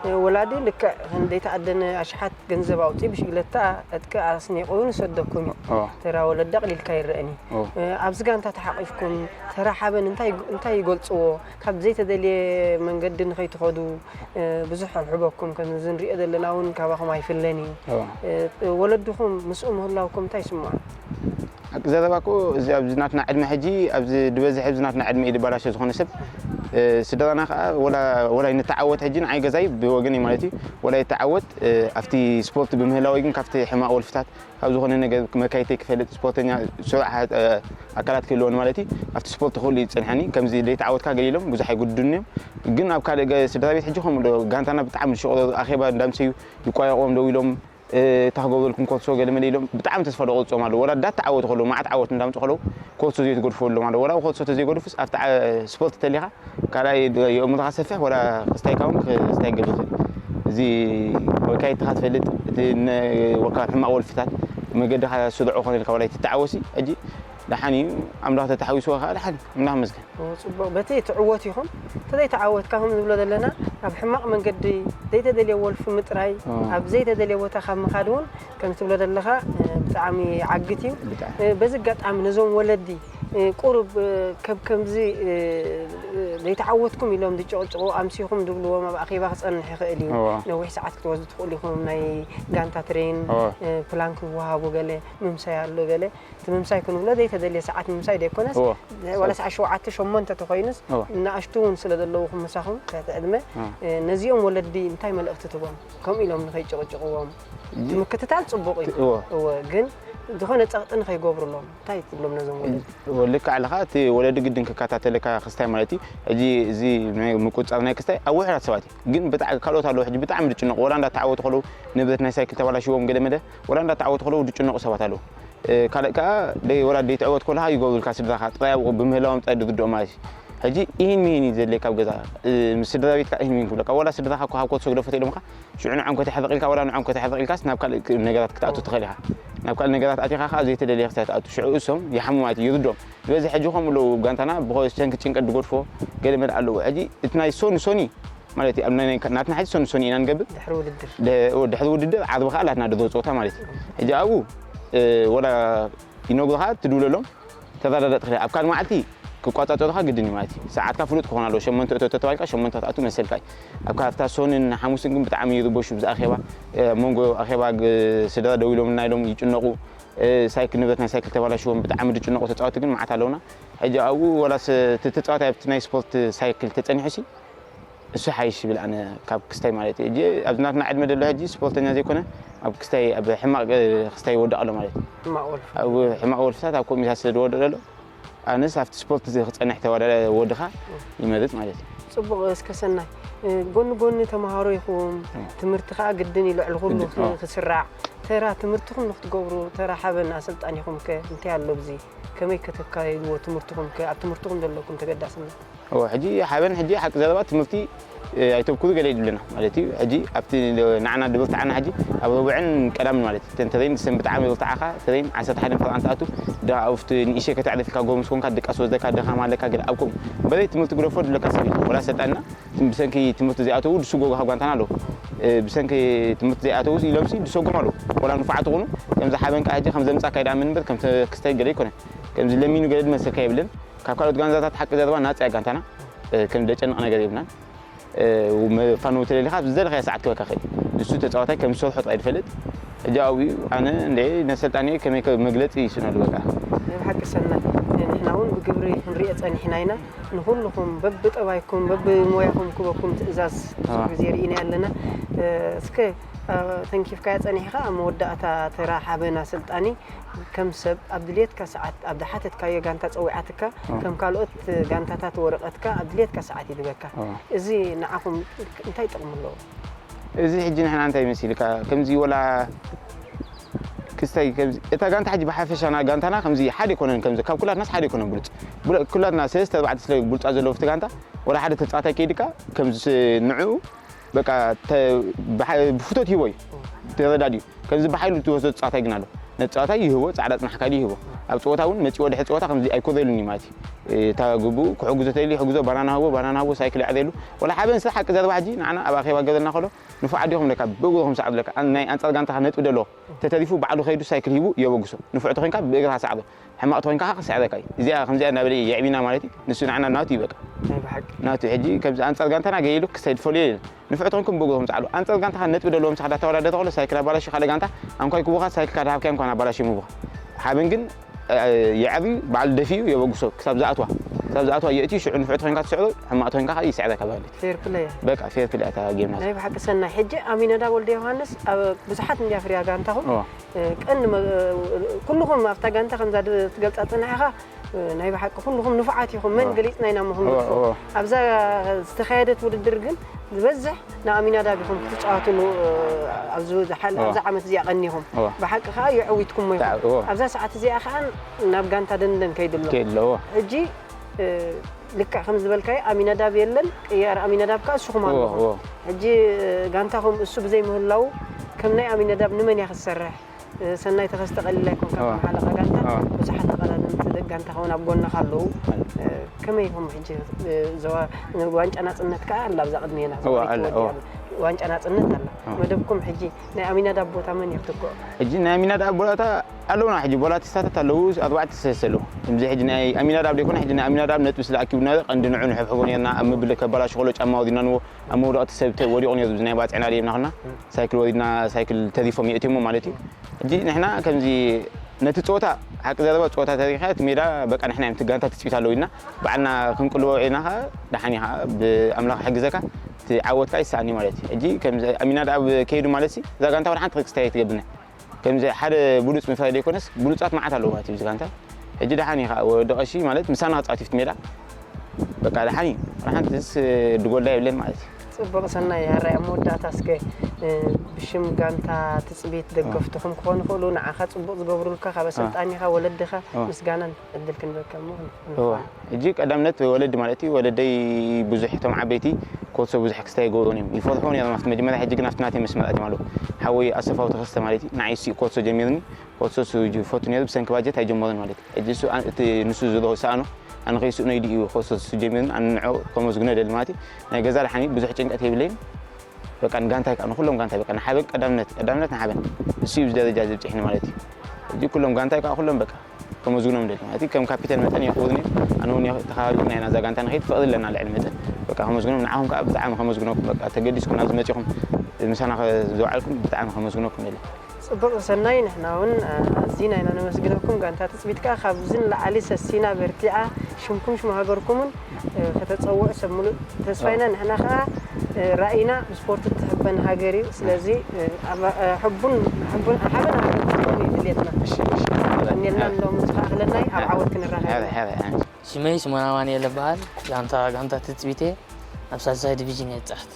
እ፣ ወላዲ ልክዕ ክንደይ ተኣደነ ኣሽሓት ገንዘብ ኣውጺኡ ብሽግለታ ዕጥቂ ኣስኒቑ ንሰደኩም እዩ። ኦ። ተራ ወለዲ ኣቕሊልካ ይረኣን እዩ። ኦ። እ፣ ኣብዚ ጋንታ ተሓቒፍኩም ተራ ሓበን እንታይ፣ እንታይ ይገልጽዎ? ካብ ዘይተደልየ መንገዲ ንኸይትኸዱ፣ እ፣ ብዙሕ ኣልሕበኩም ከም እዚ ንሪኦ ዘለና እውን ካባኹም ኣይፍለን እዩ። ኦ። እ፣ ወለድኹም ምስኡ ምህላውኩም እንታይ ይስምዖም? ሓቂ ዘረባ እኮ እዚ ኣብዚ ናትና ዕድመ ሕጂ፣ ኣብዚ ዝበዝሕ ኣብዚ ናትና ዕድመ እዩ ዝበላሾ ዝኾነ ሰብ። እ፣ ስድራና ከኣ ወላ፣ ወላ ይንተዓወት ሕጂ ንዓይ ገዛይ ብወገነይ ማለት እዩ፣ ወላ ይተዓወት፣ እ፣ ኣብቲ ስፖርት ብምህላወይ ግን ካብቲ ሕማቕ ወልፍታት ካብ ዝኾነ ነገር መካይተይ ክፈልጥ ስፖርተኛ ስሩዕ ሓ-፣ እ፣ ኣካላት ክህልወኒ ማለት እዩ፣ ኣብቲ ስፖርት ክህሉ እዩ ዝጸንሐኒ። ከምዚ ዘይተዓወትካ ገሊሎም ብዙሕ ኣይጉድዱን እዮም። ግን ኣብ ካልእ ገ-፣ ስድራ ቤት ሕጂ ከምኡ ዶ ጋንታና ብጣዕሚ ዝሽቕረሩ ኣኼባ እንዳምሰዩ ይቋየቑዎም ደው ኢሎም እታ ክገብረልኩም ኮልሶ ገለ መለ ኢሎም ብጣዕሚ ተስፋ ደቆፅኦም ኣለዉ። ወላ እንዳተዓወቱ ከለዉ፣ መዓት ዓወት እንዳምፁ ከለዉ ኮልሶ ዘይትገድፉ ኣለዎም ኣለዉ። ወላ ኮልሶ ተዘይገድፉስ ኣብቲ ዓ- ስፖርት ተሊኻ ካልኣይ ድ- የእምሮኻ ሰፊሕ ወላ ክስታይካ እውን ክስታይ ክገብር ይኽእል። እዚ ወካይትኻ ትፈልጥ፣ እቲ ነ- ወካ ሕማቕ ወልፍታት መገድኻ ስድዖ ኮነ ኢልካ ወላ ይትተዓወሲ ሕጂ ደሓን እዩ። ኣምላኽ ተተሓዊስዎ ከዓ ደሓን እዩ። ኣምላኽ ይመስገን። ጽቡቕ፣ በቲ ትዕወት ይኹን ተዘይተዓወትካ፣ ከም ንብሎ ዘለና፣ ኣብ ሕማቕ መንገዲ ዘይተደልየ ወልፊ ምጥራይ፣ ኣብ ዘይተደልየ ቦታ ካብ ምኻድ እውን ከም ትብሎ ዘለኻ ብጣዕሚ ዓግት እዩ። በዚ ኣጋጣሚ ነዞም ወለዲ ቁሩብ ከም ከምዚ ዘይተዓወትኩም ኢሎም ዝጨቕጭቑ ኣምሲኹም ዝብልዎም ኣብ ኣኼባ ክጸንሕ ይኽእል እዩ። ነዊሕ ሰዓት ክትወስዱ ትኽእሉ ኢኹም። ናይ ጋንታ ትሬን ፕላን ክወሃቡ ገለ ምምሳይ ኣሎ ገለ እቲ ምምሳይ ክንብሎ ዘይተደልየ ሰዓት ምምሳይ ዘይኮነስ ዋላ ሰዓት ሸውዓተ ሸሞንተ ተኮይኑስ ንኣሽቱ እውን ስለ ዘለዉ ክምሳኹም ትሕቲ ዕድመ ነዚኦም ወለዲ እንታይ መልእኽቲ ትቦም ከምኡ ኢሎም ንኸይጭቕጭቕዎም ምክትታል ፅቡቕ እዩ እወ ግን ዝኾነ ፀቕጢ ንኸይገብሩሎም እንታይ ትብሎም ነዞም ወለዲ ልክዕ ኣለኻ እቲ ወለዲ ግድን ክከታተለካ ክስታይ ማለት እዩ ሕጂ እዚ ምቁፃር ናይ ክስታይ ኣብ ውሕዳት ሰባት እዩ ግን ካልኦት ኣለዉ ሕጂ ብጣዕሚ ዝጭነቑ ወላ እንዳተዓወቱ ከለዉ ንብረት ናይ ሳይክል ተባላሽዎም ገለ መለ ወላ እንዳተዓወቱ ከለዉ ዝጭነቑ ሰባት ኣለዉ ካልእ ከዓ ደይ ወላ ደይ ትዕወት ኮለኻ ይገብሩልካ ስድራኻ ጥራይ ኣብኡ ብምህላዎም ጥራይ ድርድኦ ማለት እዩ ሕጂ ይህን ምሂን እዩ ዘድልየካ ኣብ ገዛ ምስ ስድራ ቤትካ ይህን ምሂን ክብለካ ወላ ስድራኻ እኮ ካብ ኮትሶ ግደፎ ተኢሎምካ ሽዑ ንዖም ከተሕርቕ ኢልካ ወላ ንዖም ከተሕርቕ ኢልካስ ናብ ካልእ ነገራት ክትኣቱ ትኽእል ኢኻ ናብ ካልእ ነገራት ኣቲኻ ከዓ ዘይተደለየ ክሳይ ትኣቱ ሽዑ እሶም ይሓሙ ማለት እዩ ይርድኦም ዝበዚ ሕጂ ከምኡ ኣለዉ ጋንታና ብሰንኪ ጭንቀት ድገድፎ ገለ መለ ኣለዉ ሕጂ እቲ ናይ ሶኒ ሶኒ ማለት እዩ ናትና ሕጂ ሶኒ ሶኒ ኢና ንገብር ድሕሪ ውድድር ዓርቢ ከዓ ኣላትና ድሮ ፀወታ ማለት እዩ ሕጂ ኣብኡ ወላ ይነግሩኻ ትድውለሎም ተረዳዳእ ትኽእል ኣብ ካልእ መዓልቲ ክቋፃፀሩኻ ግድን እዩ ማለት እዩ ሰዓትካ ፍሉጥ ክኾን ኣለዎ ሸሞንተ እቶ ተተባልካ ሸሞንተ ክትኣቱ መሰልካ እዩ ኣብ ካብታ ሶንን ሓሙስን ግን ብጣዕሚ ይርበሹ ብዚ ኣኼባ መንጎ ኣኼባ ስድራ ደው ኢሎምልና ኢሎም ይጭነቑ ሳይክል ንብረት ናይ ሳይክል ተባላሽዎም ብጣዕሚ ዝጭነቑ ተፃወቲ ግን መዓት ኣለውና ሕጂ ኣብኡ ወላስ ተፃወታይ ኣብቲ ናይ ስፖርት ሳይክል ተፀኒሑሲ እሱ ሓይሽ ይብል ኣነ ካብ ክስታይ ማለት እዩ ኣብዚ ናትና ዕድመ ደሎ ሕጂ ስፖርተኛ ዘይኮነ ኣብ ክስታይ ኣብ ሕማቕ ክስታይ ይወድቕ ኣሎ ማለት እዩ ኣብ ሕማቕ ወልፍታት ኣብ ኮሚታት ስለ ዝወድቕ ዘሎ ኣነስ ኣብቲ ስፖርት ክፀንሕ ተወዳደ ወድኻ ይመርፅ ማለት እዩ ፅቡቕ እስከ ሰናይ ጎኒ ጎኒ ተምሃሮ ይኹም ትምህርቲ ከዓ ግድን እዩ ልዕሊ ኩሉ ክስራዕ ተራ ትምህርትኹም ንክትገብሩ ተራ ሓበን ኣሰልጣኒኹም ከ እንታይ ኣሎ ብዚ ከመይ ከተካይድዎ ትምህርትኹም ከ ኣብ ትምህርትኹም ዘለኩም ተገዳስነት እወ ሕጂ ሓበን ሕጂ ሓቂ ዘረባ ትምህርቲ ኣይተብኩሩ ገለ ይድብለና ማለት እዩ ሕጂ ኣብቲ ንዓና ድብርትዓና ሕጂ ኣብ ረቡዕን ቀዳምን ማለት እዩ ተን ተዘይን ሰንብትዓ መብርትዓኻ ተዘይን ዓሰርተ ሓደ ፈርቓን ትኣቱ ደኣ ኣብቲ ንእሸ ከተዕርፍካ ጎምስ ኮንካ ድቃስ ወስደካ ድኻም ኣለካ ገለ ኣብ ከምኡ በዘይ ትምህርቲ ግደፎ ድብለካ ሰብ ወላ ሰልጣንና ብሰንኪ ትምህርቲ ዘይኣተዉ ድስጎጉ ካብ ጋንታና ኣለዉ ብሰንኪ ትምህርቲ ዘይኣተዉ ኢሎምሲ ድሰጉም ኣለዉ ወላ ንፉዓት ትኾኑ ከምዚ ሓበን ከዓ ሕጂ ከም ዘምፃካ ይድኣ ምንበር ከም ክስተይ ገለ ይኮነ ከምዚ ለሚኑ ገለ ድመሰልካ የብልን ካብ ካልኦት ጋንዛታት ሓቂ ዘረባ ናፃ እያ ጋንታና ከም ደጨንቕ ነገር የብልናን ፋኖ ተደሊኻ ብዝደለኻዮ ሰዓት ክበካ ኽእል ንሱ ተፃዋታይ ከም ዝሰርሖ ጥራይ ዝፈልጥ ሕጂ ኣብኡ ኣነ እንደ ነሰልጣኒ ከመይ መግለፂ ይስነሉ በቃ ናይ ብሓቂ ሰናይ ንሕና እውን ብግብሪ ክንሪኦ ፀኒሕና ኢና ንኩልኩም በብጠባይኩም በብሞያኩም ክበኩም ትእዛዝ ብዙሕ ግዜ ርኢና ኣለና እስከ ተንኪፍካያ ፀኒሕኻ ኣብ መወዳእታ ተራ ሓበን ኣሰልጣኒ ከም ሰብ ኣብ ድልየትካ ሰዓት ኣብ ዝሓተትካዮ ጋንታ ፀዊዓትካ ከም ካልኦት ጋንታታት ወረቐትካ ኣብ ድልየትካ ሰዓት ይድበካ እዚ ንዓኹም እንታይ ጥቕሚ ኣለዎ? እዚ ሕጂ ንሕና እንታይ መሲልካ ከምዚ ወላ ክስታይ ከምዚ እታ ጋንታ ሕጂ ብሓፈሻ ና ጋንታና ከምዚ ሓደ ይኮነን ከምዚ ካብ ኩላትናስ ሓደ ይኮነን ብሉፅ ኩላትና ሰለስተ ኣርባዕተ ስለ ብሉፃት ዘለዉ ፍቲ ጋንታ ወላ ሓደ ተፃዋታይ ከይድካ ከምዚ ንዕኡ በቃ ብፍቶት ሂቦ እዩ ተረዳድዩ ከምዚ ብሓይሉ ትወስዶ ተፃዋታይ ግን ኣሎ ነቲ ፀዋታ ይህቦ ፃዕዳ ፅናሕካ ድዩ ይህቦ ኣብ ፀወታ እውን መፂዎ ድሕሪ ፀወታ ከምዚ ኣይኮዘሉን እዩ ማለት እዩ እታ ግብኡ ክሕግዞ ተደልዩ ይሕግዞ ባናና ህቦ ባናና ህቦ ሳይክል የዕርየሉ ወላ ሓበን ስራሕ ሓቂ ዘረባ ሕጂ ንዓና ኣብ ኣኼባ ገበልና ከሎ ንፉዓት ዲኹም ለካ ብእግርኹም ሰዓብ ለካ ናይ ኣንፃር ጋንታኻ ነጥቢ ደለዎ ተተሪፉ ባዕሉ ከይዱ ሳይክል ሂቡ የበግሶ ንፉዕ ተኾይንካ ብእግርኻ ሰዓቦ ሕማቕ ተኾይንካ ከዓ ክስዕረካ እዩ እዚኣ ከምዚኣ እናበለ የዕቢና ማለት እዩ ንሱ ንዓና ናቱ እዩ በቃ ናይ ብሓቂ ናቱ ሕጂ ከምዚ ኣንፃር ጋንታና ገይሉ ክሳይ ዝፈልዮ የለን ንፉዕ ተኾንኩም ብእግርኹም ፃዕሉ ኣንፃር ጋንታኻ ነጥቢ ደለዎም ሳኻ ዳተወዳደረ ከሎ ሳይክል ኣባላሽ ካልእ ጋንታ ኣንኳይ ክቡኻ ሳይክልካ ዳሃብካዮ እንኳን ኣባላሽ ይምቡኻ ሓበን ግን የዕቢ ባዕሉ ደፊኡ የበግሶ ክሳብ ዝኣትዋ ካብ ዝኣትዋ የእትዩ፣ ሽዑ ንፍዕቲ ኮይንካ ትስዕሮ፣ ሕማቕ ኮይንካ ከዓ ይስዕረካ ማለት እዩ። ፌር ፕለይ እያ። በቃ ፌር ፕለይ እያ እታ ጌም ናታ። ናይ ብሓቂ ሰናይ። ሕጂ ኣሚናዳብ ወልደ ዮሃንስ ኣብ ብዙሓት ሚድያ ፍርያ ጋንታኹም እዎ። እ፣ ቀንዲ መ- ኩልኹም ኣብታ ጋንታ ከምዛ ድ- ትገልፃ ፅናሕኻ እ፣ ናይ ብሓቂ ኩልኹም ንፉዓት ኢኹም። መን እዎ። ገሊፅና ኢና ምኹም እዎ፣ ንፉዕ። እዎ። ኣብዛ ዝተኻየደት ውድድር ግን ዝበዝሕ ንኣሚናዳብ ኢኹም ክትፃወትሉ እ፣ ኣብዚ ዝሓል- እዎ። ኣብዛ ዓመት እዚኣ ቀኒኹም። እዎ። ብሓቂ ከዓ የዕዊትኩሞ ኢኹም። ብጣዕሚ፣ እዎ። ኣብዛ ሰዓት እዚኣ ከዓ ናብ ጋንታ ደንደን ከይድሎ ከየድለዎ። ሕጂ እ፣ ልክዕ ከም ዝበልካዮ ኣሚናዳብ የለን። ቅያር ኣሚናዳብ ከዓ እስኹም እዎ፣ ኣለኹም። እዎ። ሕጂ እ፣ ጋንታኹም እሱ ብዘይምህላው ከም ናይ ኣሚናዳብ ንመን እያ ክትሰርሕ? እ፣ ሰናይ ተኸስተ ቀሊል ኣይኮንካ እዎ። ከም ሓለቓ ጋንታ እዎ። ብዙሓት ተቐዳደምቲ ደቂ ጋንታ ከውን ኣብ ጎንኻ ኣለዉ። እ፣ ከመይ ኢኹም ሕጂ እ፣ ዘዋ- ዋንጫ ናፅነት ከዓ ኣላ ኣብዛ ቅድሜና እዎ፣ ኣላ፣ እዎ። ዋንጫ ናፅነት ኣላ። እዎ። መደብኩም ሕጂ ናይ ኣሚናዳብ ቦታ መን እዩ ክትክኦ? ሕጂ ናይ ኣሚናዳብ ቦላታ ኣለውና። ሕጂ ቦላቲስታታት ኣለዉ፣ ኣርባዕተ ሰለስተ ኣለዉ። ከምዚ ሕጂ ናይ ኣሚናዳብ ዘይኮነ፣ ሕጂ ናይ ኣሚናዳብ ነጥቢ ስለ ኣኪቡና ቀንዲ ንዑ ንሕብሕቦ ነርና። ኣብ ምብል ከባላሽ ከሎ ጫማ ወዲናንዎ፣ ኣብ መውደቕቲ ሰብ ተ- ወዲቑ ነሩ። ናይ ባፅዕና ደየምና ኸና ሳይክል ወዲና፣ ሳይክል ተሪፎም የእትዮሞ ማለት እዩ። ሕጂ ንሕና ከምዚ ነቲ ፀወታ፣ ሓቂ ዘረባ፣ ፀወታ ተሪኻ እቲ ሜዳ በቃ ንሕና እዮም፣ እቲ ጋንታ ትፅቢት ኣለዉ ኢልና ባዕልና ክንቅልቦ ኢና። ኸ ደሓን ኢኻ፣ ብኣምላኽ ሕግዘካ፣ እቲ ዓወትካ ይሰኣኒ ማለት እዩ። ሕጂ ከምዚ ኣሚናዳብ ከይዱ ማለት ሲ እዛ ጋንታ ወደ ሓንቲ ክስታይ ትገብርና። ከምዚ ሓደ ብሉፅ ምፍራይ ዘይኮነስ ብሉፃት መዓት ኣለዉ ማለት እዩ። እዚ ጋንታ ሕጂ ደሓን ኢኻ፣ ወዲ ቀሺ ማለት ምሳና ክፃወት ይፍት ሜዳ በቃ ደሓን እዩ። ደሓን ትስ ድጎላ የብለን ማለት እዩ። ፅቡቕ ሰናይ። ያራይ ኣብ መወዳእታ እስከ እ፣ ብሽም ጋንታ ትፅቢት ደገፍትኹም ክኾኑ ይኽእሉ፣ ንዓኻ ፅቡቕ ዝገብሩልካ ካብ ኣሰልጣኒኻ፣ ወለድኻ እ። ምስጋናን ዕድል ክንበካ እሞ እዋ፣ ሕጂ ቀዳምነት ወለዲ ማለት እዩ። ወለደይ ብዙሕ እቶም ዓበይቲ ኮሶ ብዙሕ ክስታይ ይገብሩን እዮም፣ ይፈርሑን እዮም ኣብቲ መጀመርያ። ሕጂ ግን ኣብቲ ናተይ መስመር ኣትዮም ኣለዉ። ሓወይ ኣሰፋው ተኸስተ ማለት እዩ፣ ንዓይ እሱ እዩ ኮሶ ጀሚርኒ። ኮሶ እሱ ይፈቱ ነይሩ፣ ብሰንኪ ባጀት ኣይጀመሩን ማለት እዩ። ሕጂ እሱ ኣ- እቲ ንሱ ዝዶ ሰኣኖ ኣነ ከይስእኖ ኢሉ እዩ ኮሶ እሱ ጀሚርኒ። ኣነ ንዑ ከመስግኖ ደሊ ማለት እዩ። ናይ ገዛ ደሓን እዩ፣ ብዙሕ ጭንቀት የብለይን። በቃ ንጋንታይ ከዓ ንኩሎም ጋንታይ በቃ ንሓበን ቀዳምነት ቀዳምነት ንሓበን እሱ እዩ ደረጃ ዘብፅሕኒ ማለት እዩ። ሕጂ ኩሎም ጋንታይ ከዓ ኩሎም በቃ ከመስግኖም ደሊ ማለት እዩ። ከም ካፒተን መጠን የኽብሩኒ። ኣነ እውን ተኻባቢርና ኢና እዛ ጋንታ ንኸይድ ፍቕሪ ኣለና ልዕሊ መጠን በቃ ከመስግኖም። ንዓኹም ከዓ ብጣዕሚ ከመስግነኩም በቃ ተገዲስኩም ናብዚ መፂኹም ምሳና ከ- ዝወዓልኩም ብጣዕሚ ከመስግነኩም ደሊ። ፅቡቕ ሰናይ። ንሕና እውን ኣዚና ኢና ነመስግነኩም። ጋንታ ትፅቢት ከዓ ካብዚ ንላዕሊ ሰሲና በርቲዓ ሽምኩም ሽም ሃገርኩምን እ፣ ከተፀውዑ ሰብ ሙሉእ ተስፋ ኢና። ንሕና ከዓ እ፣ ራእይና ብስፖርት እትሕበን ሃገር እዩ። ስለዚ እ፣ ኣብ- እ፣ ሕቡን ሕቡን ሓበን ሃገር ክትኮኑ እዩ ድሌትና። ቀኒልና ንሎም ዝኸኣኽለናይ ኣብ ዓወት ክንራኸብ ኢና። ሽመይ ስሞን ኣማኑኤል እበሃል። ጋንታ ጋንታ ትፅቢት እየ። ኣብ ሳልሳይ ዲቪዥን እየ ዝፃወት።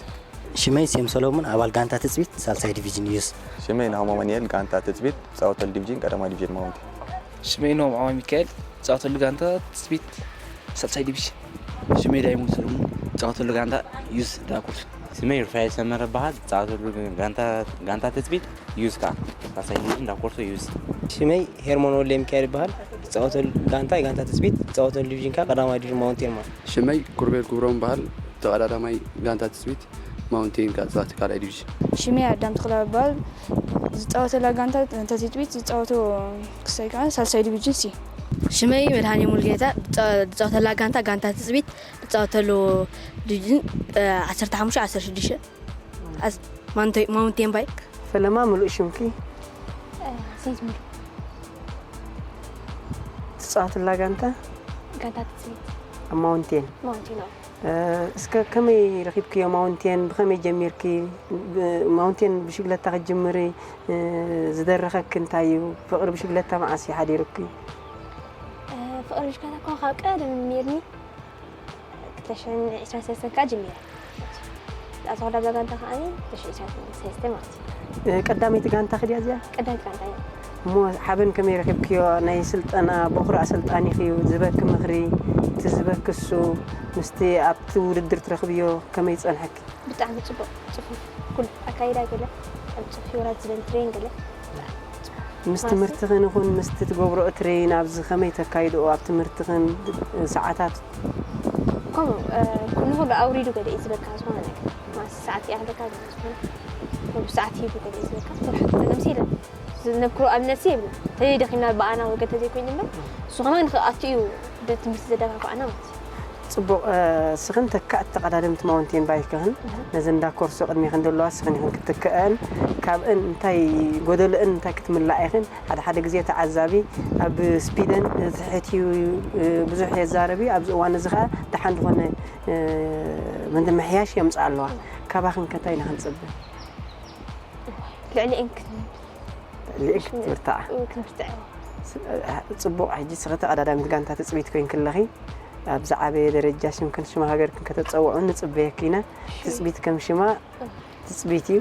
ሽመይ ሴም ሰሎሞን ኣባል ጋንታ ትፅቢት ሳልሳይ ዲቪዥን ዩስ። ሽመይ ናሆም ኣማኑኤል ጋንታ ትፅቢት ዝፃወተሉ ዲቪዥን ቀዳማይ ዲቪዥን ማውንቲ። ሽመይ ናሆም ዓማዊ ሚካኤል ዝፃወተሉ ጋንታ ትፅቢት ሳልሳይ ዲቪዥን። ሽመይ ዳይሞንድ ሰሎሞን ዝፃወተሉ ጋንታ ዩስ ዳኩር። ሽመይ ሩፋኤል ሰመረ በሃል ዝፃወተሉ ጋንታ ትፅቢት ዩስ ከዓ ሳልሳይ ዲቪዥን ዳኮርሶ ዩስ። ሽመይ ሄርሞን ወልደ ሚካኤል ይበሃል። ዝፃወተሉ ጋንታ ጋንታ ትፅቢት ዝፃወተሉ ዲቪዥን ከዓ ቀዳማይ ዲቪዥን ማውንቴን ማለት። ሽመይ ኩርቤል ክብሮም በሃል ተቐዳዳማይ ጋንታ ትፅቢት ማውንቴን ከዓ ዝፃወት ካልኣይ ዲቪዥን። ሽመይ ኣዳም ተኽለ በሃል ዝፃወተላ ጋንታ ትፅቢት ዝፃወቱ ክሳይ ከዓ ሳልሳይ ዲቪዥን ሲ። ሽመይ መድሃኔ ሙልጌታ ዝፃወተላ ጋንታ ጋንታ ትፅቢት ዝፃወተሉ ዲቪዥን ዓሰርተ ሓሙሽተ ዓሰርተ ሽዱሽተ ማውንቴን ባይክ። ፈለማ ምሉእ ሽምኪ? ሴት ሙሉ። ትፃወትላ ጋንታ? ጋንታ ትፅቢት ኣብ ማውንቴን። ማውንቴን ኣዎ። እስከ ከመይ ረኺብክዮ ማውንቴን? ብኸመይ ጀሚርኪ? ማውንቴን ብሽግለታ ክትጅምሪ ዝደረኸኪ እንታይ እዩ? ፍቕሪ ብሽግለታ መዓስ እዩ ሓዲሩኪ? ፍቕሪ ብሽግለታ እኳ ካብ ቀደም ነይርኒ። ክልተ ሽሕን ዕስራን ሰለስተን ከዓ ጀሚረ። ዝኣተኹላ ኣብዛ ጋንታ ከዓ ክልተ ሽሕን ዕስራን ሰለስተን ማለት እዩ። ቀዳመይቲ ጋንታ ክድያ እዚኣ? ቀዳመይቲ ጋንታ እያ። እሞ ሓበን ከመይ ረኺብክዮ? ናይ ስልጠና በኹሪ ኣሰልጣኒኺ እዩ ዝበኪ ምኽሪ፣ እቲ ዝበኪ እሱ ምስቲ ኣብቲ ውድድር ትረኽብዮ ከመይ ጸንሐኪ? ብጣዕሚ ጽቡቕ ጽፉፍ ኩሉ ኣካይዳ ገለ ኣብ ጽፉፍ ወራት ዝበን ትሬን ገለ ምስ ትምህርትኽን ይኹን ምስቲ ትገብርኦ ትሬን ኣብዚ ከመይ ተካይድኦ ኣብ ትምህርትኽን ሰዓታት? ከምኡ ኩሉ ኩሉ ኣውሪዱ ገለ እዩ ዝበካ ዝኾነ ነገር ማለት ሰዓት ይኣኽለካ ዝኾነ ኩሉ ሰዓት ሂቡ ገለ እዩ ዝበካ ስራሕ ተገምሲለ ዝነብክሮ ኣብ ነፍሲ የብለ ተዘይ ደኺምና ብኣና ወገን ተዘይኮይኑ እምበር እሱ ከማን ኣትዩ ትምህርቲ ዘደጋግኣና ማለት እዩ። ጽቡቕ። ስኽን ተካእቲ ተቐዳደምቲ ማውንቴን ባይክ ኢኽን። ነዘን እንዳ ኮርሶ ቅድሜኽን ዘለዋ ስኽን ኢኽን ክትክእአን፣ ካብእን እንታይ ጎደልእን እንታይ ክትምላእ ኢኽን። ሓደ ሓደ ግዜ ተዓዛቢ ኣብ ስፒደን ትሕት እዩ፣ ብዙሕ የዛረብ እዩ። ኣብዚ እዋን እዚ ኸኣ ደሓን ዝኾነ ምሕያሽ የምጽእ ኣለዋ። ካባኽን ከ እንታይ ኢና ክንጽበ? ልዕሊእን ክን- ልእክ ትብርታዓ ክንብርትዕ። ጽቡቕ። ሕጂ ስኺ ተቐዳዳሚት ጋንታ ትጽቢት ኮይንኪ ኣለኺ። ኣብ ዝዓበየ ደረጃ ሽምክን ሽም ሃገርክን ከተጸውዑ ንጽበየኪ ኢና። ትጽቢት ከም ሽማ ትጽቢት እዩ።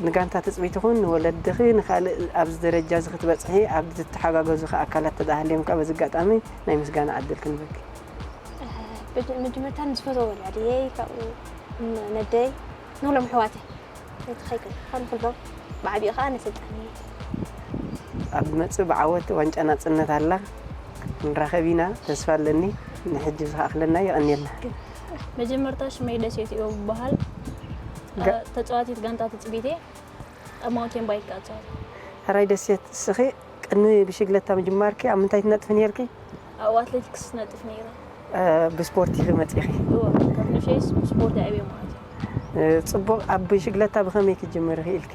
ንጋንታ ትጽቢት ይኹን ንወለድኺ ንኻልእ ኣብዚ ደረጃ እዚ ክትበጽሒ ኣብ ዝትሓጋገዙ ኣካላት ተዳሃልዮም ከኣ በዚ ኣጋጣሚ ናይ ምስጋና ዕድል ክንበኪ። መጀመርታ ንዝፈትዎ ወላድየይ ካብኡ ነደይ ንሎም ኣሕዋተይ እቲ ኸይከ ካብ ንኩሎም ብዓቢኡ ከዓ ነሰልጣኒ ኣብ ዝመጽእ ብዓወት ዋንጫ ናጽነት ኣላ ክንራኸብ ኢና ተስፋ ኣለኒ። ንሕጂ ዝኸኣኽለና የቐንየልና። መጀመርታ ሽመይ ደሴት እዩ ዝበሃል። ጋ- ተፃዋቲት ጋንታ ትፅቢቴ ኣብ ማውንቴን ባይክ እፃወት። ሕራይ ደሴት እስኺ ቅድሚ ብሽግለታ ምጅማርኪ ኣብ ምንታይ ትነጥፊ ነርኪ? ኣብ ኣትሌቲክስ ነጥፍ ነይረ። ብስፖርት ኢኺ መጺኺ? እወ ካብ ንሸይስ ስፖርት ይዕብየ ማለት እዩ። ጽቡቕ። ኣብ ብሽግለታ ብኸመይ ክትጅምሪ ክኢልኪ?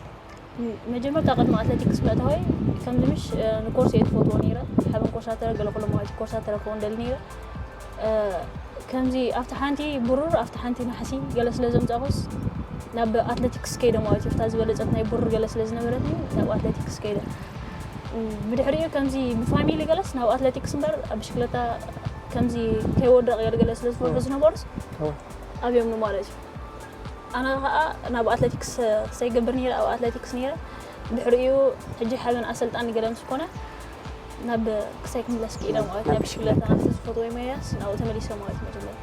መጀመርታ ቅድሚ ኣትሌቲክስ ምእታወይ ከምዚ ምሽ ንኮርስ እየ ትፈትዎ ነይረ። ሓበን ኮርሳተረ ገለ ኩሎ ማለት ኮርሳተረ ክኸውን ደሊ ነይረ። ከምዚ ኣብቲ ሓንቲ ብሩር ኣብቲ ሓንቲ ናሕሲ ገለ ስለ ዘምፃእኩስ ናብ ኣትሌቲክስ ከይደ ማለት እዩ። ፍታ ዝበለፀት ናይ ብሩር ገለ ስለ ዝነበረትኒ ናብ ኣትሌቲክስ ከይደ። ብድሕሪኡ ከምዚ ብፋሚሊ ገለስ ናብ ኣትሌቲክስ እምበር ኣብ ብሽክለታ ከምዚ ከይወደቕ ገለ ገለ ስለ ዝፈርሑ ዝነበሩስ ኣብዮምኒ ማለት እዩ። ኣነ ከዓ ናብ ኣትሌቲክስ ክሳይ ገብር ነይረ ኣብ ኣትሌቲክስ ነይረ። ድሕሪኡ ሕጂ ሓበን ኣሰልጣኒ ገለ ምስ ኮነ ናብ ክሳይ ክምለስ ክኢለ ማለት ናይ ብሽክለታ ናብቲ ዝፈትወይ መያስ ናብኡ ተመሊሰ ማለት መጀመርያ።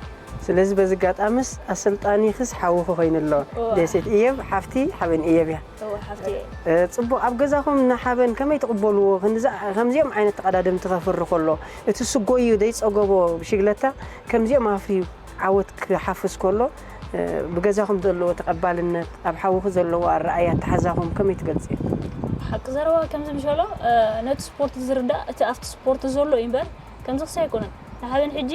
ስለዚ በዚ ኣጋጣምስ ኣሰልጣኒኽስ ሓውኺ ኮይኑ ኣሎ። እወ። ደሴት እየብ ሓፍቲ ሓበን እየብ እያ። እወ ሓፍቲ እየ። ጽቡቕ። ኣብ ገዛኹም ንሓበን ከመይ ትቕበልዎ? ክንዛ- ከምዚኦም ዓይነት ተቐዳደምቲ ከፍሪ ከሎ እቲ ስጎዩ ዘይጸገቦ ብሽግለታ ከምዚኦም ኣፍርዩ ዓወት ክሓፍስ ከሎ ብገዛኹም ዘለዎ ተቐባልነት ኣብ ሓውኺ ዘለዎ ኣረኣያ ኣተሓዛኹም ከመይ ትገልጽ? ሓቂ ዘረባ ከምዚ ምሸሎ ነቲ ስፖርት ዝርዳእ እቲ ኣብቲ ስፖርት ዘሎ እዩ እምበር ከምዚ ክሳይ ኣይኮነን። ንሓበን ሕጂ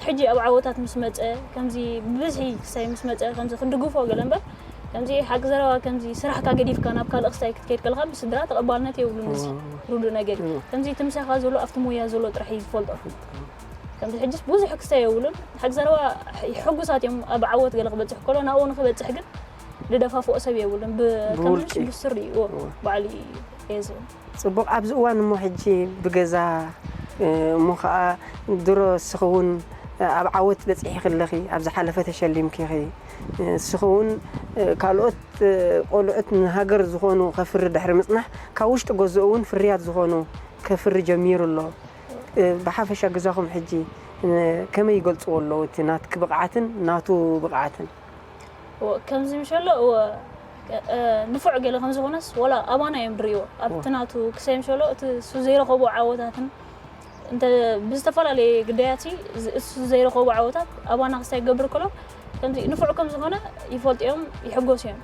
ሕጂ ኣብ ዓወታት ምስ መፀ ከምዚ ብብዝሒ ክሳይ ምስ መፀ ከምዚ ክንድግፎ ገለ እምበር ከምዚ ሓቂ ዘረባ ከምዚ ስራሕካ ገዲፍካ ናብ ካልእ ክሳይ ክትከይድ ከለካ ብስድራ ተቐባልነት የብሉን። እዚ ርዱእ ነገር እዩ። ከምዚ እቲ ምሳኻ ዘሎ ኣብቲ ሞያ ዘሎ ጥራሕ እዩ ዝፈልጦ። ከምዚ ሕጅስ ብዙሕ ክሳይ የብሉን። ሓቂ ዘረባ ሕጉሳት እዮም ኣብ ዓወት ገለ ክበፅሕ ከሎ ናብኡ ንክበፅሕ ግን ዝደፋፍኦ ሰብ የብሉን። ብ- ከምዚ ብውልቂ። ብስሪ እዩ። እዎ፣ እዎ። ባዕሉ እዩ ዝብል። ጽቡቕ። ኣብዚ እዋን እሞ ሕጂ ብገዛ እሞ ከዓ ድሮ እስኺ እውን ኣብ ዓወት በጺሕኺ ኣለኺ፣ ኣብ ዝሓለፈ ተሸሊምኪ ኢኺ። እስኺ እውን ካልኦት ቆልዑት ንሃገር ዝኾኑ ከፍሪ ድሕሪ ምጽናሕ ካብ ውሽጢ ገዝኡ እውን ፍርያት ዝኾኑ ከፍሪ ጀሚሩ ኣሎ። ብሓፈሻ ገዛኹም ሕጂ ከመይ ይገልጽዎ ኣለዉ እቲ ናትኪ ብቕዓትን ናቱ ብቕዓትን? ከምዚ ምሸሎ ንፉዕ ገለ ከም ዝኾነስ ወላ ኣባና እዮም ድርእዎ ኣብቲ ናቱ ክሳይ ምሸሎ እቲ እሱ ዘይረኸቦ ዓወታትን እንተ ብዝተፈላለየ ግዳያት እሱ ዘይረኸቦ ዓወታት ኣባና ክሳይ ክገብር ከሎ ከምዚ ንፉዕ ከም ዝኾነ ይፈልጡ እዮም ይሕጎሱ እዮም።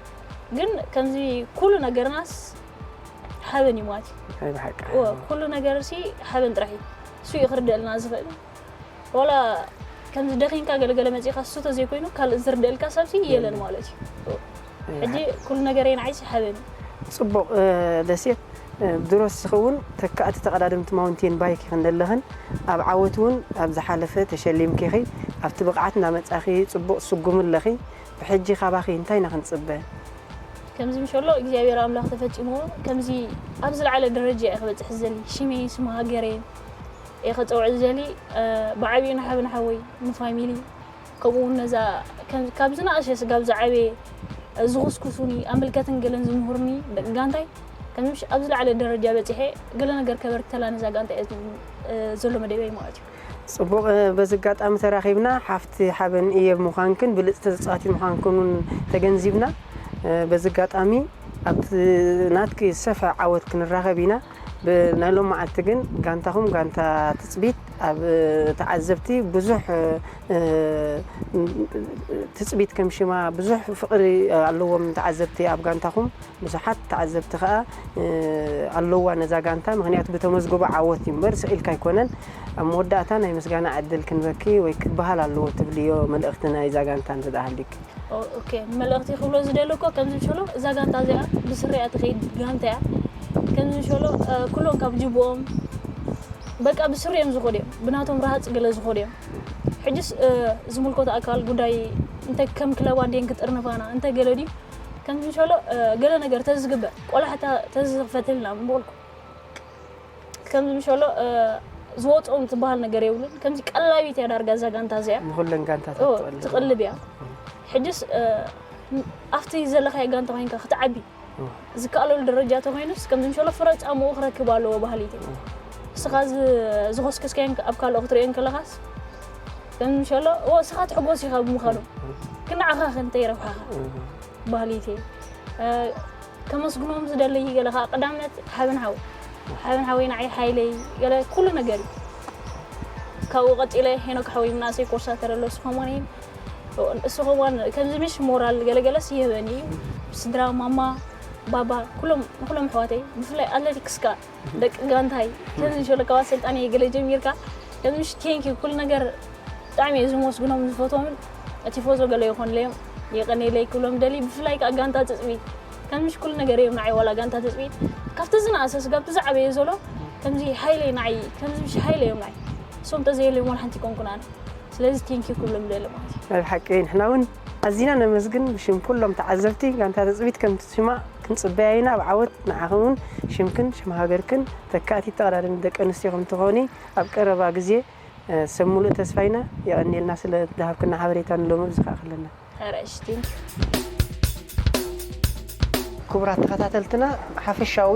ግን ከምዚ ኩሉ ነገርናስ ሓበን እዩ ማለት እዩ። ኩሉ ነገር ሲ ሓበን ጥራሕ እዩ። እሱ እዩ ክርደእልና ዝኽእል። ዋላ ከምዚ ደኺንካ ገለገለ መጺእካ እሱ ተዘይኮይኑ ካልእ ዝርደእልካ ሰብሲ የለን ማለት እዩ። ሕጂ ኩሉ ነገረይ ንዓይሲ ሓበን እዩ። ጽቡቕ። ደሴት፣ ድሮ እስኺ እውን ተካእቲ ተቐዳደምቲ ማውንቴን ባይክ ኢኽን ዘለኽን ኣብ ዓወት እውን ኣብ ዝሓለፈ ተሸሊምኪ ኢኺ። ኣብቲ ብቕዓት እናመጻኺ ጽቡቕ ትስጉሚ ኣለኺ። ብሕጂ ካባኺ እንታይ ኢና ክንጽበ? ከምዚ ምሸሎ እግዚኣብሔር ኣምላኽ ተፈጺምዎ ከምዚ ኣብ ዝለዓለ ደረጃ እየ ክበጽሕ ዝደሊ። ሽመይ ስም ሃገረይን እየ ከጸውዕ ዝደሊ። ብዓቢኡ ንሓብን ሓወይ ንፋሚሊ ከምኡ እውን ነዛ ካብ ዝነኣሸ ስጋብ ዝዓበየ ዝኹስኩሱኒ ኣመልከትን ገለን ዝምህሩኒ ደቂ ጋንታይ ከምዚ ኣብ ዝለዓለ ደረጃ በጺሐ ገለ ነገር ከበርክተላ ነዛ ጋንታ እየ ዘሎ መደበይ ማለት እዩ። ጽቡቕ። በዚ ኣጋጣሚ ተራኺብና ሓፍቲ ሓበን እየብ ምዃንክን ብልጽቲ ተጻዋቲት ምዃንክን እውን ተገንዚብና። በዚ ኣጋጣሚ ኣብቲ ናትኪ ዝሰፍሐ ዓወት ክንራኸብ ኢና። ብናይ ሎም መዓልቲ ግን ጋንታኹም ጋንታ ትጽቢት ኣብ ተዓዘብቲ ብዙሕ ትፅቢት ከም ሽማ ብዙሕ ፍቕሪ ኣለዎም ተዓዘብቲ ኣብ ጋንታኹም። ብዙሓት ተዓዘብቲ ከዓ ኣለዋ ነዛ ጋንታ፣ ምክንያቱ ብተመዝግቦ ዓወት እዩ እምበር ስቕ ኢልካ ኣይኮነን። ኣብ መወዳእታ ናይ ምስጋና ዕድል ክንበኪ ወይ ክበሃል ኣለዎ ትብልዮ መልእኽቲ ናይዛ ጋንታ እንተደኣ ሃልዩኪ? ኦኬ፣ መልእኽቲ ክብሎ ዝደሊ እኮ ከምዚ ዝሸሎ እዛ ጋንታ እዚኣ ብስሪያ ትኸይድ ጋንታ እያ። ከምዚ ዝሸሎ ኩሎም ካብ ጅብኦም በቃ ብስሪ እዮም ዝኸዱ እዮም፣ ብናቶም ረሃፅ ገለ ዝኸዱ እዮም። ሕጅስ ዝምልከቶ ኣካል ጉዳይ እንተ ከም ክለባ ድየን ክጥርንፋና እንተ ገለ ድዩ ከምዚ ዝሸሎ ገለ ነገር ተዝግበር ቆላሕታ ተዝኽፈትልና ምበልኩ። ከምዚ ምሸሎ ዝወፅኦም ዝበሃል ነገር የብሉን። ከምዚ ቀላቢት እያ ዳርጋ እዛ ጋንታ እዚኣ። ንኩለን ጋንታታት ትቕልብ እያ። ሕጅስ ኣብቲ ዘለኻዮ ጋንታ ኮይንካ ክትዓቢ ዝከኣለሉ ደረጃ ተኮይኑስ ከምዚ ምሸሎ ፍረ ጫምኡ ክረክብ ኣለዎ ባህሊት እዩ። ንስኻ ዝኮስከስካዮን ኣብ ካልኦ ክትሪኦ እንከለኻስ ከምዚ ምሸሎ ንስኻ ትሕጎስ ኢኻ ብምዃኑ ክንዓኻ ክንተ ይረብሓኻ ባህሊት እዩ። ከመስግኖም ዝደሊ ገለ ከዓ ቀዳምነት ሓበን ሓው ሓበን ሓወይ ንዓይ ሓይለይ ገለ ኩሉ ነገር እዩ። ካብኡ ቀፂለ ሄኖክ ሓወይ ምናእሰይ ኮርሳተር ኣሎ እሱ ከማን እዩ። እሱ ከማን ከምዚ ምሽ ሞራል ገለገለስ ይህበኒ እዩ። ስድራ ማማ ባባ ኩሎም ንኩሎም ኣሕዋተይ ብፍላይ ኣትሌቲክስ ከዓ ደቂ ጋንታይ ከምዚ ሸለካዋ ኣሰልጣኒ ገለ ጀሚርካ ከምዚ ምሽ ቴንኪ ኩሉ ነገር ብጣዕሚ እየ ዝመስግኖም ዝፈትዎምን እቲ ፎዞ ገለ ይኾንለዮም የቀኔለይ ክብሎም ደሊ ብፍላይ ከዓ ጋንታ ትፅቢት ከምዚ ምሽ ኩሉ ነገር እዮም ንዓይ ዋላ ጋንታ ትፅቢት ካብቲ ዝነኣሰ ስጋብ ዝዓበየ ዘሎ ከምዚ ሓይለይ ንዓይ ከምዚ ምሽ ሓይለ እዮም ንዓይ እሶም ተዘየለዮም ዋላ ሓንቲ ይኮንኩን ኣነ ስለዚ ቴንኪ ክብሎም ደሊ ማለት እዩ። ናይ ብሓቂ ንሕና እውን ኣዚና ነመስግን ብሽም ኩሎም ተዓዘብቲ ጋንታ ትፅቢት ከምቲ ሽማ ክንፅበያ ኢና ኣብ ዓወት ንዓኽን እውን ሽምክን ሽም ሃገርክን ተካእቲ ተቐዳደምቲ ደቂ ኣንስትዮ ከምትኾኒ ኣብ ቀረባ ግዜ ሰብ ሙሉእ ተስፋ ኢና። የቐንየልና ስለ ዝሃብክና ሓበሬታ ንሎሚ ኣብዚ ከዓ ከለና። ኣረእሽቲ ክቡራት ተኸታተልትና ሓፈሻዊ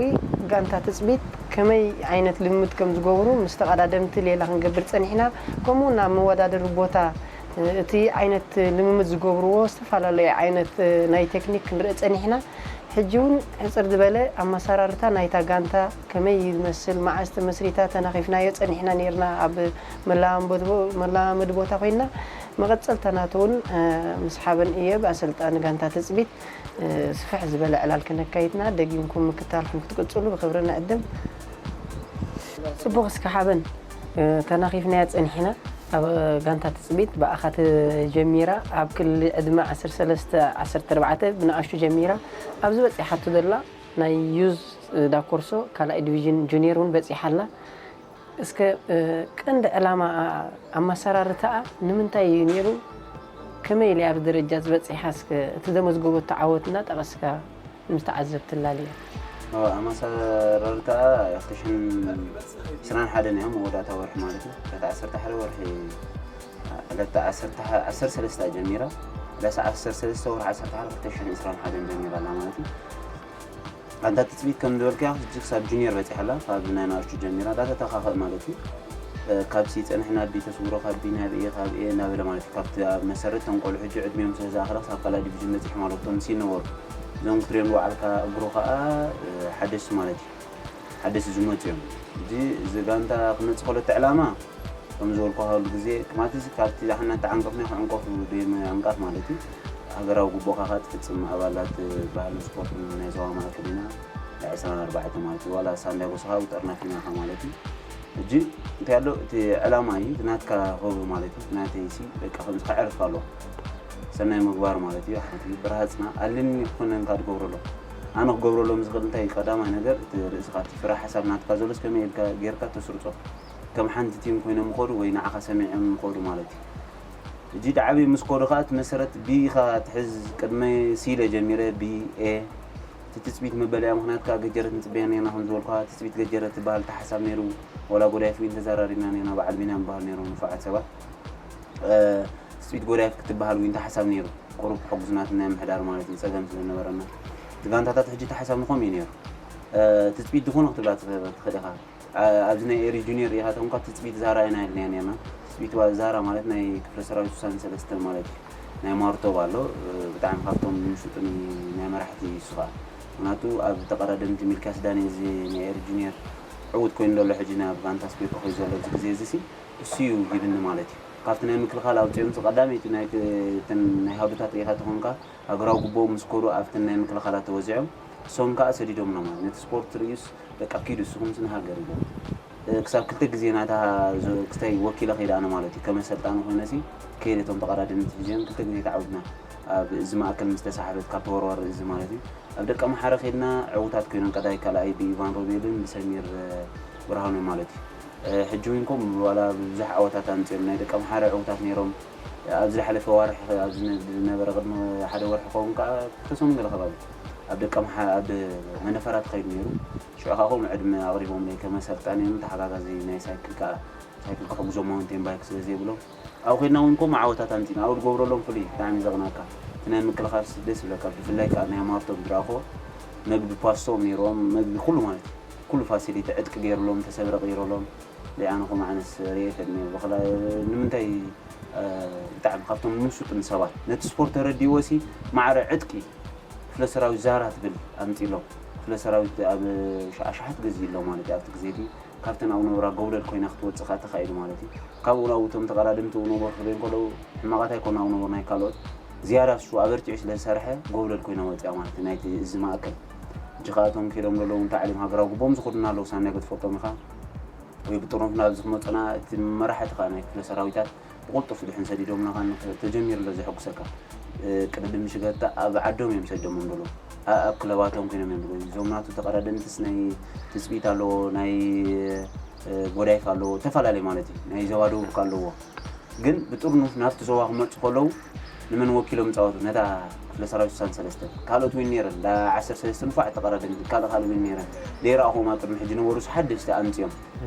ጋንታ ትፅቢት ከመይ ዓይነት ልምምድ ከም ዝገብሩ ምስ ተቐዳደምቲ ሌላ ክንገብር ፀኒሕና። ከምኡ ናብ መወዳደሪ ቦታ እቲ ዓይነት ልምምድ ዝገብርዎ ዝተፈላለዩ ዓይነት ናይ ቴክኒክ ክንርኢ ፀኒሕና። ሕጂ እውን ሕፅር ዝበለ ኣመሰራርታ ናይታ ጋንታ ከመይ ይመስል፣ መዓስ ተመስሪታ ተናኺፍናዮ ፀኒሕና ነይርና ኣብ መለማመዲ ቦታ ኮይንና። መቐፀልታ ናቱ እውን ምስ ሓበን እየ ብኣሰልጣኒ ጋንታ ትፅቢት ስፍሕ ዝበለ ዕላል ከነካይድና ደጊምኩም ምክታልኩም ክትቅፅሉ ብክብሪ ንዕድም። ፅቡቕ እስከ ሓበን ተናኺፍናያ ፀኒሕና ኣብ ጋንታ ትፅቢት ብኣኻ ተጀሚራ ኣብ ክሊ ዕድመ ዓሰርተ ሰለስተ ዓሰርተ ኣርባዕተ ብንኣሽቱ ጀሚራ ኣብዚ በፂሓቶ ዘላ ናይ ዩዝ ዳኮርሶ ካልኣይ ዲቪዥን ጁኒየር እውን በፂሓ ኣላ። እስከ ቀንዲ ዕላማ ኣመሰራርታኣ ንምንታይ እዩ ነይሩ? ከመይ ኢለ ኣብዚ ደረጃ ዝበፂሓ እስከ እቲ ዘመዝገበቶ ዓወት እናጠቐስካ ንምተዓዘብቲ ኣላልያ። ኣመሰራርታኣ ክልተ ሽሕን ዕስራን ሓደን እያ መወዳእታ ወርሒ ማለት እዩ። ዕለት ዓሰርተ ሓደ ወርሒ ዕለት ዓሰርተ ሰለስተ ጀሚራ ዕለት ዓሰርተ ሰለስተ ወርሒ ዓሰርተ ሓደ ክልተ ሽሕን ዕስራን ሓደን ጀሚራ ኣላ ማለት እዩ። ኣንታ ትፅቢት ከም ዝበልካያ ሕጂ ክሳብ ጁኒየር በፂሓ ኣላ ካብ ናይ ናእሽቱ ጀሚራ እንዳተተኻኸእ ማለት እዩ። ካብ ሲ ፀንሕና ቢ ተስውሮ ካብ ቢ ናብ ኤ ካብ ኤ እናበለ ማለት እዩ። ካብቲ ኣብ መሰረት ተንቆሉ ሕጂ ዕድሜኦም ስለ ዝኣኸለ ክሳብ ካልኣይ ዲቪዥን በፂሑ ማለት እቶም ሲ ነበሩ እዞም ክትሪኦም ዝወዓልካ እግሩ ከዓ ሓደሽቲ ማለት እዩ። ሓደሽቲ ዝመፁ እዮም። እዚ እዚ ጋንታ ክመፅእ ከሎ እቲ ዕላማ ከም ዝበልኩ ሃሉ ግዜ ማለት እዚ ካብቲ ዝሓና ተዓንቀፍና ክዕንቀፉ ደይምዕንቃፍ ማለት እዩ። ሃገራዊ ግቡእካ ከዓ ትፍፅም ኣባላት ባህልን ስፖርትን ናይ ዞባ ማእከል ኢና። ዕስራን ኣርባዕተ ማለት እዩ ዋላ ሳንዳይ ጎስኻ ውጠርና ፊናኻ ማለት እዩ። ሕጂ እንታይ ኣሎ እቲ ዕላማ እዩ ናትካ ሆብ ማለት እዩ ናተይ ሲ በቃ ከምዚ ከዕርፍ ኣለዎ። ሰናይ ምግባር ማለት እዩ ሓንቲ ብርሃፅና ኣለኒ ክኾነን ካብ ትገብረሎ ኣነ ክገብረሎም ዝኽእል እንታይ ቀዳማይ ነገር እቲ ርእስኻ እቲ ፍረ ሓሳብ ናትካ ዘሎስ ከመይ ኢልካ ጌርካ ተስርፆ ከም ሓንቲ ቲም ኮይኖም ይኸዱ ወይ ንዓኻ ሰሚዖም ይኸዱ ማለት እዩ። ሕጂ ዳዓበይ ምስ ከዱ ከዓ እቲ መሰረት ቢ ኢኻ ትሕዝ ቅድመ ሲለ ጀሚረ ቢ ኤ እቲ ትፅቢት መበለያ ምክንያት ከዓ ገጀረት ንፅበያ ነርና ከም ዝበልኳ ትፅቢት ገጀረት ትበሃል ተሓሳብ ነይሩ ወላ ጎዳይፍ ዊን ተዘራሪብና ነርና በዓል ቢና ምበሃል ነይሩ ንፉዓት ሰባት ትፅቢት ጎዳይፍ ክትበሃል ዊን ተሓሳብ ነይሩ ቁሩብ ሕጉዝናት ናይ ምሕዳር ማለት እዩ ፀገም ስለነበረና እቲ ጋንታታት ሕጂ ተሓሳብ ንኸም እዩ ነይሩ ትፅቢት ዝኾነ ክትብላ ትኽእል ኢኻ ኣብዚ ናይ ኤሪ ጁኒየር ኢኻ ተምኳ ትፅቢት ዛራ ኢና ኢልና ነርና ትፅቢት ዛራ ማለት ናይ ክፍለ ሰራዊት ሱሳን ሰለስተ ማለት እዩ ናይ ማርቶብ ኣሎ ብጣዕሚ ካብቶም ምሹጥኒ ናይ መራሕቲ እሱ ከዓ ምክንያቱ ኣብ ተቐዳደምቲ ሚልካስ ዳኒ እዚ ናይ ኤሪ ጁኒየር ዕውት ኮይኑ ዘሎ ሕጂ ናብ ጋንታ ስፔኮ ኮይኑ ዘሎ እዚ ግዜ እዚ ሲ እሱ እዩ ሂብኒ ማለት እዩ። ካብቲ ናይ ምክልኻል ኣውፂኦም ቀዳመይቲ ናይ እተን ናይ ሃዱታት ርኢኻ ተኾንካ ሃገራዊ ግቡኦም ምስ ኮዱ ኣብተን ናይ ምክልኻላት ተወዚዖም እሶም ከዓ ሰዲዶምና ማለት ነቲ ስፖርት ርእዩስ በቃ ኪዱ እስኹም ስንሃገር ኢሎም ክሳብ ክልተ ግዜ ናታ ክስታይ ወኪለ ከይደ ኣነ ማለት እዩ። ከመ ሰልጣኒ ኮይነ ሲ ከይደ እቶም ተቐዳደምቲ ሒዘዮም ክልተ ግዜ ተዓዊትና ኣብ እዚ ማእከል ምስ ተሳሕበት ካብ ተወርዋሪ እዚ ማለት እዩ። ኣብ ደቀ መሓረ ከይድና ዕዉታት ኮይኖም ቀዳይ ካልኣይ ብኢቫን ሮቤልን ብሰሚር ብርሃኑ ማለት እዩ። ሕጂ እውን ኮም ዋላ ብዙሕ ዓወታት ኣምፅኦም ናይ ደቀ መሓረ ዕዉታት ነይሮም። ኣብዚ ዝሓለፈ ዋርሒ ኣብዚ ዝነበረ ቅድሚ ሓደ ወርሒ ኸውን ከዓ ክልተ ሰሙን ገለ ከባቢ ኣብ ደቀ መሓ ኣብ መነፈራ ትኸይድ ነይሩ። ሽዑ ከዓ ከምኡ ዕድመ ኣቕሪቦምለይ ከመ ሰልጣን እዮም ተሓጋጋዚ ናይ ሳይክል ከዓ ሳይክል ክሕግዞም ማውንቴን ባይክ ስለ ዘይብሎም ኣብኡ ከድና እውን ከምኡ ዓወታት ኣምፂና ኣብኡ ዝገብረሎም ፍሉይ ብጣዕሚ ዘቕናካ እቲ ናይ ምክልኻል ደስ ይብለካ ብፍላይ ከዓ ናይ ማርቶም ዝረኣኽዎ መግቢ ፓስቶም ነይርዎም መግቢ ኩሉ ማለት ኩሉ ፋሲሊቲ ዕጥቂ ገይሩሎም ተሰብረ ቀይሮሎም ደይ ኣነ ከምኡ ዓይነት ርእየ ፈድኒ በክላ ንምንታይ ብጣዕሚ ካብቶም ምሱጥን ሰባት ነቲ ስፖርት ተረዲዎ ሲ ማዕረ ዕጥቂ ክፍለ ሰራዊት ዛራ ትብል ኣምፂሎም ክፍለ ሰራዊት ኣብ ኣሽሓት ገዝእ ኣሎ ማለት እዩ ኣብቲ ግዜ እቲ ካብተን ኣብኡ ነብራ ጎብለል ኮይና ክትወፅእ ከዓ ተኻኢሉ ማለት እዩ ካብኡ ናብኡ እቶም ተቐዳድምቲ እውን ወር ክሪኦ ከለዉ ሕማቓት ኣይኮኑ ኣብኡ ነብሩ ናይ ካልኦት ዝያዳ እሱ ኣበርቲዑ ስለ ዝሰርሐ ጎብለል ኮይና ወፅያ ማለት እዩ ናይቲ እዚ ማእከል ሕጂ ከዓ እቶም ከይዶም ዘለዉ እንታይ ዓሊም ሃገራዊ ግቦም ዝኸዱና ኣለዉ ሳናይ ክትፈልጦም ኢኻ ወይ ብጥርኑፍ ናብዚ ክመፁና እቲ መራሕቲ ከዓ ናይ ክፍለ ሰራዊታት ብቁልጡፍ ድሕን ሰዲዶምና ከዓ ተጀሚሩ ኣሎ ዘሐጉሰካ ቅድድም ሽገታ ኣብ ዓዶም እዮም ሰዶሞም ዘለዉ ኣብ ክለባቶም ኮይኖም እዮም ዘለዉ እዞም ናቱ ተቐዳደምትስ ናይ ትፅቢት ኣለዎ ናይ ጎዳይፍ ኣለዎ ተፈላለዩ ማለት እዩ ናይ ዘባደቡ ኣለዎ ግን ብጥርኑፍ ናብቲ ዞባ ክመፁ ከለዉ ንመን ወኪሎም ፃወቱ ነታ ክፍለ ሰራዊት ስሳን ሰለስተ ካልኦት ዊን ነይረን ዳ ዓሰርተ ሰለስተ ንፋዕ ተቐዳደምቲ ካልእ ካልእ ዊን ነይረን ዘይረኣኹማ ቅድሚ ሕጂ ነበሩ ሓደሽቲ ኣምፅኦም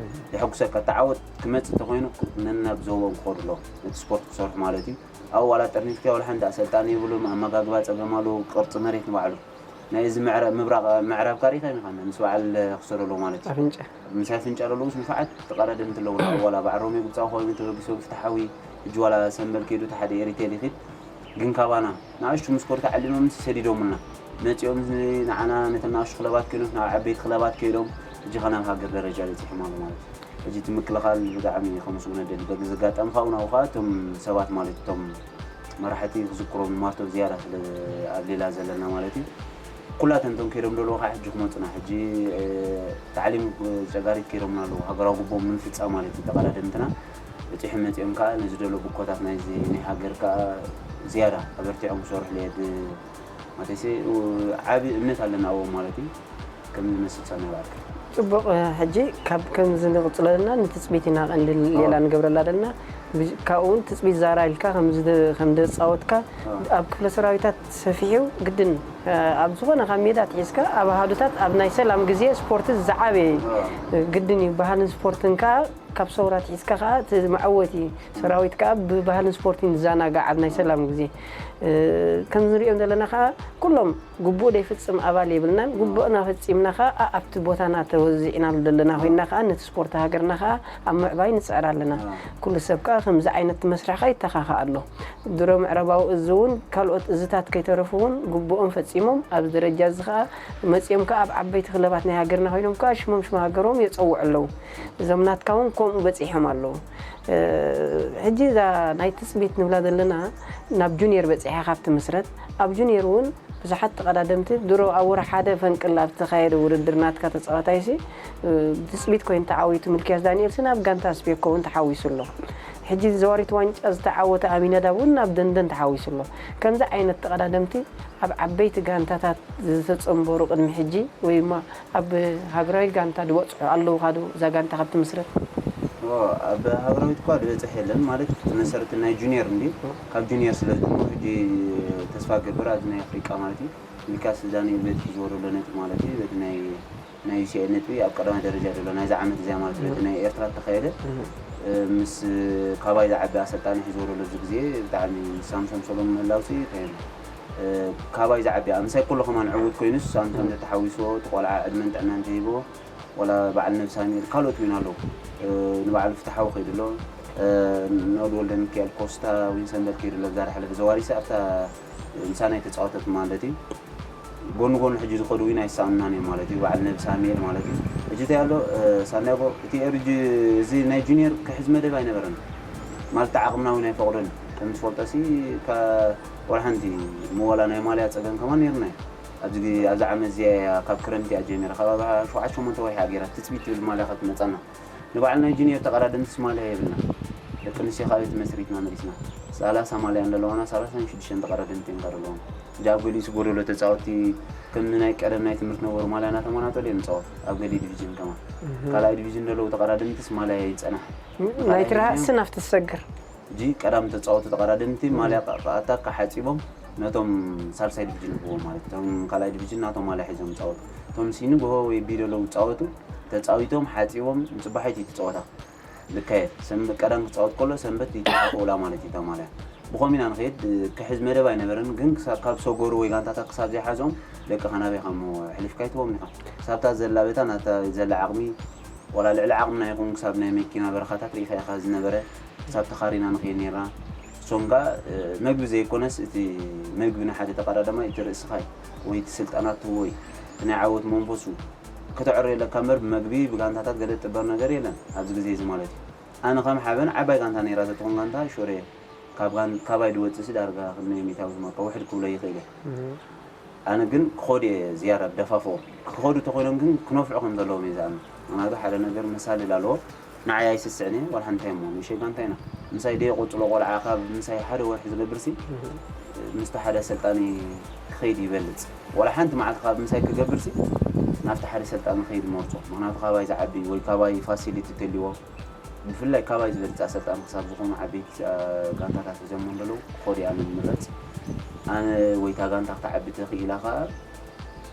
የሐጉሰካ እቲ ዓወት ክመፅእ እንተኮይኑ ነናብ ዞቦም ክኸዱ ኣለዎም ነቲ ስፖርት ክሰርሑ ማለት እዩ ኣብኡ ዋላ ጥርኒፍካ ዋላ ሓንቲ ኣሰልጣኒ የብሎም ኣመጋግባ ፀገም ኣለዎ ቅርፂ መሬት ንባዕሉ ናይ እዚ ምዕራብ ምብራቕ ምዕራብ ካሪኻ ኢኻ ምስ በዓል ክሰዶ ኣለዎ ማለት እዩ ኣፍንጫ ምስ ኣፍንጫ ዘለዉ ምስ ንፋዓት ተቐዳደምቲ ኣለዉ ዋላ በዓል ሮሜ ግብፃዊ ኮይኑ ተበጊሶ ፍትሓዊ ሕጂ ዋላ ሰንበል ከይዱ እቲ ሓደ ኤሪቴል ይኽድ ግን ካባና ንኣሽቱ ምስ ኮርታ ዓሊሞም ሰዲዶምና መፂኦም ንዓና ነተን ንኣሽቱ ክለባት ኮይኖም ናብ ዓበይቲ ክለባት ከይዶም ሕጂ ከ ናብ ሃገር ደረጃ በፂሖም ኣሎ ማለት እዩ ሕጂ እቲ ምክልኻል ብጣዕሚ ከመስግኖ ደሊ በዚ ኣጋጣሚ ካብኡ ናብኡ ከዓ እቶም ሰባት ማለት እቶም መራሕቲ ክዝክሮም ማርቶም ዝያዳ ስለ ኣብ ሌላ ዘለና ማለት እዩ ኩላተን እቶም ከይዶም ደለዎ ከዓ ሕጂ ክመፁና ሕጂ ታዕሊም ጨጋሪት ከይዶምና ኣለዉ ሃገራዊ ግቦም ንምፍፃም ማለት እዩ ተቐዳደምትና በፂሖም መፂኦም ከዓ ነዚ ደሎ ብኮታት ናይዚ ናይ ሃገር ከዓ ዝያዳ ኣበርቲዖም ክሰርሑ ለየድ ማለትሲ ዓቢ እምነት ኣለና ኣብዎም ማለት እዩ ከም ዝመስል ሰናይ ባዕልካ ጽቡቕ ሕጂ ካብ ከምዚ ንቕጽለልና ንትጽቢት ኢና ቀንዲ ሌላ ንገብረላ ዘለና ካብኡ እውን ትጽቢት ዛራ ኢልካ ከም ዘጻወትካ ኣብ ክፍለ ሰራዊታት ሰፊሑ ግድን ኣብ ዝኾነ ካብ ሜዳ ትሒዝካ ኣብ ኣሃዱታት ኣብ ናይ ሰላም ግዜ ስፖርት ዝዓበየ ግድን እዩ ባህልን ስፖርትን ከዓ ካብ ሰውራ ትሒዝካ ከዓ እቲ መዐወቲ ሰራዊት ከዓ ብባህልን ስፖርትን ዝዘናጋዕ ኣብ ናይ ሰላም ግዜ ከም ንሪኦም ዘለና ከዓ ኩሎም ግቡእ ደይፍፅም ኣባል የብልናን ግቡእና ፈፂምና ከዓ ኣብቲ ቦታና ተወዚዕናሉ ዘለና ኮይንና ከዓ ነቲ ስፖርት ሃገርና ከዓ ኣብ ምዕባይ ንፅዕር ኣለና ኩሉ ሰብ ከዓ ከምዚ ዓይነት መስርሕ ከዓ ይተኻኸ ኣሎ ድሮ ምዕራባዊ እዚ እውን ካልኦት እዝታት ከይተረፉ እውን ግቡኦም ፈፂሞም ኣብዚ ደረጃ እዚ ከዓ መፂኦም ከዓ ኣብ ዓበይቲ ክለባት ናይ ሃገርና ኮይኖም ከዓ ሽሞም ሽም ሃገሮም የፀውዑ ኣለዉ እዞም ናትካ እውን ከምኡ በፂሖም ኣለዉ ሕጂ እዛ ናይ ትፅቢት ንብላ ዘለና ናብ ጁኒየር በፂሐ ካብ ትምስረት ኣብ ጁኒየር እውን ብዙሓት ተቐዳደምቲ ድሮ ኣብ ወርሒ ሓደ ፈንቅል ኣብ ዝተኻየደ ውድድር ናትካ ተፃዋታይ ሲ ትፅቢት ኮይኑ ተዓዊቱ ምልክያስ ዳንኤል ሲ ናብ ጋንታ ስፔኮ እውን ተሓዊሱ ኣሎ ሕጂ ዘዋሪት ዋንጫ ዝተዓወተ ኣሚነዳብ እውን ናብ ደንደን ተሓዊሱ ኣሎ ከምዚ ዓይነት ተቐዳደምቲ ኣብ ዓበይቲ ጋንታታት ዝተፀንበሩ ቅድሚ ሕጂ ወይ ኣብ ሃገራዊ ጋንታ ዝበፅሑ ኣለውካ ዶ እዛ ጋንታ ካብ ትምስረት? ኣብ ሃገራዊት እኳ ዝበፅሕ የለን ማለት እቲ መሰረት ናይ ጁኒየር እንዲ ካብ ጁኒየር ስለ ዝጀምሩ ሕጂ ተስፋ ገብር ኣብዚ ናይ ኣፍሪቃ ማለት እዩ ሚልካስ ዳንኤል በቲ ሒዝዎ ዘሎ ነጥቢ ማለት እዩ በቲ ናይ ናይ ዩሲኤል ነጥቢ ኣብ ቀዳማይ ደረጃ ዘሎ ናይዚ ዓመት እዚኣ ማለት በቲ ናይ ኤርትራ እተኻየደ ምስ ካባይ ዝዓቢ ኣሰልጣኒ ሒዝዎ ዘሎ እዚ ግዜ ብጣዕሚ ሳምሶም ሰሎሞን ምህላው ሲ እንታይ ካባይ ዝዓቢ ምሳይ ኩሉ ከማን ዕዉት ኮይኑስ ኣንተ እንተተሓዊስዎ እቲ ቆልዓ ዕድመን ጥዕናን ተሂብዎ ወላ በዓል ነብስ ኣሚር ካልኦት እውን ኣለዉ ንባዕሉ ፍትሓዊ ከይዱ ኣሎ ኖድ ወልደ ሚካኤል ኮስታ ዊን ሰንበል ከይዱ ኣሎ ብዛር ሓለፈ ዘዋሪሰ ኣብታ ምሳናይ ተፃወተት ማለት እዩ ጎኑ ጎኑ ሕጂ ዝኸዱ እውን ኣይሰኣኑናን እዮም ማለት እዩ በዓል ነብስ ኣሚር ማለት እዩ ሕጂ እቲ ኣሎ ሳንዲያጎ፣ እቲ ኤርጂ፣ እዚ ናይ ጁኒየር ክሕዝ መደብ ኣይነበረን ማለት ዓቕምና እውን ኣይፈቕዶን። ከም ዝፈልጦ ሲ ወላ ሓንቲ ምወላ ናይ ማልያ ፀገም ከማን ነይርና እዩ። ኣብዚ ኣብዚ ዓመት እዚኣ እያ ካብ ክረምቲ እያ ጀሚራ፣ ከባቢ ሸውዓተ ሸሞንተ ወርሒ እያ ገይራ ትፅቢት ትብል ማልያ ካብ ትመፀና። ንባዕልና ጁኒየር ተቐዳደምቲ ማልያ የብልና። ደቂ ኣንስትዮ ካብ ቤት መስሪትና መሊስና ሰላሳ ማልያ እንደለዋና ሰላሳን ሽዱሽተን ተቐዳደምቲ እዮም ዘለዎም። እንጂ ኣብ ገሊኡ ጎደሎ ተፃወቲ ከም ናይ ቀደም ናይ ትምህርቲ ነበሩ ማልያ እናተመናጠሉ እዮም ዝፃወቱ ኣብ ገሊኡ ዲቪዥን ከማን። ካልኣይ ዲቪዥን ዘለዉ ተቐዳደምትስ ማልያ ይፀናሕ። ናይቲ ርሃፅስን ኣብቲ ዝሰግር ሕጂ ቀዳም ተፃወቱ ተቐዳደምቲ ማልያ ኣታ ካሓፂቦም ነቶም ሳልሳይ ዲቪዥን ይህብዎም ማለት እቶም ካልኣይ ዲቪዥን ናቶም ማልያ ሒዞም ይፃወቱ። እቶም ሲኒ ጎሆ ወይ ቢ ዘለዉ ዝፃወቱ ተፃዊቶም ሓፂቦም ንፅባሒት እዩ ትፃወታ። ልካየት ሰንበት ቀዳም ክፃወት ከሎ ሰንበት ይተሓፈውላ ማለት እዩ። ተማልያ ብኸም ኢና ንኸይድ ክሕዝ መደብ ኣይነበረን፣ ግን ክሳብ ካብ ሰጎሩ ወይ ጋንታታት ክሳብ ዘይሓዞም ደቅኻ ናበይ ከም ሕሊፍካ ይትቦም ኢኻ። ክሳብታ ዘላ ቤታ ናታ ዘላ ዓቕሚ ወላ ልዕሊ ዓቕምና ይኹን ክሳብ ናይ መኪና በረኻታት ርኢኻ ኢኻ ዝነበረ። ክሳብ ተኻሪና ንኸይድ ነርና። እሶም ከኣ መግቢ ዘይኮነስ እቲ መግቢ ንሓደ ተቐዳዳማይ እቲ ርእስኻ እዩ ወይ እቲ ስልጠና ትህቦ እዩ። እቲ ናይ ዓወት መንፈሱ ከተዕርዮ ኣለካ እምበር ብመግቢ ብጋንታታት ገለ ትጥበር ነገር የለን ኣብዚ ግዜ እዚ ማለት እዩ። ኣነ ከም ሓበን ዓባይ ጋንታ ነይራ ተትኾን ጋንታ ሽረ ካብ ጋን ካባይ ድወፅእ ሲ ዳርጋ ክንደይ ሚእታዊት ማርካ ውሕድ ክብሎ ይኽእል እየ። ኣነ ግን ክኸዱ እየ ዝያዳ ደፋፍኦ ክኸዱ ተኾይኖም ግን ክነፍዑ ከም ዘለዎም እየ ዝኣምን። ምክንያቱ ሓደ ነገር መሳልል ኣለዎ። ንዓይ ኣይስስዕን እየ ዋላ ሓንቲ እሞ ንእሽተይ ጋንታ ኢና ምሳይ ደየቆፅሎ ቆልዓ ካብ ምሳይ ሓደ ወርሒ ዝገብር ሲ ምስቲ ሓደ ኣሰልጣኒ ክኸይድ ይበልፅ። ዋላ ሓንቲ መዓልቲ ካብ ምሳይ ክገብር ሲ ናብቲ ሓደ ሰልጣኒ ክኸይድ መርፆ። ምክንያቱ ካባይ ዝዓቢ ወይ ካባይ ፋሲሊቲ ተልዎ ብፍላይ ካባይ ዝበልፅ ኣሰልጣኒ ክሳብ ዝኾኑ ዓበይቲ ጋንታታት ሒዞሞ እንደለዉ ክኸዱ እየ ኣነ ዝምረፅ። ኣነ ወይ እታ ጋንታ ክትዓቢ ተኽኢላ ከዓ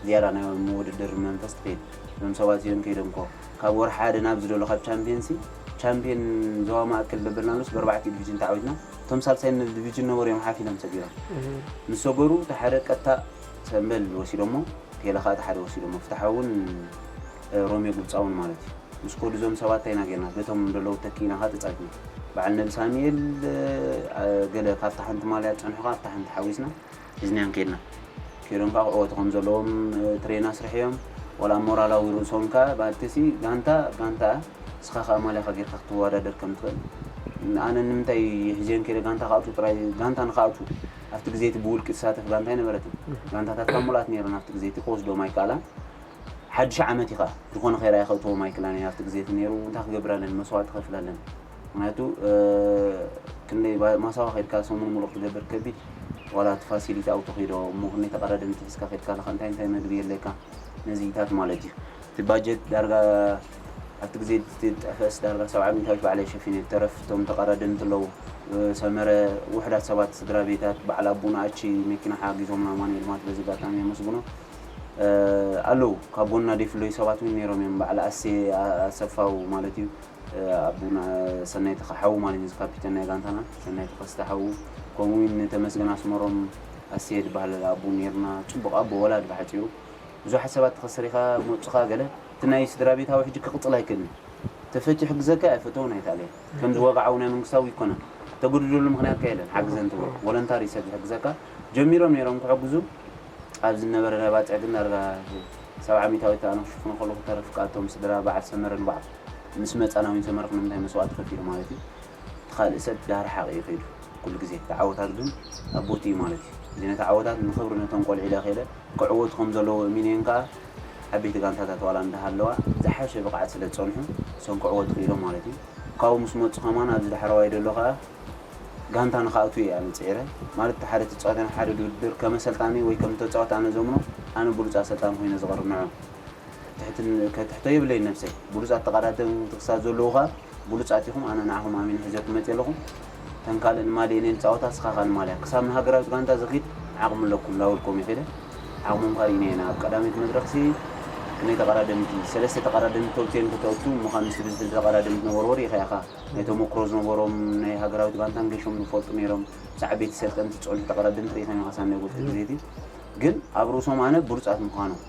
ዝያዳ ናይ ምውድድር መንፈስ ትኸይድ። እዞም ሰባት እዚኦም ከይዶም ኮ ካብ ወርሒ ሓደ ናብ ዝደሎ ካብ ቻምፒየንሲ ቻምፒየን ዞባ ማእከል በበልናሉስ ብኣርባዕተ ዲቪዥን ተዓዊትና እቶም ሳልሳይ ዲቪዥን ነበሩ እዮም ሓፊሎም ሰጊሮም ምስ ሰገሩ እቲ ሓደ ቀጥታ ሰንበል ወሲዶሞ ቴለ ከዓ እቲ ሓደ ወሲዶሞ ፍትሓ እውን ሮሜ ጉብፃውን ማለት እዩ። ምስ ኮዱ እዞም ሰባት እንታይ ኢና ጌርና በቶም ዘለዉ ተኪእና ከዓ ተፃዊትና በዓል ነቢ ሳሚኤል ገለ ካብታ ሓንቲ ማልያ ፀንሑ ከዓ ኣብታ ሓንቲ ሓዊስና ሒዝናዮም ከይድና። ከይዶም ከዓ ክዕወቱ ከም ዘለዎም ትሬን ኣስርሕዮም ዋላ ሞራላዊ ርእሶም ከዓ ባልቲ ሲ ጋንታ ጋንታ እስኻ ከዓ ማልያኻ ጌርካ ክትወዳደር ከም ትኽእል ኣነ ንምንታይ ሕዜን ከይደ ጋንታ ክኣቱ ጥራይ ጋንታ ንክኣቱ ኣብቲ ግዜ እቲ ብውልቂ ትሳተፍ ጋንታ ኣይነበረትን። ጋንታታት ካብ ሙሉኣት ነይረን ኣብቲ ግዜ እቲ ክወስዶም ኣይከኣላን። ሓድሽ ዓመት ኢኻ ዝኾነ ኸይራ ከእትዎም ኣይክእላን እየ ኣብቲ ግዜ እቲ ነይሩ እንታይ ክገብር ኣለኒ መስዋእቲ ከፍል ኣለኒ። ምክንያቱ ክንደይ ማሳዋ ከድካ ሰሙን ሙሉእ ክትገብር ከቢድ ዋላ እቲ ፋሲሊቲ ኣውቶ ከይዶ እሞ ክንደይ ተቐዳደምቲ ሒዝካ ከድካ ኣለካ እንታይ እንታይ መግቢ የለካ ነዚኢታት ማለት እዩ። እቲ ባጀት ዳርጋ ኣብቲ ግዜ ዝጠፈስ ዳርጋ ሰብዓ ሚእታዊት ባዕለይ ሸፊነ ተረፍ እቶም ተቐዳደምቲ ኣለዉ ሰመረ ውሕዳት ሰባት ስድራ ቤታት በዓል ኣቡና ኣቺ መኪና ሓጊዞምና ኣማኑኤል ማት በዚ ኣጋጣሚ የመስግኖ ኣለዉ ካብ ጎንና ደይፍለዩ ሰባት እውን ነይሮም እዮም በዓል ኣሴ ኣሰፋው ማለት እዩ ኣቡና ሰናይተ ሓዉ ማለት እዩ ካፒተን ናይ ጋንታና ሰናይተ ከስተ ሓዉ ከምኡ እውን ንተመስገን ኣስመሮም ኣሴ ዝበሃል ኣቡ ነይርና ፅቡቕ ኣቦ ወላዲ ብሓፂሩ ብዙሓት ሰባት ተኸስር ኢኻ መፁኻ ገለ እቲ ናይ ስድራ ቤታዊ ሕጂ ክቕፅል ኣይክእልን ተፈትዩ ሕግዘካ ኣይፈተውን ኣይታለ ከምዚ ወግዓዊ ናይ መንግስታዊ ይኮነን ተጎድደሉ ምክንያት ከየለን ሓግዘን ትብሎ ቮለንታሪ ሰብ ዝሕግዘካ ጀሚሮም ነይሮም ክሕግዙ ኣብ ዝነበረ ናይ ባፅዕ ግን ዳርጋ ሰብዓ ሚታዊት ኣነ ክሽፍኖ ከለኩ ተረፍ ከኣቶም ስድራ በዓል ሰመረ ንባዕሉ ምስ መፃ ናዊን ሰመረ ንምንታይ መስዋእቲ ከፊሉ ማለት እዩ እቲ ካልእ ሰብ ዳርሓቕ እዩ ከይዱ ኩሉ ግዜ እቲ ዓወታት ግን ኣብ ቦትኡ ማለት እዩ እዚ ነቲ ዓወታት ንክብሪ ነቶም ቆልዑ ኢለ ከይደ ክዕወቱ ከም ዘለዎ እሚነየን ከዓ ዓበይቲ ጋንታታት ዋላ እንዳሃለዋ ዝሓሸ ብቕዓት ስለ ዝፀንሑ እሶም ክዕወቱ ክኢሎም ማለት እዩ ካብኡ ምስ መፁ ከማን ኣብዚ ዳሕረዋይ ደሎ ከዓ ጋንታ ንክኣቱ እየ ኣነ ፅዒረ ማለት ሓደ ተፃዋታይ ሓደ ድውድር ከም ኣሰልጣኒ ወይ ከም ተፃዋቲ ኣነ ዘምኖ ኣነ ብሉፅ ኣሰልጣኒ ኮይነ ዝቐርብ ንዖ ትሕቶ የብለይ ነብሰይ ብሉፃት ተቐዳደምቲ ክሳብ ዘለዉ ከዓ ብሉፃት ኢኹም ኣነ ንዓኹም ኣሚነ ሒዘኩም መፅየ ኣለኹ ተን ካልእ ንማልየ እኔ ንፃወታ ስኻ ከዓ ንማልያ ክሳብ ንሃገራዊት ጋንታ ዝኺድ ዓቕሚ ኣለኩም ላበልኩም ይኸደ ዓቕሞም ከዓ ርኢና ኢና ኣብ ቀዳመይቲ መድረኽሲ ክንደይ ተቐዳደምቲ ሰለስተ ተቐዳደምቲ ተውፅኤን ከተእቱ እሞ ከዓ ምስቲ ብዝሒ ተቐዳደምቲ ነበርዎ ርኢኻ ኢኻ ናይ ተመክሮ ዝነበሮም ናይ ሃገራዊት ጋንታን ገሾም ዝፈልጡ ነይሮም ምስ ዓበይቲ ሰልጠንቲ ዝፀንሑ ተቐዳደምቲ ርኢኻ ኢኻ ሳናይ ጎፍቲ ግዜቲ ግን ኣብ ርእሶም ኣነ ብሉፃት ምዃኖም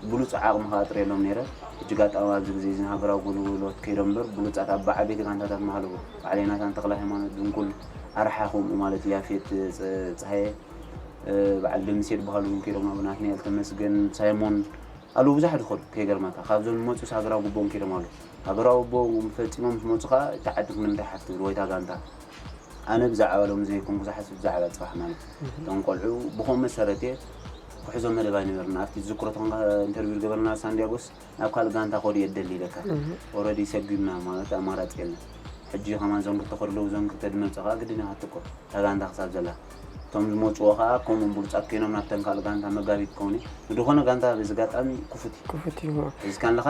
ብሉፅ ዓቕሚ ከዓ ጥርየሎም ነይረ እጅግ ኣጣም ኣብዚ ግዜ እዚ ንሃገራዊ ኣገልግሎት ከይዶም እምበር ብሉፃት ኣብ ዓበይቲ ጋንታታት ማህለዎ ባዕለይ ናታን ተኽለ ሃይማኖት ድንኩል ኣርሓ ከምኡ ማለት ያፌት ፀሃየ በዓል ደምሴ ዝበሃሉ እውን ከይዶም ኣብ ናትናኤል ተመስገን ሳይሞን ኣለዉ ብዙሓት ዝኸዱ ከይገርመካ፣ ካብዞም ዝመፁስ ሃገራዊ ግቦኦም ከይዶም ኣለዉ። ሃገራዊ ግቦኦም ፈፂሞም ምስ መፁ ከዓ እታ ዓዲ ክንምራሕ ትብል ወይ እታ ጋንታ። ኣነ ብዛዕባ ሎሚ ዘይኮንኩ ዝሓስብ ብዛዕባ ፅባሕ ማለት እዩ። እቶም ቆልዑ ብኸምኡ መሰረት እየ ክሕዞ መደብ ኣይነበርና። ኣብቲ ዝዝክሮ ተኾንካ ኢንተርቪው ዝገበርና ሳንዲያጎስ ናብ ካልእ ጋንታ ከዱ እየ ደሊ ኢለካ። ኦረዲ ሰጒምና ማለት ኣማራፂ የለን። ሕጂ ከማን ዞን ክልተ ከለዉ ዞን ክልተ ድመፅእ ከዓ ግድን ኢኻ ትኮ እታ ጋንታ ክሳብ ዘላ። እቶም ዝመፅዎ ከዓ ከምኡ ብሉፃት ኮይኖም ናብተን ካልእ ጋንታ መጋቢት ክኸውን እዩ። ንድኾነ ጋንታ በዚ ኣጋጣሚ ክፉት እዩ። ክፉት እዩ። እዚ ካለኻ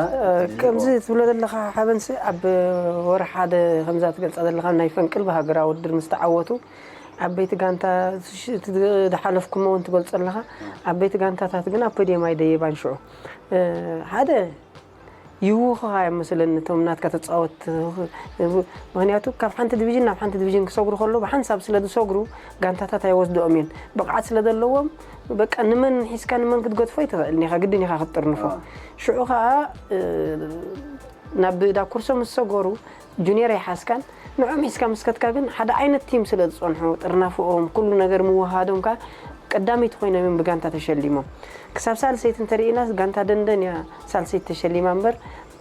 ከምዚ ትብሎ ዘለኻ ሓበንሲ ኣብ ወርሒ ሓደ ከምዛ ትገልፃ ዘለኻ ናይ ፈንቅል ብሃገራዊ ውድድር ምስ ተዓወቱ ዓበይቲ ጋንታ ዝሓለፍኩሞ እውን ትገልፆ ኣለኻ። ዓበይቲ ጋንታታት ግን ኣብ ፖድየም ኣይደየባን ሽዑ ሓደ ይህውኹኻ እዮም መስለኒ እቶም ናትካ ተፃወት። ምክንያቱ ካብ ሓንቲ ዲቪዥን ናብ ሓንቲ ዲቪዥን ክሰግሩ ከለዉ ብሓንሳብ ስለ ዝሰግሩ ጋንታታት ኣይወስድኦም እየን። ብቕዓት ስለ ዘለዎም በቃ ንመን ሒዝካ ንመን ክትገድፎ ኣይትኽእልን ኢኻ፣ ግድን ኢኻ ክትጥርንፎ። ሽዑ ከዓ ናብ ብእዳ ኩርሶ ምስ ሰገሩ ጁኒየር ኣይሓዝካን። ንዕኦም ሒዝካ ምስ ከድካ ግን ሓደ ዓይነት ቲም ስለ ዝፀንሑ ጥርናፍኦም ኩሉ ነገር ምውሃዶም ከዓ ቀዳመይቲ ኮይኖም እዮም ብጋንታ ተሸሊሞም። ክሳብ ሳልሰይቲ እንተርኢና ጋንታ ደንደን እያ ሳልሰይቲ ተሸሊማ እምበር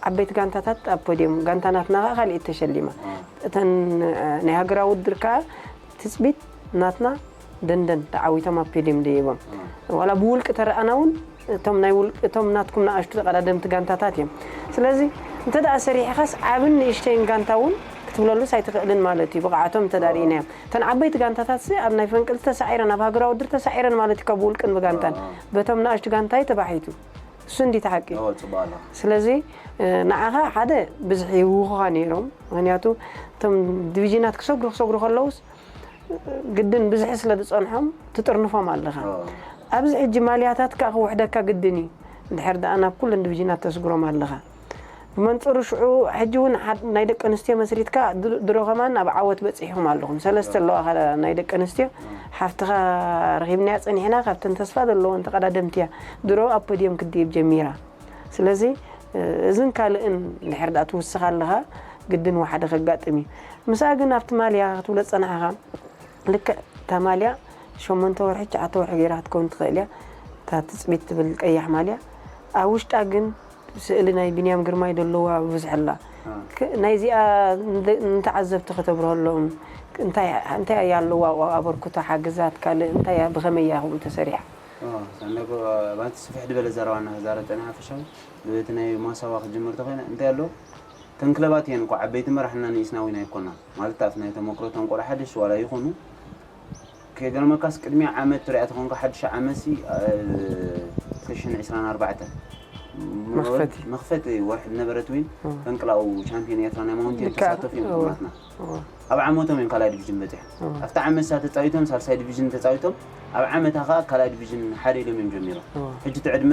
ዓበይቲ ጋንታታት ኣብ ፖድየም ጋንታ ናትና ከዓ ካልኣይቲ ተሸሊማ። እተን ናይ ሃገራዊ ውድድር ከዓ ትፅቢት ናትና ደንደን ተዓዊቶም ኣብ ፖድየም ደይቦም። ዋላ ብውልቂ ተረኣና እውን እቶም ናይ ውልቂ እቶም ናትኩም ንኣሽቱ ተቐዳደምቲ ጋንታታት እዮም። ስለዚ እንተ ደኣ ሰሪሕኻስ ዓብን ንእሽተይን ጋንታ እውን ክትብለሉስ ኣይትኽእልን ማለት እዩ። ብቕዓቶም እንተ ደኣ ርኢናዮም እተን ዓበይቲ ጋንታታት ሲ ኣብ ናይ ፈንቅል ተሳዒረን ኣብ ሃገራዊ ውድድር ተሳዒረን ማለት እዩ። ካብ ውልቅን ብጋንታን በቶም ንኣሽቱ ጋንታ እዩ ተባሒቱ። እሱ እንዲ ተሓቂ። ጽቡቕ ኣሎ። ስለዚ ንዓኻ ሓደ ብዝሒ ይውኹኻ ነይሮም። ምክንያቱ እቶም ዲቪዥናት ክሰግሩ ክሰግሩ ከለውስ ግድን ብዝሒ ስለ ዝጸንሖም ትጥርንፎም ኣለኻ። ኣብዚ ሕጂ ማልያታት ከኣ ክውሕደካ ግድን እዩ። እንድሕር ደኣ ናብ ኩለን ዲቪዥናት ተስግሮም ኣለኻ። ብመንጽሩ ሽዑ ሕጂ እውን ናይ ደቂ ኣንስትዮ መስሪትካ ድሮ ከማን ኣብ ዓወት በጺሕኹም ኣለኹም። ሰለስተ ኣለዋ ናይ ደቂ ኣንስትዮ ሓፍትኻ ረኺብናያ ጸኒሕና ካብተን ተስፋ ዘለዎን ተቐዳደምቲ እያ። ድሮ ኣብ ፖድየም ክትድይብ ጀሚራ። ስለዚ እዝን ካልእን እንድሕር ደኣ ትውስኽ ኣለኻ ግድን ወሓደ ከጋጥም እዩ። ምስኣ ግን ኣብቲ ማልያ ክትብሎ ዝጸናሕኻ ልክዕ እታ ማልያ ሸሞንተ ወርሒ ትሽዓተ ወርሒ ገይራ ክትከውን ትኽእል እያ። እታ ትጽቢት ትብል ቀያሕ ማልያ ኣብ ውሽጣ ግን ስእሊ ናይ ቢንያም ግርማይ ዘለዋ ብብዝሒ ኣላ። ናይዚኣ ንተዓዘብቲ ከተብርሀሎም እንታይ እንታይ ኣለዋ ኣበርክቶ ሓግዛት ካልእ እንታይ ብኸመይ እያ ከምኡ ተሰሪሓ? ሳንዳጎ ባቲ ስፍሕ ዝበለ ዘረባ እናተዛረብ ጸኒሓ ሓፈሻዊ ብቲ ናይ ማሳዋ ክጅምር ተኾይነ እንታይ ኣሎ እተን ክለባት እየን እኮ ዓበይቲ መራሕና ንኢስና ዊና ኣይኮና ማለት ኣብቲ ናይ ተመክሮ እተን ቆልዓ ሓደሽ ዋላ ይኹኑ ከይገርመካስ ቅድሚ ዓመት ትሪኣ ተኾንካ ሓድሽ ዓመት ሲ ክልተ ሽሕን ዕስራን ኣርባዕተን መኽፈቲ ወርሒ ዝነበረት ዊን ፈንቅላኡ ቻምፒዮን ኤርትራ ናይ ማውንቴን ተሳተፉ እዮም ጥሙራትና ኣብ ዓመቶም እዮም ካልኣይ ዲቪዥን በፂሖም ኣብቲ ዓመት ሳ ተፃዊቶም ሳልሳይ ዲቪዥን ተፃዊቶም ኣብ ዓመታ ከዓ ካልኣይ ዲቪዥን ሓደ ኢሎም እዮም ጀሚሮም ሕጂ እቲ ዕድመ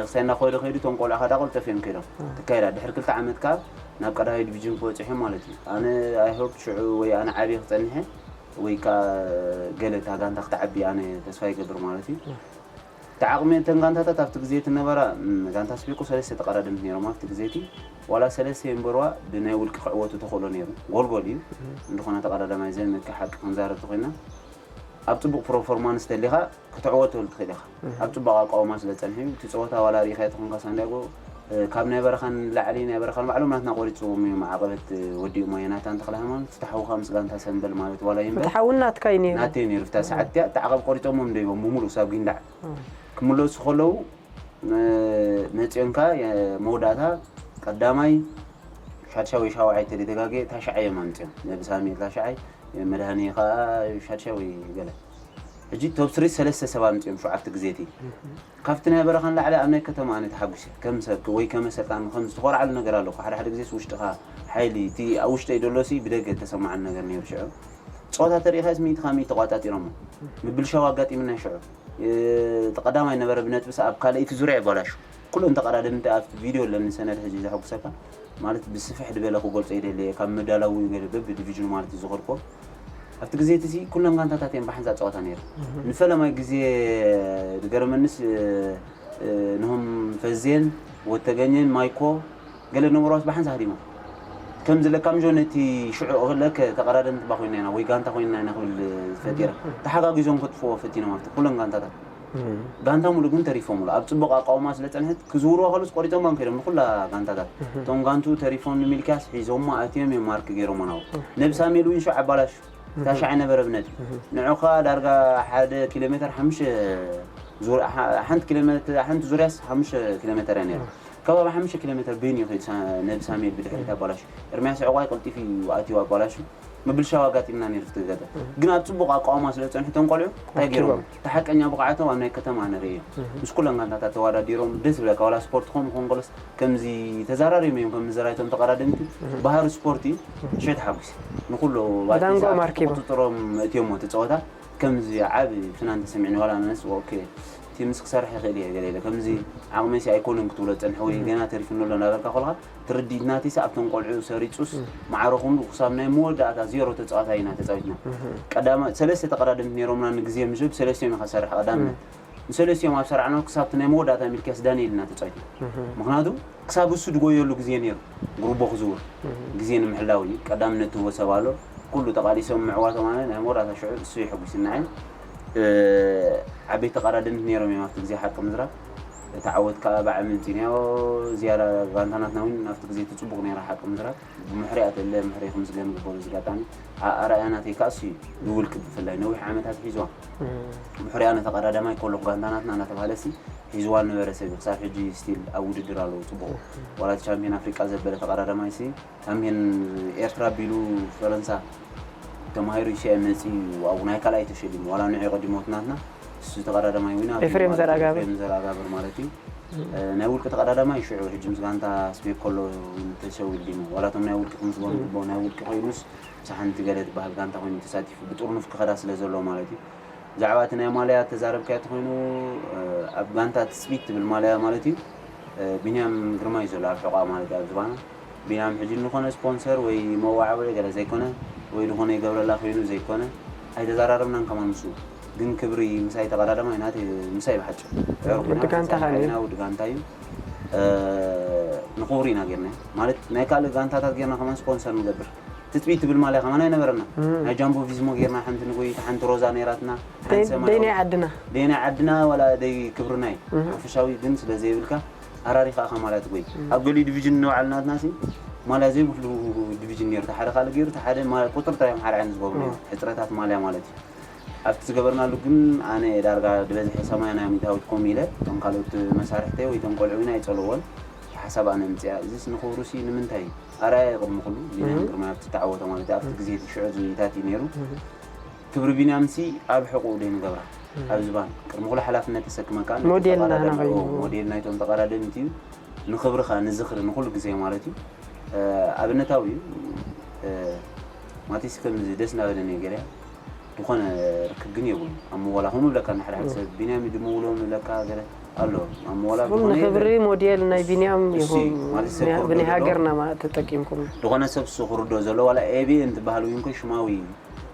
ክሳይ እናኸዱ ከይዱ እቶም ቆልዑ ከዓ ዳቆልጠፍ እዮም ከይዶም ትካይዳ ድሕሪ ክልተ ዓመት ከዓ ናብ ቀዳማይ ዲቪዥን ክበፅሑ እዮም ማለት እዩ ኣነ ኣይሆፕ ሽዑ ወይ ኣነ ዓብየ ክፀንሐ ወይ ከዓ ገለ እታ ጋንታ ክትዓቢ ኣነ ተስፋ ይገብር ማለት እዩ እቲ ዓቕሚ እተን ጋንታታት ኣብቲ ግዜ እቲ ነበራ ጋንታ ስቢቁ ሰለስተ ተቐዳደምቲ ነይሮም ኣብቲ ግዜ እቲ ዋላ ሰለስተ የንበርዋ ብናይ ውልቂ ክዕወቱ ተኽእሎ ነይሩ ጎልጎል እዩ እንድኾነ ተቐዳዳማይ ዘን መኪ ሓቂ ክንዛረብ ተኾይና ኣብ ፅቡቕ ፕሮፎርማንስ ተሊኻ ክትዕወተሉ ትኽእል ኢኻ ኣብ ፅቡቕ ኣቃውማ ስለ ፀንሐ እዩ እቲ ፀወታ ዋላ ርኢኻዮ ተኾንካ ሳንዲያጎ ካብ ናይ በረኻን ላዕሊ ናይ በረኻን ባዕሎም ናትና ቆሪፅዎም እዮም ዓቐበት ወዲኦም ኣየ ናታን ተኽለ ሃይማኖት ፍትሓውኻ ምስ ጋንታ ሰንበል ማለት ዋላ ይንበር ፍትሓውን ናትካ እዩ ነይሩ ናተይ ነይሩ ፍታ ሰዓት እቲያ እቲ ዓቐብ ቆሪፆሞም ደይቦም ብምሉእ ሳብ ጊንዳዕ ክምለሱ ከለዉ መፅዮንካ መወዳእታ ቀዳማይ ሻድሻ ወይ ሻውዓይ ተደጋጌ ታሽዓይ እዮም ኣምፅዮም ነብሳሜል ታሽዓይ መድሃኒ ከዓ ሻድሻ ወይ ገለ ሕጂ ቶብ ስሪ ሰለስተ ሰብ ኣምፅኦም ሸውዓተ ግዜ እቲ ካብቲ ናይ በረኻ ንላዕሊ ኣብ ናይ ከተማ ኣነ ተሓጒሰ ከም ሰብ ወይ ከም ኣሰልጣኒ ከም ዝተኾርዓሉ ነገር ኣለኩ ሓደ ሓደ ግዜስ ውሽጥኻ ሓይሊ እቲ ኣብ ውሽጠይ ደሎሲ ብደገ ተሰማዓኒ ነገር ነይሩ ሽዑ ፀወታ ተሪኢኻስ ሚእቲ ካብ ሚእቲ ተቋጻጺሮሞ ምብልሻው ኣጋጢምና ሽዑ እቲ ቀዳማይ ነበረ ብነጥቢ ኣብ ካልኣይቲ ዙርያ ይባላሹ ኩሎም ተቐዳደምቲ ኣብቲ ቪድዮ ኣለኒ ሰነድ ሕጂ ዘሐጉሰካ ማለት ብስፍሕ ዝበለ ክገልጾ ይደሊ እየ ካብ ምዳላዊ ገለ በቢ ዲቪዥኑ ማለት እዩ ዝኸድኮ ኣብቲ ግዜ እቲ ኩለን ጋንታታት እየን ብሓንሳእ ፀወታ ነይሩ ንፈለማይ ግዜ ዝገረመንስ ንሆም ፈዜን ወተገኘን ማይኮ ገለ ነበርዋስ ብሓንሳእ ሃዲሞም ከም ዝለካም ጆ ነቲ ሽዑ እኽለከ ተቐዳደምቲ ባ ኮይና ኢና ወይ ጋንታ ኮይና ኢና ክብል ፈጢረ ተሓጋጊዞም ከጥፍዎ ፈቲኖም ኣብቲ ኩለን ጋንታታት ጋንታ ሙሉ ግን ተሪፎምሉ ኣብ ፅቡቕ ኣቃውማ ስለ ፀንሐት ክዝውርዋ ከሉስ ቆሪፆም ባም ከይዶም ንኩላ ጋንታታት እቶም ጋንቱ ተሪፎም ንሚልክያስ ሒዞማ ኣትዮም እዮም ማርክ ገይሮም ናው ነብ ሳሜል እውን ሽዑ ኣባላሹ ታሻዕ ነበረ ብነጥቢ ንዑኻ ዳርጋ ሓደ ኪሎ ሜትር ሓሙሽተ ሓንቲ ኪሎ ሜትር ሓንቲ ዙርያስ ሓሙሽተ ኪሎ ሜትር እያ ነይሩ ከባቢ ሓሙሽተ ኪሎ ሜትር በይኑ እዩ ነብ ሳሜል ብድሕሪት ኣባላሹ ኤርሚያስ ዕቋይ ቀልጢፉ እዩ ኣትዩ ኣባላሹ ምብልሻው ኣጋጢምና ነይሩ እቲ ገጠር ግን ኣብ ፅቡቕ ኣቋውማ ስለ ዝፀንሑ እቶም ቆልዑ እንታይ ገይሮም እቲ ሓቀኛ ብቕዓቶም ኣብ ናይ ከተማ ንርእዮም ምስ ኩለን ጋንታታት ተዋዳዲሮም ደስ ዝብለካ ዋላ ስፖርት ከምኡ ኮንጎለስ ከምዚ ተዛራሪም እዮም ከም ዘራይቶም ተቐዳደምቲ ባህሪ ስፖርት እዩ ሸት ሓጉስ ንኩሉ ዳንጎ ማርኪቦ ቁፅጥሮም እትዮሞ እቲ ፀወታ ከምዚ ዓብ ፍናን ተሰሚዕኒ ዋላ ነስ ኦኬ እቲ ምስ ክሰርሕ ይኽእል እየ ገለ ኢለ ከምዚ ዓቕመይሲ ኣይኮነን ክትብሎ ዝፀንሐ ወይ ገና ተሪፍኒ ኣሎ እናበልካ ኮልካ ትርዲት ናተይሲ ኣብቶም ቆልዑ ሰሪፁስ ማዕረ ኩሉ ክሳብ ናይ መወዳእታ ዜሮ ተፃዋታይ ኢና ተፃዊትና ቀዳማ ሰለስተ ተቐዳደምቲ ነይሮምና ንግዜ ምሸት ሰለስቲኦም ኢኻ ሰርሕ ቀዳምነት ንሰለስቲኦም ኣብ ሰርዕና ክሳብቲ ናይ መወዳእታ ሚልክያስ ዳንኤል ኢና ተፃዊትና ምክንያቱ ክሳብ እሱ ድጎየሉ ግዜ ነይሩ ግሩቦ ክዝውር ግዜ ንምሕላው እዩ ቀዳምነት ትህቦ ሰብ ኣሎ ኩሉ ተቃሊሶም ምዕዋቶም ኣነ ናይ መወዳእታ ሽዑ እሱ ይሕጉስና ዓበይቲ ተቐዳደምቲ ነይሮም እዮም ኣብቲ ግዜ ሓቂ ምዝራብ እቲ ዓወት ከዓ ባዕ ምንቲንዮ ዝያዳ ጋንታናትና እውን ኣብቲ ግዜ እቲ ፅቡቅ ነይራ ሓቂ ምዝራብ ብምሕሪያ ተለ ምሕሪ ክምስገን ግበሩ ዝጋጣሚ ኣርኣያ ናተይ ከዓ እሱ እዩ ብውልቂ ብፍላይ ነዊሕ ዓመታት ሒዝዋ ምሕሪያ ነተቀዳዳማይ ከለኩ ጋንታናትና እናተባሃለ ሲ ሒዝዋ ነበረ ሰብ ክሳብ ሕጂ ስቲል ኣብ ውድድር ኣለዉ ፅቡቅ ዋላ ቻምፒዮን ኣፍሪቃ ዘበለ ተቀዳዳማይ ሲ ሳምሄን ኤርትራ ቢሉ ፈረንሳ ተማሂሩ ኢሳያ መፂ ኣብኡ ናይ ካልኣይ ተሸሊሙ ዋላ ንዑ ቀዲሞት ናትና እሱ ተቀዳዳማይ ዊና ኤፍሬም ዘርኣጋብር ማለት እዩ ናይ ውልቂ ተቀዳዳማይ ሽዑ ሕጂ ምስ ጋንታ ስፔክ ከሎ ተሸውዲሙ ዋላቶም ናይ ውልቂ ክምዝበኑ ግቦ ናይ ውልቂ ኮይኑስ ምስ ሓንቲ ገለ ትበሃል ጋንታ ኮይኑ ተሳቲፉ ብጥርኑፍ ክኸዳ ስለ ዘሎ ማለት እዩ ብዛዕባ እቲ ናይ ማልያ ተዛረብካዮ ተኮይኑ ኣብ ጋንታ ትፅቢት ትብል ማልያ ማለት እዩ ቢንያም ግርማ እዩ ዘሎ ኣብ ሕቋ ማለት ኣብ ዝባና ቢንያም ሕጂ ዝኾነ ስፖንሰር ወይ መዋዓውዒ ገለ ዘይኮነ ወይ ዝኾነ ይገብረላ ኮይኑ ዘይኮነ ኣይተዛራረብናን ከማን ምስኡ ግን ክብሪ ምሳይ ተቐዳዳማይ ናተይ ምሳይ ብሓጭ ወዲ ጋንታ እዩ ንኽብሩ ኢና ጌርና ማለት ናይ ካልእ ጋንታታት ጌርና ከማን ስፖንሰር ንገብር ትፅቢት ትብል ማልያ ከማን ኣይነበረና ናይ ጃምቦ ቪዝሞ ጌርና ሓንቲ ንጎይታ ሓንቲ ሮዛ ነይራትና ደይናይ ዓድና ደይናይ ዓድና ዋላ ደይ ክብርና እዩ ሓፈሻዊ ግን ስለ ዘይብልካ ኣራሪኻ ኢኻ ማልያ ትጎይ ኣብ ገሊኡ ዲቪዥን ንባዕልናትና ሲ ማልያ ዘይብሉ ዲቪዥን ነይሩ ሓደ ካልእ ገይሩ ሓደ ቁፅሪ ጥራይ እዮም ሓደ ዓይነት ዝገብሩ ሕፅረታት ማልያ ማለት እዩ ኣብቲ ዝገበርናሉ ግን ኣነ ዳርጋ ዝበዝሐ ሰማያና ሚእታዊት ኮም ኢለ እቶም ካልኦት መሳርሕተይ ወይ እቶም ቆልዑ ኢና ይፀልዎን ሓሳብ ኣነ ምፅያ እዚስ ንኽብሩ ሲ ንምንታይ ኣርኣያ ቅድሚ ኩሉ ቢንያም ግርማ ኣብቲ ተዓወተ ማለት ኣብቲ ግዜ ሽዑ ዝታት እዩ ነይሩ ክብሪ ቢንያም ሲ ኣብ ሕቁ ደይ ንገብራ ኣብ ዝባን ቅድሚ ኩሉ ሓላፍነት ተሰክመካ ሞዴል ናይቶም ተቐዳደምቲ እዩ ንኽብርኻ ንዝኽሪ ንኩሉ ግዜ ማለት እዩ ኣብነታዊ እዩ ማቲስ ከምዚ ደስ እናበለኒ ገለ ዝኾነ ርክብ ግን የብሉ ኣብ ምወላ ከምኡ ብለካ ንሓደ ሓደ ሰብ ቢንያም ድምውሎም ብለካ ገለ ኣሎ ኣብ ምወላ ንኽብሪ ሞዴል ናይ ቢንያም ይኹን ብናይ ሃገርና ተጠቂምኩም ዝኾነ ሰብ ሱ ክርዶ ዘሎ ዋላ ኤቢኤን ትበሃል ውንኮ ሽማዊ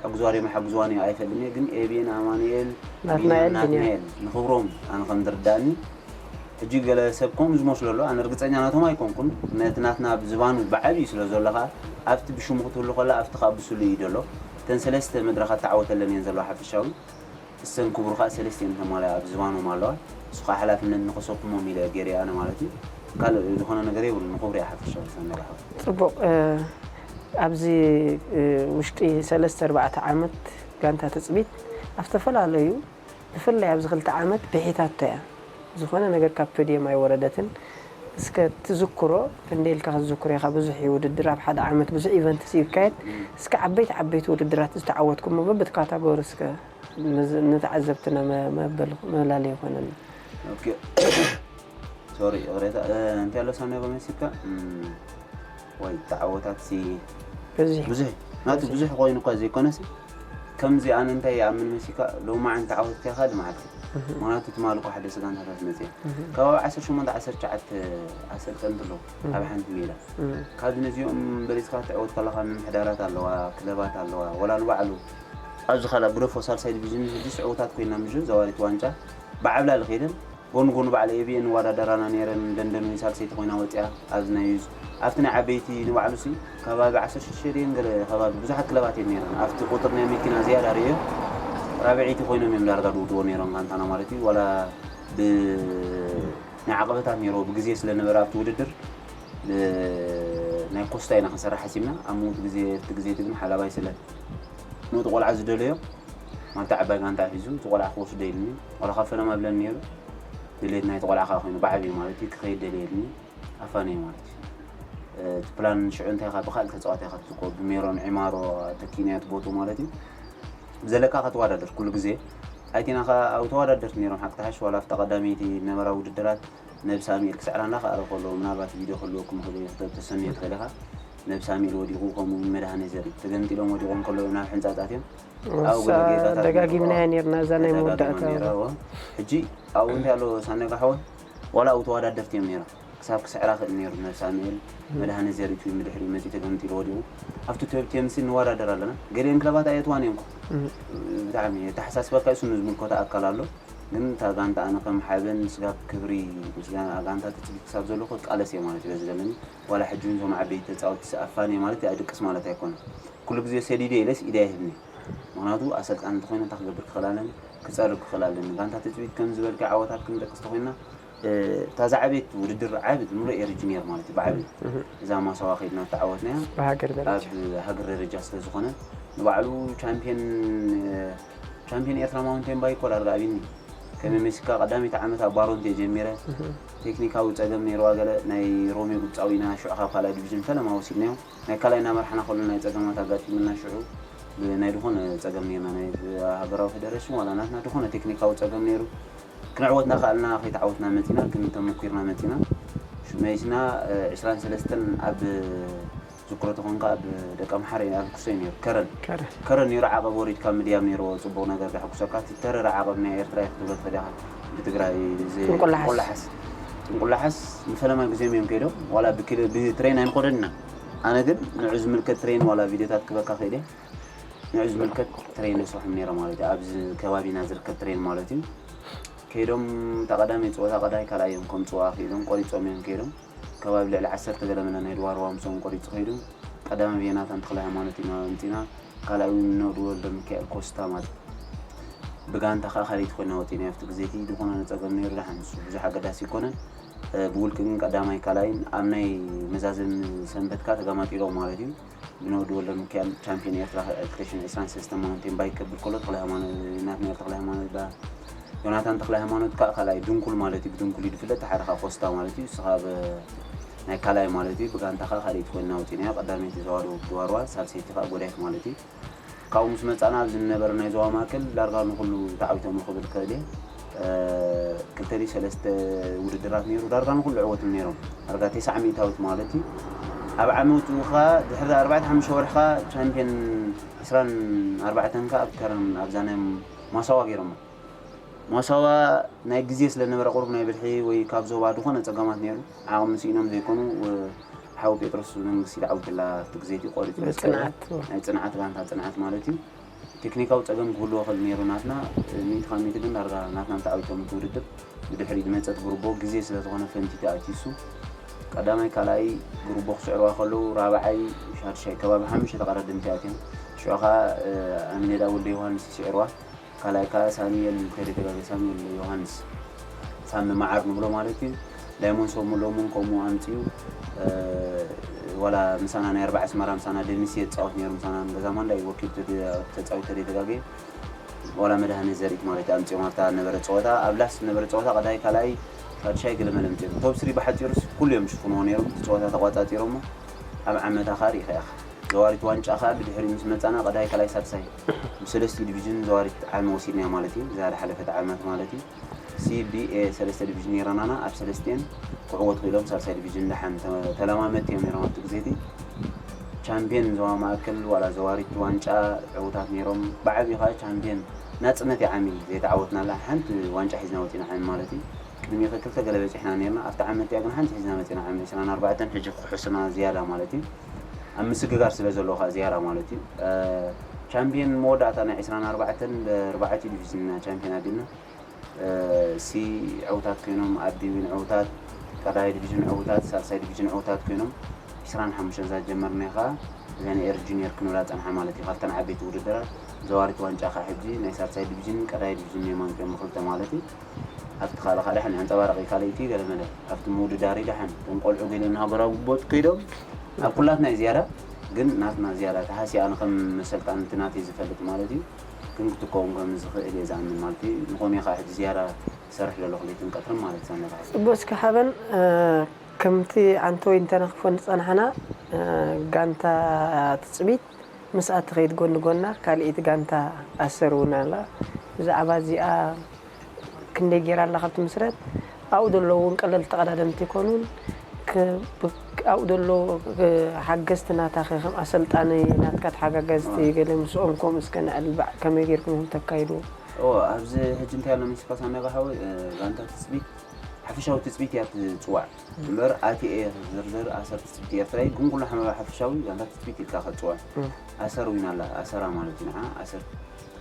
ሕግዝዋ ዶ ኣይሓግዝዋን እዩ ኣይፈልጥን እየ ግን ኤቢኤን ኣማኑኤል ናትናኤል ቢንያም ንኽብሮም ኣነ ከም ዝርዳእኒ ሕጂ ገለ ሰብ ከምኡ ዝመስሎ ኣሎ ኣነ ርግፀኛ ናቶም ኣይኮንኩን ነቲ ናትና ብዝባኑ ብዓብዩ ስለ ዘሎ ከዓ ኣብቲ ብሽሙ ክትህሉ ከላ ኣብቲ ከዓ ብስሉ እዩ ዘሎ እተን ሰለስተ መድረኻት ተዓወተለን እየን ዘለዋ ሓፈሻዊ እሰን ክቡር ከዓ ሰለስቲኤን ተማልያ ኣብ ዝባኖም ኣለዋ እሱ ከዓ ሓላፍነት ንኸሰኩሞም ኢለ ገይረ ኣነ ማለት እዩ ካልእ ዝኾነ ነገር የብሉ ንኽብሪ ሓፈሻዊ ሰነባሓ ፅቡቕ ኣብዚ ውሽጢ ሰለስተ ኣርባዕተ ዓመት ጋንታ ትፅቢት ኣብ ዝተፈላለዩ ብፍላይ ኣብዚ ክልተ ዓመት ብሒታቶ እያ ዝኾነ ነገር ካብ ፖድየም ኣይወረደትን እስከ ትዝክሮ ክንደይ ኢልካ ክትዝክሮ ኢኻ ብዙሕ እዩ ውድድር ኣብ ሓደ ዓመት ብዙሕ ኢቨንትስ እዩ ይካየድ እስከ ዓበይቲ ዓበይቲ ውድድራት ዝተዓወትኩሞ በብቲ ካታጎሪ እስከ ንተዓዘብትና መበል መላለዩ ይኾነና ሶሪ ይቕሬታ እንታይ ኣሎ ሳምያ በመሲልካ ወይ ተዓወታት ሲ ብዙሕ ናቱ ብዙሕ ኮይኑ እኳ ዘይኮነስ ከምዚ ኣነ እንታይ ይኣምን መሲልካ ሎማዓንቲ ዓወት ከይካ ልመዓልቲ ምክንያቱ ትማሊ እኳ ሓደ ስጋንታታት መፅያ ከባቢ ዓሰርተ ሸሞንተ ዓሰርተ ትሽዓተ ኣሰልጠንቲ ኣለዉ ኣብ ሓንቲ ሜዳ ካብ ነዚኦም በሊፅካ ትዕወት ከለካ ምምሕዳራት ኣለዋ ክለባት ኣለዋ ወላ ንባዕሉ ኣብዚ ካልኣ ግደፎ ሳልሳይ ዲቪዥን ሕጂ ስዕውታት ኮይና ምሽ ዘዋሪት ዋንጫ ብዓብላሊ ከይደን ጎኑ ጎኑ ባዕለ ኤቢኤን ዋዳደራና ነይረን ደንደን ሳልሰይቲ ኮይና ወፂኣ ኣብዚ ናይ ዩዝ ኣብቲ ናይ ዓበይቲ ንባዕሉ ሲ ከባቢ ዓሰርተ ሽዱሽተ ድየን ገለ ከባቢ ብዙሓት ክለባት እየን ነይረን ኣብቲ ቁጥር ናይ መኪና ዝያዳ ርእዮ ራብዐይቲ ኮይኖም እዮም ዳርጋ ድውድዎ ነይሮም ጋንታና ማለት እዩ። ዋላ ብ ናይ ዓቐበታት ነይሮ ብግዜ ስለ ነበረ ኣብቲ ውድድር ብ- ናይ ኮስታ ኢና ክንሰርሕ ሓሲብና። ኣብ ምውት ግዜ እቲ ግዜ እቲ ግን ሓላባይ ስለ ምውት ቆልዓ ዝደለዮ ማልታ ዓባይ ጋንታ ሒዙ እቲ ቆልዓ ክወስዶ ኢልኒ ዋላ ካብ ፈለማ ብለን ነይሩ ድሌት ናይቲ ቆልዓ ከዓ ኮይኑ ብዓብዩ ማለት እዩ ክኸይድ ደልየ ኢልኒ ኣፋነየ ማለት እዩ። እቲ ፕላን ሽዑ እንታይ ኢኻ ብካልእ ተፃዋታይ ኢኻ ትፅቆ ብሜሮን ዒማሮ ተኪንያ ትቦቱ ማለት እዩ። ብዘለካ ከተወዳደር ኩሉ ግዜ ኣይቲና ከ ኣብ ተወዳደርቲ ነይሮም ሓቂ ተሓሽ ዋላ ኣብታ ቀዳመይቲ ነበራ ውድድራት ነብ ሳሚኤል ክስዕራ እንዳኸኣለ ከሎ ምናልባት ቪድዮ ክህልወኩም ይኽእል እዩ ተሰንዮ ትኽእል ኢኻ። ነብ ሳሚኤል ወዲቑ ከምኡ እውን መድሃኔ ዘርኢ ተገምጢሎም ወዲቖም ከለዉ ናብ ሕንጻጻት እዮም። ኣብ ገለ ጌጋታት ደጋጊምናያ ነርና እዛ ናይ ተደጋጊማ መወዳእታ ነይራ፣ እዎ። ሕጂ ኣብኡ እንታይ ኣሎ ሳነጋ ሓወን ዋላ ኣብኡ ተወዳደርቲ እዮም ነይሮም። ክሳብ ክስዕራ ክእል ነይሩ ነብ ሳሙኤል መድሃኔ ዘሪቱ ምድሕሪ መፂ ተገምጢሉ ወዲቑ ኣብቲ ቶብ ቴንስ ንወዳደር ኣለና። ገሊአን ክለባት ኣየትዋን እዮም እኮ። ብጣዕሚ የተሓሳስበካ እሱ ንዝምልከቶ ኣካል ኣሎ። ግን እታ ጋንታ ኣነ ከም ሓበን ስጋብ ክብሪ ምስጋና ጋንታ ትፅቢት ክሳብ ዘሎ ክቃለስ እየ ማለት እዩ በዚ ዘለኒ። ዋላ ሕጂ እውን እዞም ዓበይቲ ተፃወቲ ኣፋን እየ ማለት ኣይድቅስ ማለት ኣይኮነን። ኩሉ ግዜ ሰዲደ ኢለስ ኢደ ኣይህብኒ። ምክንያቱ ኣሰልጣን እንተኮይነ እንታይ ክገብር ክኽእል ኣለኒ ክፀርብ ክኽእል ኣለኒ። ጋንታ ትፅቢት ከም ዝበልካ ዓወታት ክንጠቅስ ተኮይና እታ ዝዓበየት ውድድር ዓብ ሙሉእ ኤሪጅኒየር ማለት እዩ ብዓብ እዛ ማሰዋ ከይድና ተዓወትናያ ብሃገር ደረጃ ኣብ ሃገር ደረጃ ስለ ዝኾነ ንባዕሉ ቻምፒየን ቻምፒየን ኤርትራ ማውንቴን ባይክ ኮ ዳርጋ ኣቢኒ ከመይ መሲካ ቀዳመይቲ ዓመት ኣብ ባሮንቴ ጀሚረ ቴክኒካዊ ፀገም ነይርዋ ገለ ናይ ሮሜ ጉብፃዊ ኢና ሽዑ ካብ ካልኣይ ዲቪዥን ፈለማ ወሲድናዮ ናይ ካልኣይ እናመርሓና ከሎ ናይ ፀገማት ኣጋጢሙና ሽዑ ናይ ዝኾነ ፀገም ነይርና ናይ ሃገራዊ ፌደሬሽን ዋላ ናትና ዝኾነ ቴክኒካዊ ፀገም ነይሩ ክንዕወትና ከኣልና ከይተዓወትና መፂና ግን ተመኪርና መፂና መይስና ዕስራን ሰለስተን ኣብ ዝክሮ ተኾንካ ኣብ ደቂ ኣምሓራ ኣብ ክሶይ ነይሩ ከረን ከረን ከረን ነይሩ ዓቐብ ወሪድካ ምድያብ ነይርዎ ፅቡቕ ነገር ዘሐጉሰካ እቲ ተረረ ዓቐብ ናይ ኤርትራ ክትብሎ ትኽእል ኢኻ ብትግራይ እዚ ጥንቁላሓስ። ጥንቁላሓስ ጥንቁላሓስ ንፈለማ ግዜም እዮም ከይዶም ዋላ ብኪሎ ብትሬን ኣይንኸደን ኢና ኣነ ግን ንዑ ዝምልከት ትሬን ዋላ ቪድዮታት ክበካ ክእል እየ ንዑ ዝምልከት ትሬን ይስርሖም ነይረ ማለት እዩ ኣብዚ ከባቢና ዝርከብ ትሬን ማለት እዩ ከይዶም እታ ቀዳመይ ፀወታ ቀዳይ ካልኣይ እዮም ከምፅዋ ክኢሎም ቆሪፆም እዮም ከይዶም ከባቢ ልዕሊ ዓሰርተ ገለ መለ ናይ ድዋርዋ ምስኦም ቆሪፁ ከይዱ ቀዳማይ ብየናታን ተኽለ ሃይማኖት ኢና ኣምፂና ካልኣይ እውን ኖድ ወልደ ሚካኤል ኮስታ ማለት ብጋንታ ከዓ ካልኣይቲ ኮይና ወፂና ኣብቲ ግዜ እቲ ዝኾነ ፀገም ነይሩ ደሓን ንሱ ብዙሕ ኣገዳሲ ኣይኮነን ብውልቂ ግን ቀዳማይ ካልኣይን ኣብ ናይ መዛዘሚ ሰንበትካ ተጋማጢሎም ማለት እዩ ብኖድ ወልደ ሚካኤል ቻምፒዮን ኤርትራ ክልተ ሽሕን ዕስራን ሰለስተን ማውንቴን ባይክ ከብል ከሎ ተኽለ ሃይማኖት ናትናኤል ተኽለ ሃይማኖት ዳ ዮናታን ተኽለ ሃይማኖት ከዓ ካልኣይ ድንኩል ማለት እዩ ብድንኩል እዩ ዝፍለጥ ሓደ ከዓ ኮስታ ማለት እዩ ንስኻ ብ ናይ ካልኣይ ማለት እዩ ብጋንታ ከዓ ካልኣይቲ ኮይና ወፂናዮ ቀዳመይቲ ዘዋዶ ድዋርዋ ሳልሰይቲ ከዓ ጎዳይት ማለት እዩ ካብኡ ምስ መፃና ኣብዚ ዝነበረ ናይ ዞባ ማእከል ዳርጋ ንኩሉ ተዓዊቶም ክብል ክእል እየ ክልተ ድዩ ሰለስተ ውድድራት ነይሩ ዳርጋ ንኩሉ ዕወት ነይሮም ዳርጋ ተስዓ ሚእታዊት ማለት እዩ ኣብ ዓመቱ ከዓ ድሕሪ ኣርባዕተ ሓሙሽተ ወርሒ ከዓ ቻምፒየን ዕስራን ኣርባዕተን ከዓ ኣብ ከረን ኣብዛ ናይ ማሳዋ ገይሮሞ ማሳዋ ናይ ግዜ ስለ ነበረ ቁሩብ ናይ ብልሒ ወይ ካብ ዞባ ዝኾነ ፀገማት ነይሩ ዓቕሚ ስኢኖም ዘይኮኑ ሓው ጴጥሮስ መንግስቲ ተዓዊትላ ኣብቲ ግዜ እቲ ቆሪፁ ብፅንዓት ናይ ፅንዓት ጋንታ ፅንዓት ማለት እዩ ቴክኒካዊ ፀገም ክህልዎ ክእል ነይሩ ናትና ሚእቲ ካብ ሚእቲ ግን ዳርጋ ናትና ተዓዊቶም እቲ ውድድር ብድሕሪ ዝመፀት ግሩቦ ግዜ ስለ ዝኾነ ፈንቲቲ ኣትዩ እሱ ቀዳማይ ካልኣይ ግሩቦ ክስዕርዋ ከለዉ ራብዓይ ሻድሻይ ከባቢ ሓሙሽተ ተቐዳደምቲ ኣትዮም ሽዑ ከዓ ኣሚኔዳ ወልደ ዮሃንስ ይስዕርዋ ካልኣይ ከዓ ሳሙኤል ከይተጋገ ሳሙኤል ዮሃንስ ሳሚ መዓር ንብሎ ማለት እዩ ዳይሞንድ ሶሙሎምን ከምኡ ኣምፅኡ ዋላ ምሳና ናይ ኣርባዕ ኣስመራ ምሳና ደሚስ የፃወት ነይሩ ምሳና ገዛ ማንዳ እዩ ወኪል ተፃዊት ተደይተጋገ ዋላ መድሃነ ዘርኢት ማለት ኣምፅኦም ኣብታ ነበረ ፀወታ ኣብ ላስ ነበረ ፀወታ ቀዳይ ካልኣይ ሳድሻይ ገለመለ ምፅኦም ቶብ ስሪ ብሓፂሩስ ኩሉ እዮም ዝሽፍንዎ ነይሮም እቲ ፀወታ ተቋፃፂሮሞ ኣብ ዓመታ ከዓ ርኢኻ ኢኻ ዘዋሪት ዋንጫ ከዓ ብድሕሪ ምስ መፃና ቀዳይ ካልኣይ ሳድሳይ ብሰለስቲ ዲቪዥን ዘዋሪት ዓሚ ወሲድናዮ ማለት እዩ እዛ ዝሓለፈት ዓመት ማለት እዩ ሲቢኤ ሰለስተ ዲቪዥን ነይረናና ኣብ ሰለስቲኤን ክዕወት ክኢሎም ሳልሳይ ዲቪዥን ደሓን ተለማመድቲ እዮም ነይሮም ኣብቲ ግዜ እቲ ቻምፒየን ዞባ ማእከል ዋላ ዘዋሪት ዋንጫ ዕውታት ነይሮም ብዓብዩ ከዓ ቻምፒየን ናፅነት ዓሚ ዘይተዓወትናላ ሓንቲ ዋንጫ ሒዝና ወፂና ዓሚ ማለት እዩ ቅድሚኡ ክልተ ገለ በፂሕና ነርና ኣብቲ ዓመት እቲኣ ግን ሓንቲ ሒዝና መፂና ዓሚ ዕስራን ኣርባዕተን ሕጂ ክሕሱና ዝያዳ ማለት እዩ ኣብ ምስግጋር ስለ ዘለዎ ከዓ ዝያዳ ማለት እዩ ቻምፒየን መወዳእታ ናይ ዕስራን ኣርባዕተን ብኣርባዕቲኡ ዲቪዝን ኢና ቻምፒየን ኣቢልና ሲ ዕውታት ኮይኖም ኣብ ዲዊን ዕውታት ቀዳይ ዲቪዥን ዕውታት ሳልሳይ ዲቪዥን ዕውታት ኮይኖም ዕስራን ሓሙሽተን ዝጀመርናዮ ከዓ እዘን ኤር ጁኒየር ክንብላ ፀንሓ ማለት እዩ ካብተን ዓበይቲ ውድድራት ዘዋሪት ዋንጫ ከ ሕጂ ናይ ሳልሳይ ዲቪዥን ቀዳይ ዲቪዥን እዮም ኣንቂዮም ብክልተ ማለት እዩ። ኣብቲ ካልእ ካልእ ሓን ኣንጸባራቂ ካልእ እቲ ገለመለ ኣብቲ ምውድዳር እዩ ደሓን እቶም ቆልዑ ገሊኦም ንሃገራዊ ቦት ከይዶም ኣብ ኩላትና እዩ ዝያዳ ግን ናትና ዝያዳ ተሃሲኣ ንከም መሰልጣንቲ ናተይ ዝፈልጥ ማለት እዩ። ግን ክትከውን ከም ዝኽእል እየ ዝኣምን ማለት እዩ። ንኾኑ ኢኻ ሕጂ ዝያዳ ዝሰርሕ ዘለኹ ለይትን ቀትርን ማለት እዩ። ኣነባሓ ጽቡቅ እስኪ ሓበን ከምቲ ዓንተወይ እንተነኽፎ ንጸናሕና ጋንታ ትጽቢት ምስኣ ትኸይድ ጎኒ ጎና ካልኣይቲ ጋንታ ኣሰር እውን ኣላ። ብዛዕባ እዚኣ ክንደይ ገይራ ኣላ ካብ ትምስረት ኣብኡ ዘለዉ እውን ቀለል ተቐዳደምቲ ይኮኑን ኣብኡ ዘሎ ሓገዝቲ ናታ ከም ኣሰልጣኒ ናትካ ተሓጋገዝቲ ገለ ምስኦም ከምኡ እስከ ንዕልባዕ ከመይ ገይርኩም ኢኹም ተካይዱ? ኣብዚ ሕጂ እንታይ ኣሎ መሲልካ ሳሚ ኣባሓዊ ጋንታ ትፅቢት ሓፈሻዊ ትፅቢት እያ ትፅዋዕ እምበር ኣቲኤ ዝርዝር ኣሰር ትፅቢት ኤርትራ እዩ ግን ኩሉ ሓመባ ሓፈሻዊ ጋንታ ትፅቢት ኢልካ ከፅዋዕ ኣሰር ዊና ኣላ ኣሰራ ማለት እዩ ንዓ ኣሰር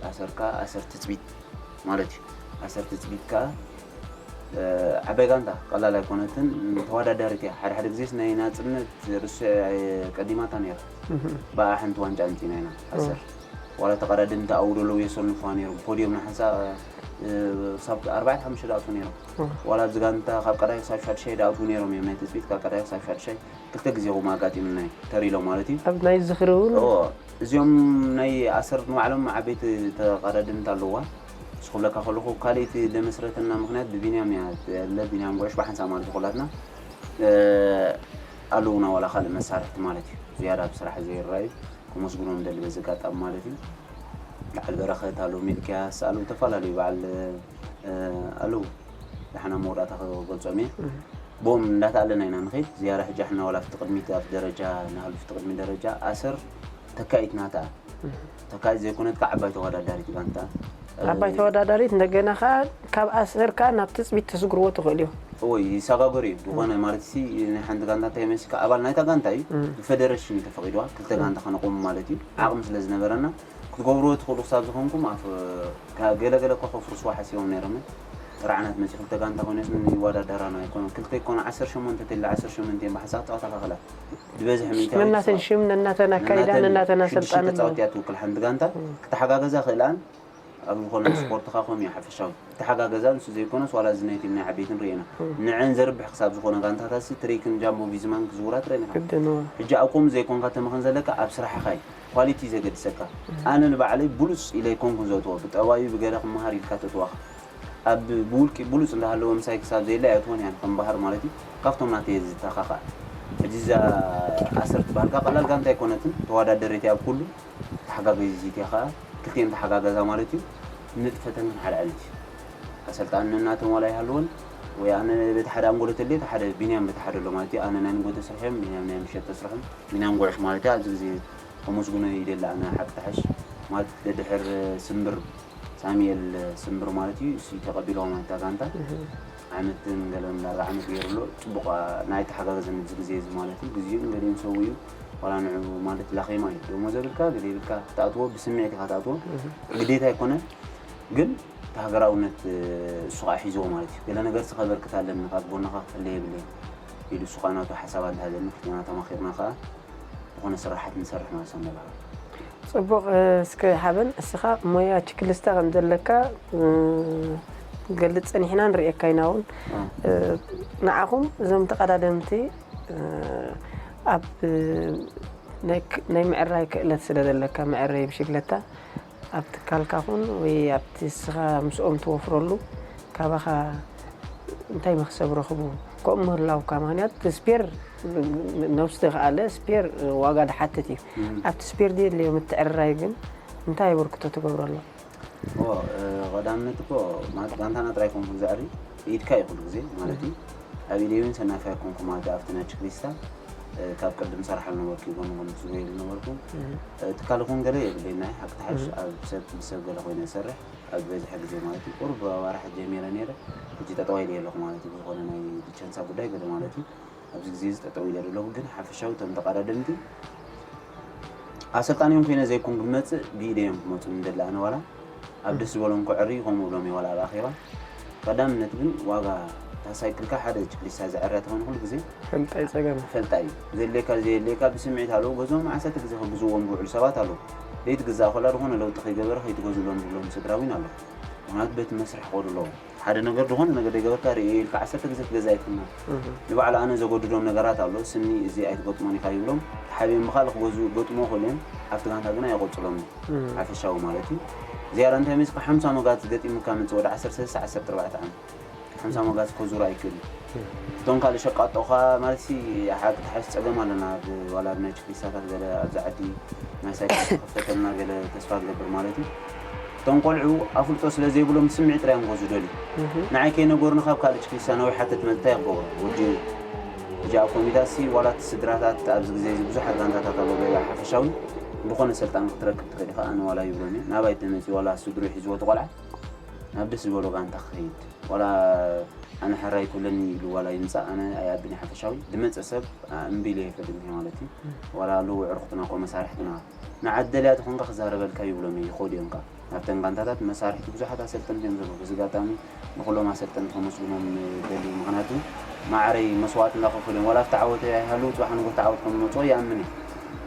ኣሰርካ ኣሰር ትፅቢት ማለት እዩ ኣሰር ትፅቢት ከዓ ዓባይ ጋንታ ቀላል ኣይኮነትን ተወዳዳሪት እያ ሓደ ሓደ ግዜስ ናይ ናፅነት ርስ ቀዲማታ ነይራ ብኣ ሓንቲ ዋንጫ ኣምፂና ኢና ኣሰር ዋላ ተቐዳደምቲ ኣብኡ ደለዉ የሰልንፉዋ ነይሮም ፖድዮም ንሓንሳ ክሳብ ኣርባዕተ ሓሙሽተ ዝኣትዉ ነይሮም ዋላ ኣብዚ ጋንታ ካብ ቀዳይ ክሳብ ሻድሻይ ዝኣትዉ ነይሮም እዮም ናይ ትፅቢት ካብ ቀዳይ ክሳብ ሻድሻይ ክልተ ግዜ ኹም ኣጋጢምና እዩ ተር ኢሎም ማለት እዩ ኣብ ናይ ዝኽሪ እውን እዚኦም ናይ ኣሰር ንባዕሎም ዓበይቲ ተቐዳደምቲ ኣለዋ ንሱ ክብለካ ከለኹ ካልእቲ ደመስረተና ምክንያት ብቢንያም እያ ለ ቢንያም ጉዕሽ ብሓንሳ ማለት ኩላትና ኣለውና ዋላ ካልእ መሳርሕቲ ማለት እዩ ዝያዳ ብስራሕ ዘይረኣዩ ከመስግኖም ደሊ በዚ ኣጋጣሚ ማለት እዩ በዓል በረኸት ኣለዉ ሚልክያስ ኣለዉ ዝተፈላለዩ በዓል ኣለዉ ዳሕና መወዳእታ ክገልፆም እየ ብኦም እንዳተኣለና ኢና ንኸይድ ዝያዳ ሕጂ ሕና ዋላ ፍቲ ቅድሚት ኣብ ደረጃ ንሃሉ ፍቲ ቅድሚ ደረጃ ኣሰር ተካኢት ናታ ተካኢት ዘይኮነት ከዓ ዓባይ ተወዳዳሪት ጋንታ ዓባይ ተወዳዳሪት እንደገና ከዓ ካብ ኣሰርካ ናብ ትፅቢት ተስግርዎ ትኽእል እዩ ወይ ይሰጋገሩ እዩ ዝኾነ ማለት ሲ ናይ ሓንቲ ጋንታ እንታይ መሲካ ኣባል ናይታ ጋንታ እዩ ብፌደሬሽን እዩ ተፈቂድዋ ክልተ ጋንታ ከነቆሙ ማለት እዩ ዓቕሚ ስለ ዝነበረና ክትገብርዎ ትኽእሉ ክሳብ ዝኾንኩም ገለገለ እኳ ከፍርስዎ ሓሲቦም ነይሮም ጥርዓናት መፅኡ ክልተ ጋንታ ኮይነስ ይወዳደራና ኣይኮነ ክልተ ይኮነ ዓሰርተ ሸሞንተ ተለ ዓሰርተ ሸሞንተ እዮም ብሓንሳብ ተኸታኸላ ዝበዝሐ ሚእታዊት ነናተን ሽም ነናተን ኣካይዳ ነናተን ኣሰልጣኒ ተፃወት እያ ትውክል ሓንቲ ጋንታ ክትሓጋገዛ ክእልኣን ኣብ ዝኾነ ስፖርትኻ ከም እዩ ሓፈሻዊ ተሓጋገዛ ንሱ ዘይኮነስ ዋላ እዚ ናይ ቲም ናይ ዓበይትን ርኢና ንዐን ዘርብሕ ክሳብ ዝኾነ ጋንታታት ሲ ትሬክን ጃምቦ ቪዝማን ክዝውራ ትረኢና ሕጂ ኣብ ከምኡ ዘይኮንካ ተመኸን ዘለካ ኣብ ስራሕኻ እዩ ኳሊቲ ዘገድሰካ ኣነ ንባዕለይ ብሉፅ ኢለ ኣይኮንኩን ዘእትዎ ብጠባዩ ብገለ ክመሃር ኢልካ ተእትዋኻ ኣብ ብውልቂ ብሉፅ እንዳሃለወ ምሳይ ክሳብ ዘየለ ኣይእትዎን እያ ከም ባህር ማለት እዩ ካብቶም ናተይ እየ ዝተኻኽኣ ሕጂ እዛ ኣሰር ትበሃልካ ቀላል ጋንታ ኣይኮነትን ተወዳደሪት እያ ኣብ ኩሉ ተሓጋገዚት እያ ከዓ ክልቲኤን ተሓጋገዛ ማለት እዩ ንጥፈተን ክንሓልዐን እዩ ኣሰልጣኒ እናቶም ዋላ ይሃልወን ወይ ኣነ በቲ ሓደ ኣንጎሎ ተልየ እቲ ሓደ ቢንያም በቲ ሓደ ኣሎ ማለት እዩ ኣነ ናይ ንጎ ተስርሐዮም ቢንያም ናይ ምሸት ተስርሖም ቢንያም ጉዕሽ ማለት እዩ ኣብዚ ግዜ ከመስግኖ ይደሊ ኣነ ሓቂ ተሓሽ ማለት ደድሕር ስምብር ሳሙኤል ስምብር ማለት እዩ እሱ ተቐቢልዋ ማለት እታ ጋንታ ዓመትን ገለን ዳርጋ ዓመት ገይሩ ኣሎ ፅቡቕ ናይ ተሓጋገዘን እዚ ግዜ እዚ ማለት እዩ ግዜኡ ገሊኡን ሰው እዩ ዋላ ንዑ ማለት ላኸይማ እዩ ደሞ ዘብልካ ገለ ይብልካ ክትኣትዎ ብስምዒት ኢኻ ትኣትዎ ግዴታ ኣይኮነን ግን እቲ ሃገራውነት እሱ ከዓ ሒዝዎ ማለት እዩ ገለ ነገር ከበርክት ኣለኒ ካብ ጎንኻ ክፍለ የብለይ ኢሉ እሱ ከዓ ናቱ ሓሳብ ኣንተሃለኒ ክልቴና ተማኺርና ከዓ ዝኾነ ስራሓት ንሰርሕ ማለት ሰነባራ ፅቡቕ እስከ ሓበን እስኻ ሞያ ችክልስታ ከም ዘለካ ገልፅ ፀኒሕና ንሪኤካ ኢና እውን ንዓኹም እዞም ተቐዳደምቲ ኣብ ናይ ምዕራይ ክእለት ስለ ዘለካ መዕረይ ብሽግለታ ኣብ ትካልካ ኹን ወይ ኣብቲ እስኻ ምስኦም ትወፍረሉ ካባኻ እንታይ መክሰብ ረኽቡ ከምኡ ምህላውካ ምክንያት እቲ ስፔር ነብሲ ዝኸኣለ ስፔር ዋጋ ድሓትት እዩ ኣብቲ ስፔር ድየድልዮ ምትዕርራይ ግን እንታይ ኣበርክቶ ትገብረሉ ቀዳምነት እኮ ማለት ጋንታና ጥራይ ኮንኩም ዘዕሪ ኢድካ እዩ ኩሉ ግዜ ማለት እዩ ኣብ ኢደይ እውን ሰናፋይ ኮንኩ ማለት ኣብቲ ናይ ችክሊስታ ካብ ቅድም ሰራሕ ነበርኩ ጎን ጎን ዝጎየሉ ነበርኩ ትካል ኹን ገለ የብለይ ናይ ሓቂ ተሓሽ ኣብ ሰብ ሰብ ገለ ኮይነ ዝሰርሕ ኣብ ዝበዝሐ ግዜ ማለት እዩ ቁሩብ ኣዋርሕ ጀሚረ ነይረ ሕጂ ጠጠዋይ ኣለኹ ማለት እዩ ዝኾነ ናይ ቻንሳ ጉዳይ ገለ ማለት እዩ ኣብዚ ግዜ እዚ ጠጠው ኢለ ዘለኹ ግን ሓፈሻዊ እቶም ተቐዳደምቲ ኣሰልጣኒኦም ኮይነ ዘይኮንኩ ዝመፅእ ብኢደዮም ክመፁ እንደለ ኣነ ዋላ ኣብ ደስ ዝበሎም ክዕርዩ ከምኡ ብሎም ዋላ ኣብ ኣኼባ ቀዳምነት ግን ዋጋ እታ ሳይክልካ ሓደ ችክሊስታ ዝዕረ ተኾነ ኩሉ ግዜ ፈልጣይ ፀገም ፈልጣይ እዩ ዘድልየካ ዘየድልየካ ብስምዒት ኣለዉ ገዝኦም ዓሰርተ ግዜ ከግዝዎም ዝውዕሉ ሰባት ኣለዉ ዘይትግዛእ ኮላ ዝኾነ ለውጢ ከይገበረ ከይትገዝእሎም ዝብሎም ስድራ እውን ኣለኹ። ምክንያቱ በቲ መስርሕ ክኸዱ ኣለዎም። ሓደ ነገር ዝኾነ ነገር ዘይገበርካ ርእየ ኢልካ ዓሰርተ ግዜ ትገዛ ኣይኮና። ንባዕሉ ኣነ ዘጎድዶም ነገራት ኣሎ፣ ስኒ እዚ ኣይትገጥሞን ኢኻ ይብሎም። ተሓቢኦም ብኻልእ ክገዝኡ ገጥሞ ክእሉ እዮም። ኣብቲ ጋንታ ግና የቆጽሎም። ሓፈሻዊ ማለት እዩ። ዝያዳ እንታይ መፂካ ሓምሳ መጋት ገጢሙካ መፅእ ወደ ዓሰርተ ሰለስተ ዓሰርተ ኣርባዕተ ዓመት ሓምሳ መጋት ከዙር ኣይክእል። እቶም ካልእ ሸቃጦኻ ማለት ሲ ሓቂ ትሓሽ ፀገም ኣለና። ኣብ ዋላ ኣብ ናይ ችክሊሳታት ገለ ኣብዚ ዓዲ ናይ ሳይክል ተኸፍተተልና ገለ ተስፋ ንገብር ማለት እዩ። እቶም ቆልዑ ኣፍልጦ ስለ ዘይብሎም ስምዒ ጥራይ እዮም ዝገዙ ደልዩ። ንዓይ ከይነገሩኒ ካብ ካልእ ችክሊሳ ነዊሕ ሓተት መጥታ ይገብሮ ወዲ እጃ ኮሚታሲ ዋላ እቲ ስድራታት ኣብዚ ግዜ እዚ ብዙሓት ጋንታታት ኣለዎ። ገዛ ሓፈሻዊ ዝኾነ ሰልጣን ክትረክብ ትኽእል ኢኻ። ኣነ ዋላ ይብሎኒ ናባይ ተመፂ ዋላ ስድሩ ሒዝዎ ተቆልዓ ናብ ደስ ዝበሎ ጋንታ ክኸይድ ዋላ ኣነ ሕራይ ኩለኒ ኢሉ ዋላ ይምፃእ ኣነ ኣይኣብኒ ሓፈሻዊ ድመፀ ሰብ እምቢ ኢለ ይፈልጥ ማለት እዩ። ዋላ ኣለዉ ዕርኩትና ኮ መሳርሕትና ንዓት ደልያ ተኾንካ ክዛረበልካ ይብሎም ይኸዱ እዮም። ካብ ናብተን ጋንታታት መሳርሕቲ ብዙሓት ኣሰልጠንቲ እዮም ዘለዉ። በዚ ኣጋጣሚ ንኩሎም ኣሰልጠንቲ ከመስግኖም ደሊ። ምክንያቱ ማዕረይ መስዋዕት እንዳኸፈሉ እዮም። ዋላ ኣብቲ ዓወት ኣይሃለዉ ፅባሕ ንጎ ተዓወት ከም መፅኦ ይኣምን እየ።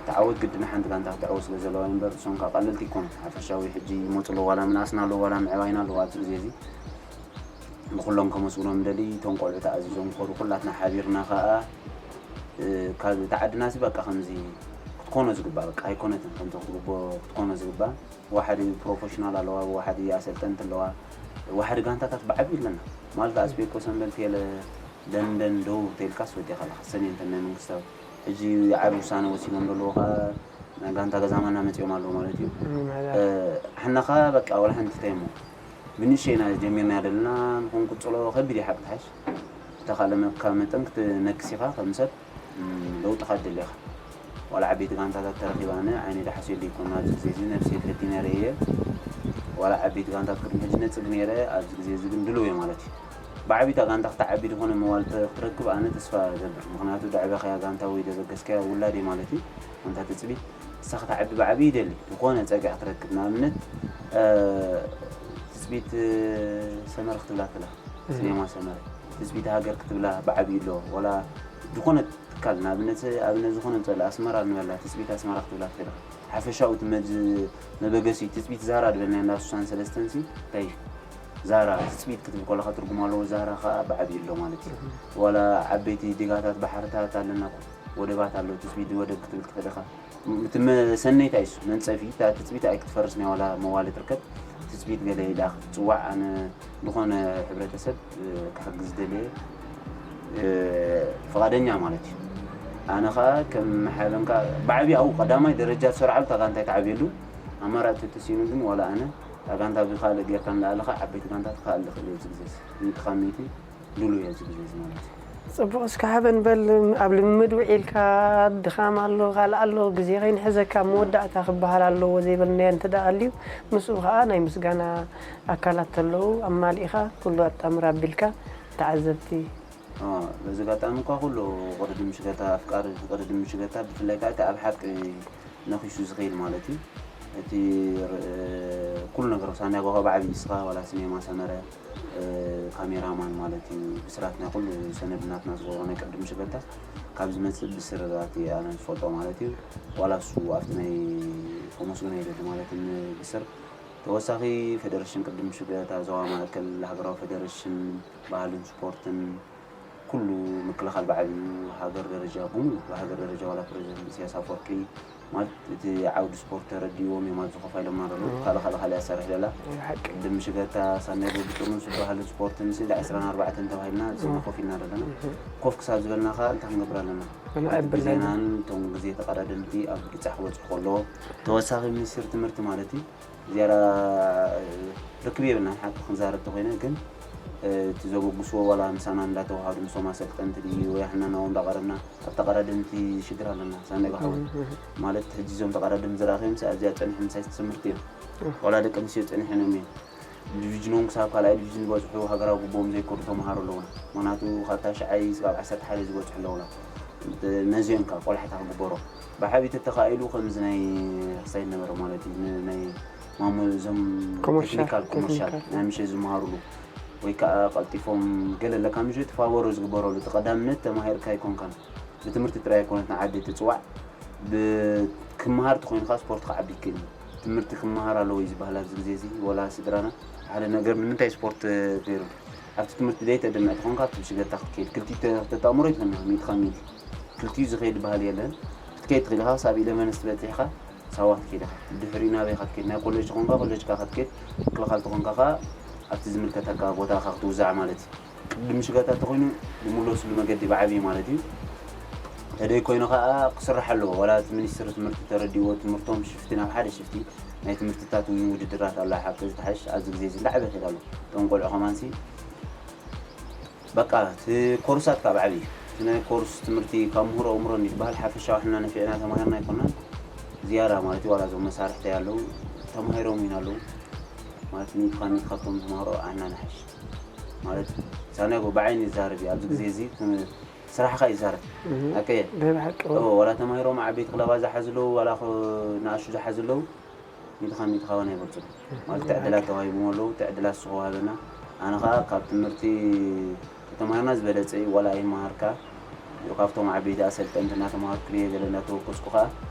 ተዓወት ግድና ሓንቲ ጋንታ ክትዕወት ስለ ዘለዋ እምበር እሶም ካብ ቀለልቲ ይኮኑ። ሓፈሻዊ ሕጂ ይመፁ ኣለዉ ዋላ ምንኣስና ኣለዉ ዋላ ምዕባይና ኣለዉ ኣብዚ ግዜ እዚ ንኩሎም ከመስግኖም ደሊ። እቶም ቆልዑ ተኣዚዞም ክኸዱ ኩላትና ሓቢርና ከዓ ካብ እታ ዓድና ሲ በቃ ከምዚ ክትኮኖ ዝግባእ በቃ ኣይኮነትን ከምዚ ክትግቦ ክትኮኖ ዝግባእ። ዋሓዲ ፕሮፌሽናል ኣለዋ፣ ዋሓዲ ኣሰልጠንቲ ኣለዋ፣ ዋሓዲ ጋንታታት ብዓብዩ ኣለና ማለት ኣስቤኮ ሰንበል ቴለ ደንደን ደው ተልካ ስወዲ ካለካ ሰሜን ተናይ መንግስታዊ ሕጂ ዓብ ውሳነ ወሲኖም ዘለዉ ከዓ ናይ ጋንታ ገዛማና መፅኦም ኣለዉ ማለት እዩ። ሕናኻ በቃ ወላ ሓንቲ ተይሞ ብንእሸና ጀሚርና ደለና ንኹን ቅፅሎ ከቢድ እዩ ሓቂ ትሓሽ ብተኻለመካ መጠን ክትነክስ ኢኻ ከም ሰብ ለውጥኻ ትደሊ ኢኻ። ዋላ ዓበይቲ ጋንታታት ተረኺባ ኣነ ዓይነ ዳሕስ የለ ይኮን ኣብዚ ግዜ እዚ ነብሲ ፈቲ ነረ እየ። ዋላ ዓበይቲ ጋንታት ቅድሚ ሕጂ ነፅግ ነረ ኣብዚ ግዜ እዚ ግን ድልው እየ ማለት እዩ። ብዓቢታ ጋንታ ክትዓቢ ዝኾነ መዋል ክትረክብ ኣነ ተስፋ ገብር ምክንያቱ ዳዕበኻያ ጋንታ ወይ ደበገስካያ ውላድ ማለት እዩ። ኣንታ ትፅቢት ንሳ ክትዓቢ ብዓብዪ ይደሊ ዝኾነ ፀግዒ ክትረክብ ንኣብነት ትፅቢት ሰመረ ክትብላ ትላ ስኔማ ሰመረ ትፅቢት ሃገር ክትብላ ብዓብዪ ኣሎ ወላ ዝኾነ ትካል ንኣብነት ኣብነት ዝኾነ ምፀለ ኣስመራ ንበላ ትፅቢት ኣስመራ ክትብላ ትኽእል ሓፈሻዊ መበገሲ ትፅቢት ዛራ ድበልና እንዳ ሱሳን ሰለስተንሲ እንታይ ዛራ ትፅቢት ክትብል ከለካ ትርጉም ኣለዎ ዛራ ከዓ ብዓብዪ ኣሎ ማለት እዩ ዋላ ዓበይቲ ዲጋታት ባሕርታት ኣለና ወደባት ኣሎ ትፅቢት ወደብ ክትብል ትኽእል ኢኻ እቲ መሰነይታ ይሱ መንፀፊ እታ ትፅቢት ኣይክትፈርስ ናይ ዋላ መዋለ ትርከብ ትፅቢት ገለ ኢላ ክትፅዋዕ ኣነ ዝኾነ ሕብረተሰብ ክሕግዝ ደለየ ፍቓደኛ ማለት እዩ ኣነ ከዓ ከም ሓበንካ ብዓብያኡ ቀዳማይ ደረጃ ትሰርዓሉ እታ ጋንታ ይትዓብየሉ ኣማራጭ ተተሲኑ ግን ዋላ ኣነ እታ ጋንታ ብካልእ ጌርካ ንላዕሊ ከዓ ዓበይቲ ጋንታት ክኣሊ ክእል እዩ ኣብዚ ግዜ ምእንቲ ካብ ምእንቲ ድሉው እየ ኣብዚ ግዜ እዚ ማለት እዩ። ጽቡቕ እስከ ሓበን በል ኣብ ልምምድ ውዒልካ ድኻም ኣሎ ካልእ ኣሎ ግዜ ከይንሕዘካ መወዳእታ ክበሃል ኣለዎ ዘይበልናዮ እንተ ደኣ ኣልዩ ምስኡ ከኣ ናይ ምስጋና ኣካላት ተለዉ ኣማሊእኻ ኩሉ ኣጣምር ኣቢልካ ተዓዘብቲ በዚ ኣጋጣሚ እኳ ኩሉ ቅድድም ሽገታ ኣፍቃሪ ቅድድም ሽገታ ብፍላይ ከዓ እቲ ኣብ ሓቂ ነኺሱ ዝኸይድ ማለት እዩ። እቲ ኩሉ ነገር ሳንዲያጎ ካብ ዓብዪ እስኻ ዋላ ሲኔማ ሰመረ ካሜራማን ማለት እዩ ብስራት ናይ ኩሉ ሰነድ ናትና ዝገብሮ ናይ ቅድም ሽገታ ካብ ዝመፅእ ብስር ኣቲ ኣነ ዝፈልጦ ማለት እዩ ዋላ እሱ ኣብቲ ናይ ከመስግኖ ይደሊ ማለት ብስር ተወሳኺ ፌደሬሽን ቅድም ሽገታ ዞባ ማእከል ሃገራዊ ፌደሬሽን ባህልን ስፖርትን ኩሉ ምክልኻል ብዓብዩ ሃገር ደረጃ ብምሉ ብሃገር ደረጃ ዋላ ፕሬዚደንት ኢሳያስ ኣፈወርቂ ማለት እቲ ዓውዲ ስፖርት ተረዲዎም እዮም ኣብዚ ኮፍ ኢሎምና ዘለዉ ካልእ ካልእ ካልእ ኣሰርሕ ደላ ቅድም ሽገታ ሳናይ በብጥርኑን ስበሃልን ስፖርትን ስለ ዕስራን ኣርባዕተን ተባሂልና እዚና ኮፍ ኢልና ዘለና ኮፍ ክሳብ ዝበልና ከዓ እንታይ ክንገብር ኣለና ግዜናን እቶም ግዜ ተቐዳደምቲ ኣብ ብፃሕ ክበፅሑ ከለዎ ተወሳኺ ሚኒስትር ትምህርቲ ማለት እዩ ዝያዳ ርክብ የብልና ሓቂ ክንዛረብ ተኮይነ ግን እቲ ዘበግስዎ ዋላ ምሳና እንዳተዋሃዱ ምሶም ኣሰልጠንቲ ድዩ ወይ ኣሕና ናዎም እንዳቀረብና ኣብ ተቀዳደምቲ ሽግር ኣለና ሳንዳይ ባሓወት ማለት ሕጂ እዞም ተቀዳደምቲ ዝረኣኸዮም ሲ ኣብዚኣ ፀኒሑ ምሳይ ትምህርቲ እዮም ዋላ ደቂ ኣንስትዮ ፀኒሐን እዮም ዲቪዥኖም ክሳብ ካልኣይ ዲቪዥን ዝበፅሑ ሃገራዊ ግቦም ዘይከዱ ተምሃሮ ኣለውና ምክንያቱ ካብ ታሽዓይ ስጋብ ዓሰርተ ሓደ ዝበፅሑ ኣለውና ነዚኦም ካብ ቆልሓታ ክግበሮ ብሓቢት ተኻኢሉ ከምዚ ናይ ክሳይ ነበረ ማለት እዩ ናይ ማሞ እዞም ኮመርሻል ቴክኒካል ኮመርሻል ናይ ምሸት ዝመሃሩሉ ወይ ከዓ ቀልጢፎም ገለ ኣለካ ምሸት ፋወሮ ዝግበረሉ እቲ ቀዳምነት ተማሂርካ ኣይኮንካን ብትምህርቲ ጥራይ ኣይኮነት ንዓዲ ትፅዋዕ ክመሃር ተኮይንካ ስፖርት ክዓቢ ይክእል ትምህርቲ ክመሃር ኣለዎ እዩ ዝበሃል ኣብዚ ግዜ እዚ። ወላ ስድራና ሓደ ነገር ንምንታይ ስፖርት ገይሩ ኣብቲ ትምህርቲ ዘይተደምዕ ተኾንካ ኣብቲ ብሽገታ ክትከይድ ክልቲተ ክተጣምሮ ይትኾና ሚእቲ ካብ ሚእቲ ክልቲኡ ዝኸይድ በሃል የለን። ክትከይድ ትኽእል ኢኻ ክሳብ ኢለቨን ስትበጽሕ ኢኻ ሳዋ ክትከይድ ኢኻ። ድሕሪ ናበይ ኢኻ ትከይድ ናይ ኮሌጅ ተኾንካ ኮሌጅ ካ ክትከይድ ምክልኻል ተኾንካ ኸዓ ኣብቲ ዝምልከተካ ቦታ ኢኻ ክትውዛዕ ማለት እዩ። ቅድሚ ሽጋታ እንተኾይኑ ዝምለስሉ መገዲ ብዓብዪ ማለት እዩ። ተደይ ኮይኑ ከዓ ክስራሕ ኣለዎ። ዋላ እቲ ሚኒስትሪ ትምህርቲ ተረዲእዎ ትምህርቶም ሽፍቲ ናብ ሓደ ሽፍቲ ናይ ትምህርትታት እውን ውድድራት ኣሎ ሓቂ ዝተሓሽ ኣብዚ ግዜ እዚ እንዳዕበ ይኸይድ ኣሎ። እቶም ቆልዑ ከማንሲ በቃ እቲ ኮርሳት ካብ ዓብዪ እቲ ናይ ኮርስ ትምህርቲ ካብ ምህሮ ኣእምሮ ይበሃል ሓፈሻዊ ሕና ነፊዕና ተማሂርና ኣይኮናን ዝያዳ ማለት እዩ። ዋላ እዞም መሳርሕቲ ኣለዉ ተማሂሮም ኢና ኣለዉ ማለት ሚእቲ ካብ ሚእቲ ካብቶም ተማሃሮ ኣሕና ንሓሽ ማለት ሳናጎ ብዓይኒ ይዛረብ እዩ ኣብዚ ግዜ እዚ ስራሕኻ ይዛረብ ኣቀየ ብሓቂ ዋላ ተማሂሮም ዓበይቲ ክለባ ዝሓዝለዉ ዋላ ንኣሹ ዝሓዝለዉ ሚእቲ ካብ ሚእቲ ካባና ይበልፁ ማለት ትዕድላት ተዋሂቦም ኣለዉ ትዕድላት ስኹ ሃበና ኣነ ከዓ ካብ ትምህርቲ ተማሂርና ዝበለፀ እዩ ዋላ ኣይመሃርካ ካብቶም ዓበይቲ ኣሰልጠንቲ እናተማሃርኩ ድየ ገለ እናተወከስኩ ከዓ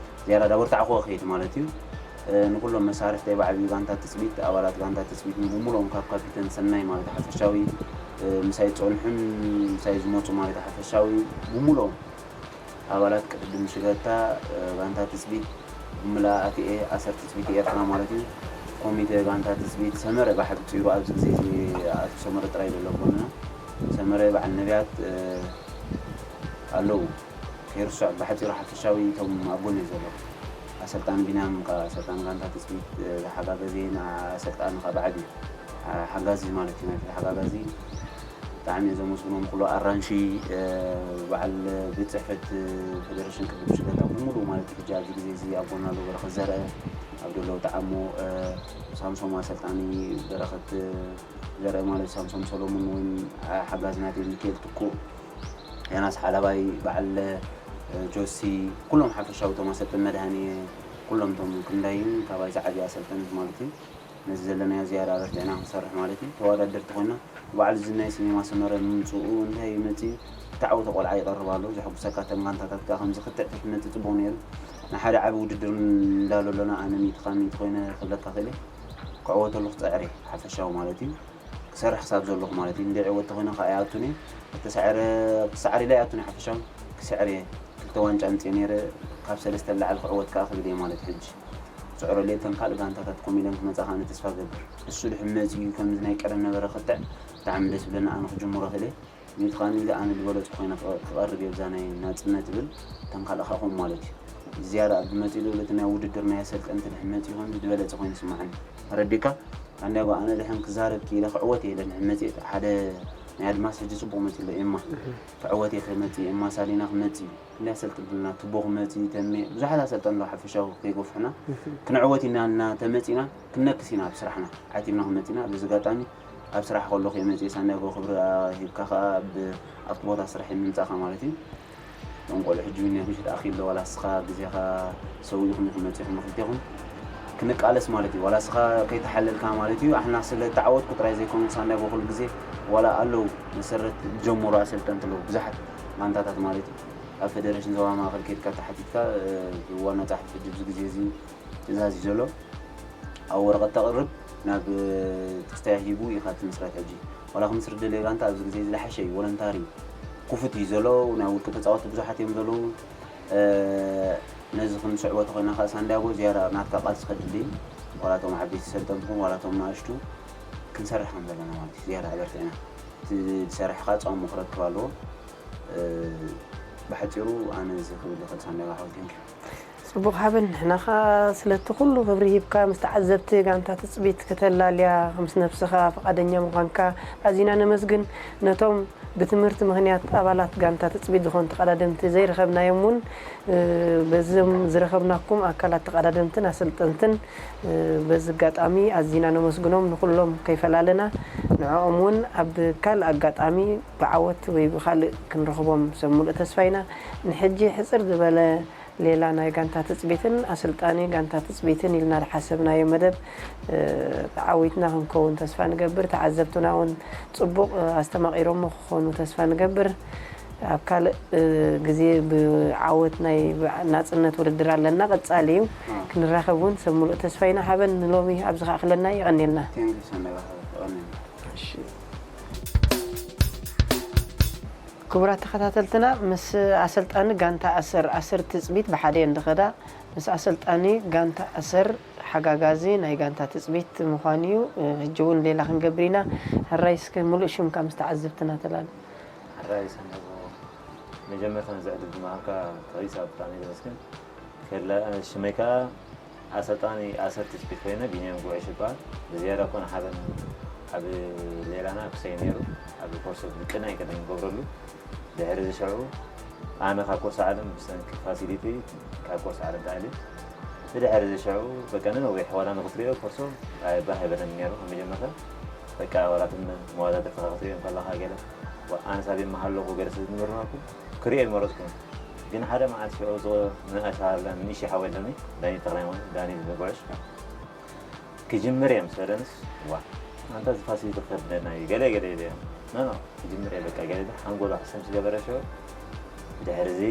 ዝያዳ ዳበርታዕክዎ ክኸይድ ማለት እዩ። ንኩሎም መሳርሕተይ ብዓብዩ ጋንታ ትፅቢት ኣባላት ጋንታ ትፅቢት ንብሙሉኦም ካብ ካፒተን ሰናይ ማለት ሓፈሻዊ ምሳይ ዝፀንሑን ምሳይ ዝመፁ ማለት ሓፈሻዊ ብሙሉኦም ኣባላት ቅድድም ሽገታ ጋንታ ትፅቢት ብምልኣ ኣቲኤ ኣሰር ትፅቢት ኤርትራ ማለት እዩ። ኮሚቴ ጋንታ ትፅቢት ሰመረ ብሓፂሩ ኣብዚ ግዜ እዚ ኣቶ ሰመረ ጥራይ ዘሎ ኮንና ሰመረ በዓል ነቢያት ኣለዉ ከይርስዖም ብሓፂሩ ሓፈሻዊ እቶም ኣብ ጎነይ ዘለዉ ኣሰልጣኒ ቢንያም ከዓ ኣሰልጣኒ ጋንታ ትፅቢት ዝሓጋገዘ ንኣሰልጣኒ ከዓ ብዓብዩ ሓጋዚ ማለት እዩ ናይ ሓጋጋዚ ብጣዕሚ እየ ዘመስግኖም ኩሎ ኣራንሺ በዓል ቤት ፅሕፈት ፌደሬሽን ቅድም ሽገታ ብምሉእ ማለት ሕጂ ኣብዚ ግዜ እዚ ኣብ ጎና ኣሎ በረኸት ዘርአ ኣብ ደለው ተዓሞ ሳምሶም ኣሰልጣኒ በረኸት ዘርአ ማለት ሳምሶም ሰሎሙን እውን ሓጋዚ ናተይ ሚካኤል ትኩእ ዮናስ ሓላባይ በዓል ጆሲ ኩሎም ሓፈሻዊ ቶም ኣሰልጥን መድሃኒ ኩሎም ቶም ክንዳይን ካባይ ዝዓብዩ ኣሰልጠንት ማለት እዩ ነዚ ዘለናዮ ዝያዳ ኣበርቲዕና ክንሰርሕ ማለት እዩ ተወዳደርቲ ኮይና ባዕሉ እዚ ናይ ሲኔማ ሰመረ ምምፅኡ እንታይ መፂኡ ተዓወተ ቆልዓ ይቐርብ ኣሎ ዘሐጉሰካ ተም ጋንታታት ከዓ ከምዚ ክትዕ ተትመፅእ ፅቡቅ ነይሩ ንሓደ ዓቢ ውድድር እንዳሎ ኣሎና ኣነ ሚእቲ ካብ ሚእቲ ኮይነ ክብለካ ክእል ክዕወተሉ ክፅዕር እየ ሓፈሻዊ ማለት እዩ ክሰርሕ ክሳብ ዘለኹ ማለት እዩ እንደ ዕወት ተኮይነ ከዓ ይኣቱን እየ ክተሳዕረ ክሳዕር ኢለ ይኣቱን ሓፈሻዊ ክስዕር እየ ክልተ ዋንጫ ኣምፅእ ነይረ ካብ ሰለስተ ላዕሊ ክዕወት ከዓ ክብል እየ ማለት ሕጂ ስዕረለይ እተን ካልእ ጋንታታት ኮሚለን ክመፃ ከዓ ተስፋ ገብር እሱ ድሕን መፂኡ ከምዚ ናይ ቀደም ነበረ ክትዕ ብጣዕሚ ደስ ብለኒ ኣነ ክጅምሮ ክእለ ሚእቲ ከዓ ሚእቲ ኣነ ዝበለፁ ኮይነ ክቐርብ እየ ብዛ ናይ ናፅነት ብል እተን ካልእ ከዓ ከምኡ ማለት እዩ ዝያዳ ኣብ መፂኡ ልኡል እቲ ናይ ውድድር ናይ ኣሰልጠንቲ ድሕን መፂኡ ከምዚ ዝበለፀ ኮይኑ ይስማዓኒ ተረዲካ ኣንዳጎ ኣነ ድሕን ክዛረብ ክኢለ ክዕወት እየ ኢለ ድሕን መፂእ ሓደ ናይ ኣድማስ ሕጂ ፅቡቅ መፂ ኣሎ ኤማ ክዕወት እየ ክመፂ ኤማ ሳሊና ክመፂ እዩ ክንደይ ኣሰልጥንትና ትቦ ክመፂ ተሜ ብዙሓት ኣሰልጠን ኣለዉ ሓፈሻዊ ከይገፍሑና ክንዕወት ኢና እና ተመፂና ክነክስ ኢና ኣብ ስራሕና ዓቲብና ክመፂና በዚ ኣጋጣሚ ኣብ ስራሕ ከለኹ እየ መፂእ ሳንዳጎ ክብሪ ሂብካ ከዓ ኣብቲ ቦታ ስራሕ ምምፃእካ ማለት እዩ እቶም ቆልዑ ሕጂ እውን ምሽት ኣኺሎ ዋላ እስኻ ግዜኻ ሰዊእኹም ኢኹም መፂኹም ክልቴኹም ክንቃለስ ማለት እዩ ዋላ እስኻ ከይተሓለልካ ማለት እዩ ኣሕና ስለ ተዓወትኩ ጥራይ ዘይኮኑ ሳንዳጎ ኩሉ ግዜ ዋላ ኣለዉ መሰረት ጀመሩ ኣሰልጠንቲ ኣለዉ ብዙሓት ጋንታታት ማለት እዩ ኣብ ፌደሬሽን ዞባ ማእኸል ከድካ ተሓቲትካ ዋና ፃሕፊ ሕጂ ኣብዚ ግዜ እዚ ትእዛዝ እዩ ዘሎ ኣብ ወረቐት ተቕርብ ናብ ክስታይ ሂቡ ኢኻ እቲ መስራት ሕጂ ዋላ ክምስር ደለየ ጋንታ ኣብዚ ግዜ ዝለሓሸ እዩ ቮለንታሪ ክፉት እዩ ዘሎ ናይ ውልቂ ተፃወቲ ብዙሓት እዮም ዘለዉ ነዚ ክንስዕቦ ተኮይና ከዓ ሳንዲያጎ ዝያዳ ናትካ ቃልሲ ከድሊ ዋላቶም ዓበይቲ ሰልጠንትኩም ዋላቶም ንኣሽቱ ክንሰርሕ ከም ዘለና ማለት እዩ ዝያዳ ኣበርቲዕና እቲ ዝሰርሕ ከዓ ፃሙ ክረክብ ኣለዎ ብሓፂሩ ኣነ እዚ ክብል ይኽእል ሳንዲያጎ ሓወይ ቴንኪዩ ፅቡቕ ሓበን ንሕና ኸዓ ስለቲ ኩሉ ክብሪ ሂብካ ምስ ተዓዘብቲ ጋንታ ትፅቢት ከተላልያ ምስ ነብስኻ ፍቓደኛ ምዃንካ ኣዚና ነመስግን ነቶም ብትምህርቲ ምኽንያት ኣባላት ጋንታ ትፅቢት ዝኾኑ ተቐዳደምቲ ዘይረኸብናዮም እውን በዞም ዝረኸብናኩም ኣካላት ተቐዳደምትን ኣሰልጠንትን በዚ ኣጋጣሚ ኣዚና ነመስግኖም ንኹሎም ከይፈላለና ንዕኦም እውን ኣብ ካልእ ኣጋጣሚ ብዓወት ወይ ብካልእ ክንረኽቦም ሰብ ሙሉእ ተስፋ ኢና ንሕጂ ሕፅር ዝበለ ሌላ ናይ ጋንታ ትፅቢትን ኣሰልጣኒ ጋንታ ትፅቢትን ኢልና ዝሓሰብናዮ መደብ ተዓዊትና ክንከውን ተስፋ ንገብር። ተዓዘብትና እውን ፅቡቕ ኣስተማቒሮሞ ክኾኑ ተስፋ ንገብር። ኣብ ካልእ ግዜ ብዓወት ናይ ናፅነት ውድድር ኣለና። ቀፃሊ እዩ። ክንራኸብ እውን ሰብ ሙሉእ ተስፋ ኢና። ሓበን ንሎሚ ኣብዚ ከኣኽለና። የቐንየልና። ክቡራት ተኸታተልትና፣ ምስ ኣሰልጣኒ ጋንታ ኣሰር ኣሰር ትፅቢት ብሓደ እየን ዝኸዳ። ምስ ኣሰልጣኒ ጋንታ ኣሰር ሓጋጋዚ ናይ ጋንታ ትፅቢት ምዃኑ እዩ። ሕጂ እውን ሌላ ክንገብር ኢና። ሕራይ እስከ ሙሉእ ሽምካ ምስ ተዓዘብትና ተላለ። ሕራይ ሰንደጎ፣ መጀመርታ ነዚ ዕድል ዝመሃብካ ተሪሳ ብጣዕሚ የመስግን። ከላ ሽመይ ከዓ ኣሰልጣኒ ኣሰር ትፅቢት ኮይነ ቢንያም ጉዕሽ ይበሃል። ብዝያዳ ኮነ ሓበን ኣብ ሌላና ክሰይ ነይሩ። ኣብ ኮርሶ ብቅናይ ቅድሚ ንገብረሉ ድሕሪ እዚ ሽዑ ኣነ ካብ ኮርሶ ዓለም ብሰንኪ ፋሲሊቲ ካብ ኮርሶ ዓለም ተኣልየ። ብድሕሪ እዚ ሽዑ በቃ ንነዊሕ ዋላ ንክትሪኦ ኮርሶ ባህ ኣይበለን ነይሩ። ኣብ መጀመርታ በቃ ዋላ እቶም መወዳድርትኻ ክትሪኦ እንከለኻ ገለ ኣነ ሳብ ይመሃለኹ ገለ ስለ ዝምርመርኩ ክሪኦ ይመረፅኩ። ግን ሓደ መዓልቲ ሽዑ ንእሻ ኣለኒ፣ ንእሽተይ ሓወይ ኣለኒ፣ ዳኒ ተኽላይ ማለት ዳኒ ጉዕሽ ክጅምር እየ ምስ በለንስ፣ ዋ ኣንታ እዚ ፋሲሊቲ ክተብለና እዩ ገለ ገለ ኢለ እየ። ኖ ኖ ክጅምር እየ በቃ ገለ ኢለ ሓንጎሉ ክሰም ዝገበረ ሽዑ ድሕሪ እዚ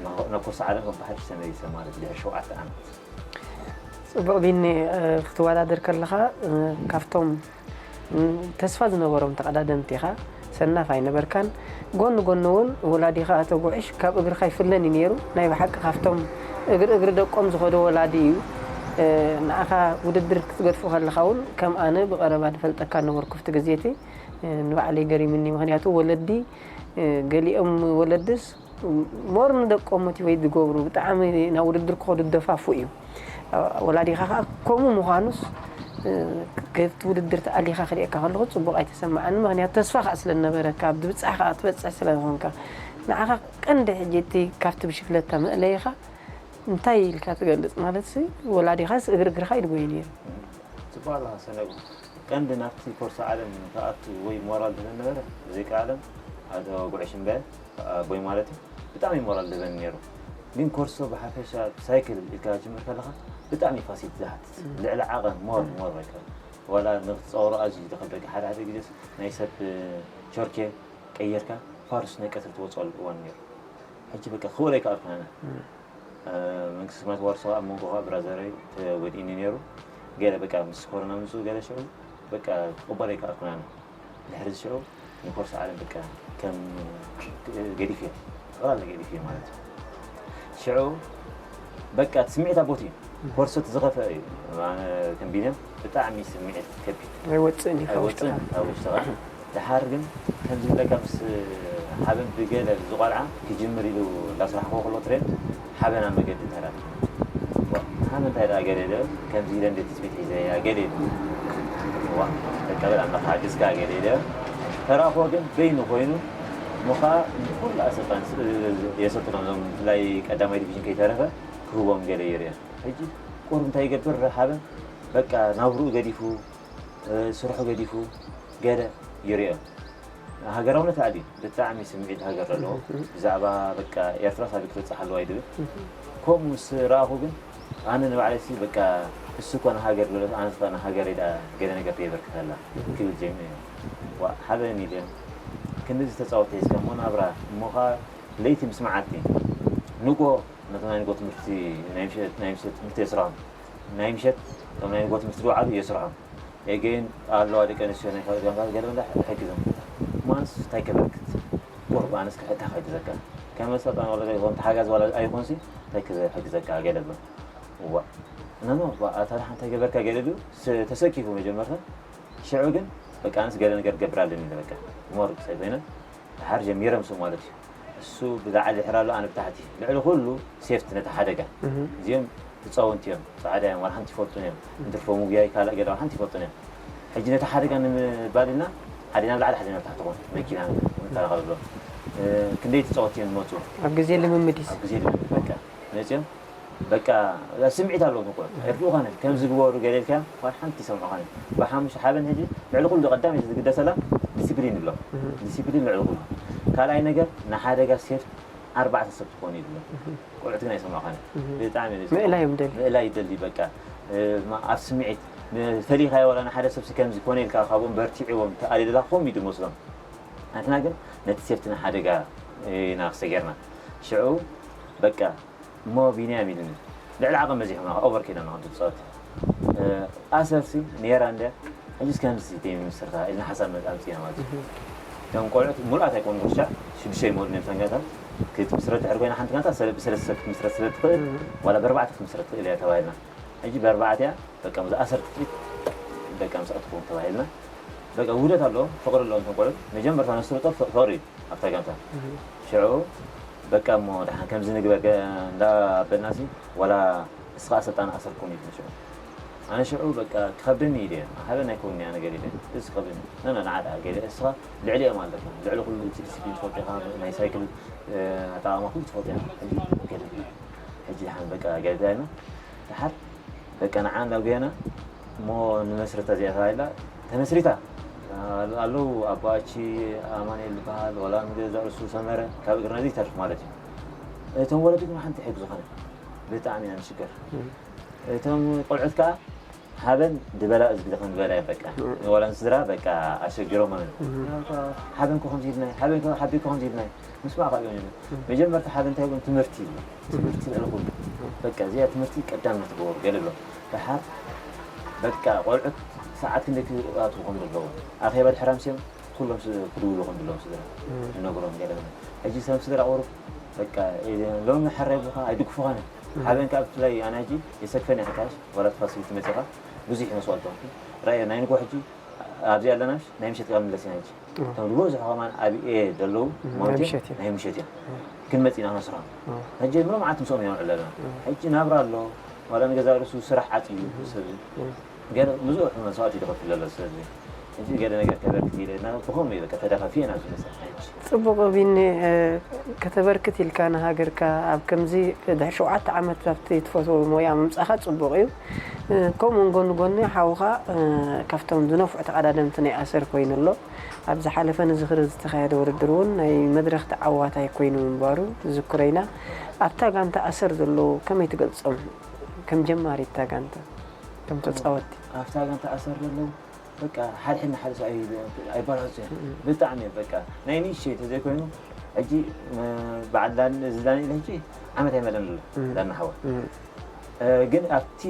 ናብ ኮርስ ዓለም ከም ብሓድሽ ተመሊሰ ማለት ድሕሪ ሸውዓተ ዓመት። ፅቡቕ ቢኒ፣ ክትወዳደር ከለኻ ካብቶም ተስፋ ዝነበሮም ተቐዳደምቲ ኢኻ። ሰናፍ ኣይነበርካን። ጎኒ ጎኒ እውን ወላዲኻ ኣቶ ጉዕሽ ካብ እግርኻ ይፍለን እዩ ነይሩ። ናይ ብሓቂ ካብቶም እግሪ እግሪ ደቆም ዝኸዱ ወላዲ እዩ። ንኣኻ ውድድር ክትገድፎ ከለኻ እውን ከም ኣነ ብቐረባ ዝፈልጠካ ነበርኩ ኣብቲ ግዜ እቲ። ንባዕለይ ገሪሙኒ። ምኽንያቱ ወለዲ ገሊኦም ወለድስ ሞር ንደቆም ሞቲቬት ዝገብሩ ብጣዕሚ ናብ ውድድር ክኸዱ ዝደፋፍኡ እዩ። ወላዲኻ ከዓ ከምኡ ምዃኑስ ካብቲ ውድድር ተኣሊኻ ክሪኤካ ከለኹ ፅቡቕ ኣይተሰማዓኒ። ምኽንያቱ ተስፋ ከዓ ስለ ዝነበረካ ኣብቲ ብፃሕ ከዓ ትበፅሕ ስለ ዝኾንካ ንዓኻ ቀንዲ ሕጂ እቲ ካብቲ ብሽክለታ መእለይኻ እንታይ ኢልካ ትገልፅ? ማለትሲ ወላዲኻስ እግሪ እግርኻ ኢልዎ እዩ ነይሩ። ፅቡቅ ኣለኻ ሰነጉ። ቀንዲ ናብቲ ኮርሶ ዓለም ንክኣቱ ወይ ሞራል ዝህበኒ ነበረ ብዘይካ ዓለም ኣቶ ጉዕሽ እምበ ኣቦይ ማለት እዩ ብጣዕሚ ሞራል ዝህበኒ ነይሩ። ግን ኮርሶ ብሓፈሻ ብሳይክል ኢልካ ትጅምር ከለኻ ብጣዕሚ ፋሲት ዝሓትት ልዕሊ ዓቐን ሞር ሞር በቃ ዋላ ንክትፀወሮ ኣዝዩ ዝኸብደካ ሓደ ሓደ ግዜስ ናይ ሰብ ቸርኬ ቀይርካ ፋርስ ናይ ቀትሪ ትወፅኣሉ እዋን ነይሩ። ሕጂ በቃ ክወደይ ከኣልኩ ኣነ መንግስቲ ስርዓት ዋርሶ ኣብ መንጎ ከዓ ብራዘረይ ተወዲእኒ ነይሩ። ገለ በቃ ምስ ኮሮና ምፅኡ ገለ ሽዑ በቃ ክቕበሎ ኣይከኣልኩን ኣነ። ድሕሪ እዚ ሽዑ ንኮርስ ዓለም በቃ ከም ገዲፍ እየ ጠቕላላ ገዲፍ እየ ማለት እዩ። ሽዑ በቃ እቲ ስምዒት ኣቦት እዩ ኮርሶ እቲ ዝኸፍአ እዩ። ኣነ ከም ቢንያም ብጣዕሚ ስምዒት ከቢድ ኣይወፅእን እዩ ካብ ውሽጥኻ። ኣይወፅእን ካብ ውሽጥኻ። ደሓር ግን ከምዚ ዝብለካ ምስ ሓበን ብገለ ዝቆልዓ ክጅምር ኢሉ እንዳስራሕክዎ ከሎ ትሬንድ ሓበን ኣብ መገዲ ተራፊ። ዋ፣ ሓበን እንታይ ደኣ ገለ ኢለ ከምዚ ኢለ እንዴት ትጽቢት ሒዘ እያ ገለ ኢሉ። ዋ፣ በቃ በል ኣምላኽ ሓግዝካ ገለ ኢለ ተራኽቦ ግን በይኑ ኮይኑ እሞ ኸኣ ንኩሉ ኣሰልጣን የሰልጥኖም እዞም ብፍላይ ቀዳማይ ዲቪዥን ከይተረፈ ክህቦም ገለ ይርእዮ። ሕጂ ቁሩብ እንታይ ይገብር ሓበን በቃ ናብርኡ ገዲፉ ስርሑ ገዲፉ ገለ ይርእዮ። ሃገራውነት ኣልዩ ብጣዕሚ ስምዒት ሃገር ዘለዎ ብዛዕባ በቃ ኤርትራ ሳቢ ክትበፅሕ ኣለዋ ይድብል። ከምኡ ምስ ረኣኹ ግን ኣነ ንባዕለይሲ በቃ እሱ እኮ ንሃገር ዝበለት ኣነስ ከ ንሃገረይ ደኣ ገለ ነገር የበርክተላ ክብል ጀሚረ። ዋ ሓበን ኢለ ክንድዚ ተፃወተ ሒዝካ እሞ ናብራ እሞ ኸዓ ለይቲ ምስ መዓልቲ ንግሆ ነቶም ናይ ንግሆ ትምህርቲ ናይ ምሸት ናይ ምሸት ትምህርቲ የስርሖም ናይ ምሸት እቶም ናይ ንግሆ ትምህርቲ ዝወዓሉ የስርሖም። ኤጌን ኣለዋ ደቂ ኣንስትዮ ናይ ካልኦት ጋንታት ገለ መለ ይሕግዘን። ማንስ እንታይ ከበርክት? ቁሩብ ኣነስ ክሕታ ክሕግዘካ። ከም ኣሰልጣኒ ዋላ ይኹን ተሓጋዚ ዋላ ኣይኹንሲ እንታይ ክሕግዘካ ገለ ኣሎ። እዋ። ኖ ኖ ኣታ ደሓን እንታይ ገበርካ ገለ ድዩ? ተሰኪፉ መጀመርታ። ሽዑ ግን በቃ ኣነስ ገለ ነገር ክገብር ኣለኒ ኢለ በቃ። ሞር ብሳይ ኮይነ ደሓር ጀሚረ ምስኡ ማለት እዩ። እሱ ብላዕሊ ድሕር ኣሎ ኣነ ብታሕቲ። ልዕሊ ኩሉ ሴፍቲ ነቲ ሓደጋ። እዚኦም ህፃውንቲ እዮም፣ ፃዕዳ እዮም፣ ዋላ ሓንቲ ይፈልጡን እዮም። እንትርፎ ምጉያይ ካልእ ገለ ዋላ ሓንቲ ይፈልጡን እዮም። ሕጂ ነቲ ሓደጋ ንምባል ኢልና ሓደ ናብ ላዕሊ ሓደ ናብ ታሕቲ ኾን መኪና ንከላኸለሎም። ክንደይ ተፃወትቲ እዮም ዝመፁ? ኣብ ግዜ ልምምድ እዩ። ኣብ ግዜ ልምምድ በቃ መፅዮም በቃ ስምዒት ኣለዎም እኮ። እርድኡ ኾነ ከምዚ ግበሩ ገለ ኢልካ ዋላ ሓንቲ ይሰምዑ ኾነ። ብሓሙሽ ሓበን ሕጂ ልዕሊ ኩሉ ቀዳመይቲ ዝግደሰላ ዲሲፕሊን ኣሎ። ዲሲፕሊን ልዕሊ ኩሉ። ካልኣይ ነገር ንሓደጋ ሴፍ ኣርባዕተ ሰብ ትኾኑ ይብሎ። ቆልዑት ግን ኣይሰምዑ ኾነ። ብጣዕሚ እዩ ዝሰምዑ። ምእላይ ይደሊ። ምእላይ ይደሊ በቃ። ኣብ ስምዒት ፈሊኻዮ ዋላ ንሓደ ሰብሲ ከምዚ ኮነ ኢልካ ካብኦም በርቲዕዎም ተኣልዩ ደላ ከምኡ እዩ ዝመስሎም። ናትና ግን ነቲ ሴፍቲ ንሓደጋ ኢና ክሰጌርና ሽዑ በቃ እሞ ቢንያም ኢሉኒ ልዕሊ ዓቐን በዚሖም ኦቨር ከይዶም ንክንቱ ተፃወቲ ኣሰርሲ ነራ እንደ ሕጂስ ከምዚ ዘይምስርታ ኢልና ሓሳብ መጣ ኣምፅና ማለት እዩ። እቶም ቆልዑት ሙሉኣት ኣይኮኑ ቁሻ ሽዱሽተ ይመሉ ነም ታንጋታት ክትምስረት ድሕር ኮይና ሓንቲ ጋንታ ብሰለስተ ክትምስረት ስለ ትኽእል ዋላ ብኣርባዕተ ክትምስረት ትኽእል እያ ተባሂልና። ሕጂ ብኣርባዕተ እያ በቃ ምስ ኣሰርተ ጥሪት በቃ ምስ ኣትኹም ተባሂልና። በቃ ውህደት ኣለዎም ፍቕሪ ኣለዎም እቶም ቆልዑት መጀመርታ ነስርጦ ፍቕሪ እዩ። ኣብታ ጋንታ ሽዑ በቃ እሞ ደሓን ከምዚ ንግበር እንዳበልናሲ ዋላ እስኻ ኣሰልጣን ኣሰርኩም እዩ ሽዑ ኣነ ሽዑ በቃ ክኸብደኒ እዩ ድየ ሃበን ኣይኮን እያ ነገር ኢለ እዚ ክኸብደኒ ነነ ንዓዳ ገለ እስኻ ልዕሊ እዮም ኣለካ ልዕሊ ኩሉ እቲ ዲስፕሊን ትፈልጢኻ ናይ ሳይክል ኣጠቓቕማ ኩሉ ትፈልጢኻ ሕጂ ገለ ሕጂ ደሓን በቃ ገለ ዳይና ደሓር በቃ ንዓ እንዳጉየና እሞ ንመስርታ እዚኣ ተባሂላ ተመስሪታ ኣለዉ ኣቦኣቺ ኣማኑኤል ዝበሃል ዋላ ንገዛ ርእሱ ሰመረ ካብ እግርና ዘይተርፍ ማለት እዩ። እቶም ወለዲ ግን ሓንቲ ሕግ ዝኾነ ብጣዕሚ ኢና ንሽገር። እቶም ቆልዑት ከዓ ሃበን ድበላ እዝጊ ዝኾን ዝበላ እዮም በቃ ወላ ንስድራ በቃ ኣሸጊሮም ማለት እዩ። ሃበን ኮ ከምዚ ኢልናይ ሃበን ኮ ሓቢ ኮ ከምዚ ኢልናይ ምስማዕ ካብ እዮም ይብል። መጀመርታ ሓደ እንታይ ይብሎም ትምህርቲ ይብሎም። ትምህርቲ ልዕሊ ኩሉ በቃ እዚኣ ትምህርቲ ቀዳምነት ትገብሩ ገለ ብሎም። ደሓር በቃ ቆልዑት ሰዓት ክንደይ ክኣትዉ ከም ዘለዎም ኣኼባ ድሕር ኣምስዮም ኩሎም ክድውሉ ከም ዘለዎም ስድራ ንነግሮም ገለ ሕጂ ሰብ ስድራ ቁሩብ በቃ ሎሚ ሕራይ ብኻ ኣይድግፉኻን ሓበን ካብ ብፍላይ ኣነ ሕጂ የሰክፈን እያ ሓካሽ ዋላ ፋሲሊቲ መፂኻ ብዙሕ መስዋእቲ ራእዮ ናይ ንጎ ሕጂ ኣብዚ ኣለና ናይ ምሸት ቃል ምለስ ኢና ሕጂ እቶም ዝበዝሑ ከማን ኣብ ኤ ዘለዉ ናይ ምሸት እዮም። ናይ ምሸት እዮም ክንመፅ ኢና ነስርሖም ሕጂ ምሎ መዓት ምስኦም ኢና ንውዕል ኣለና ሕጂ ናብራ ኣሎ ዋላ ንገዛ ርእሱ ስራሕ ዓፅዩ ሰብ ገለ ብዙሕ መስዋእቲ ዝኸፍል ዘሎ ሰብ ሕጂ ገለ ነገር ከበርክት ኢለ እና ብኸምኡ እዩ በቃ ተደፋፊ ኢና ኣብዚ መፅእ ሕጂ ጽቡቕ ቢኒ ከተበርክት ኢልካ ንሃገርካ ኣብ ከምዚ ድሕሪ ሸውዓተ ዓመት ኣብቲ ትፈትዎ ሞያ ምምጻኻ ጽቡቕ እዩ። ከምኡውን ጎኒ ጎኒ ሓውኻ ካብቶም ዝነፍዑ ተቐዳደምቲ ናይ ኣሰር ኮይኑ ኣሎ። ኣብ ዝሓለፈ ንዝኽሪ ዝተኻየደ ውድድር እውን ናይ መድረኽ ተዓዋታይ ኮይኑ ምንባሩ ትዝክሮ ኢና። ኣብታ ጋንታ ኣሰር ዘለዉ ከመይ ትገልጾም? ከም ጀማሪ እታ ጋንታ ከም ተጻወቲ ኣብታ ጋንታ ኣሰር ዘለዉ በቃ ሓደ ሕድ ንሓደ ሰብ ኣይ- ኣይባላሃፁ እዮም። ብጣዕሚ እዮም በቃ ናይ ንእሽተይ ተዘይኮይኑ ሕጂ በዓል ዳን- እዚ ዳንኤል ሕጂ ዓመት ኣይመለን ኣሎ ዳና ሓወ ግን ኣብቲ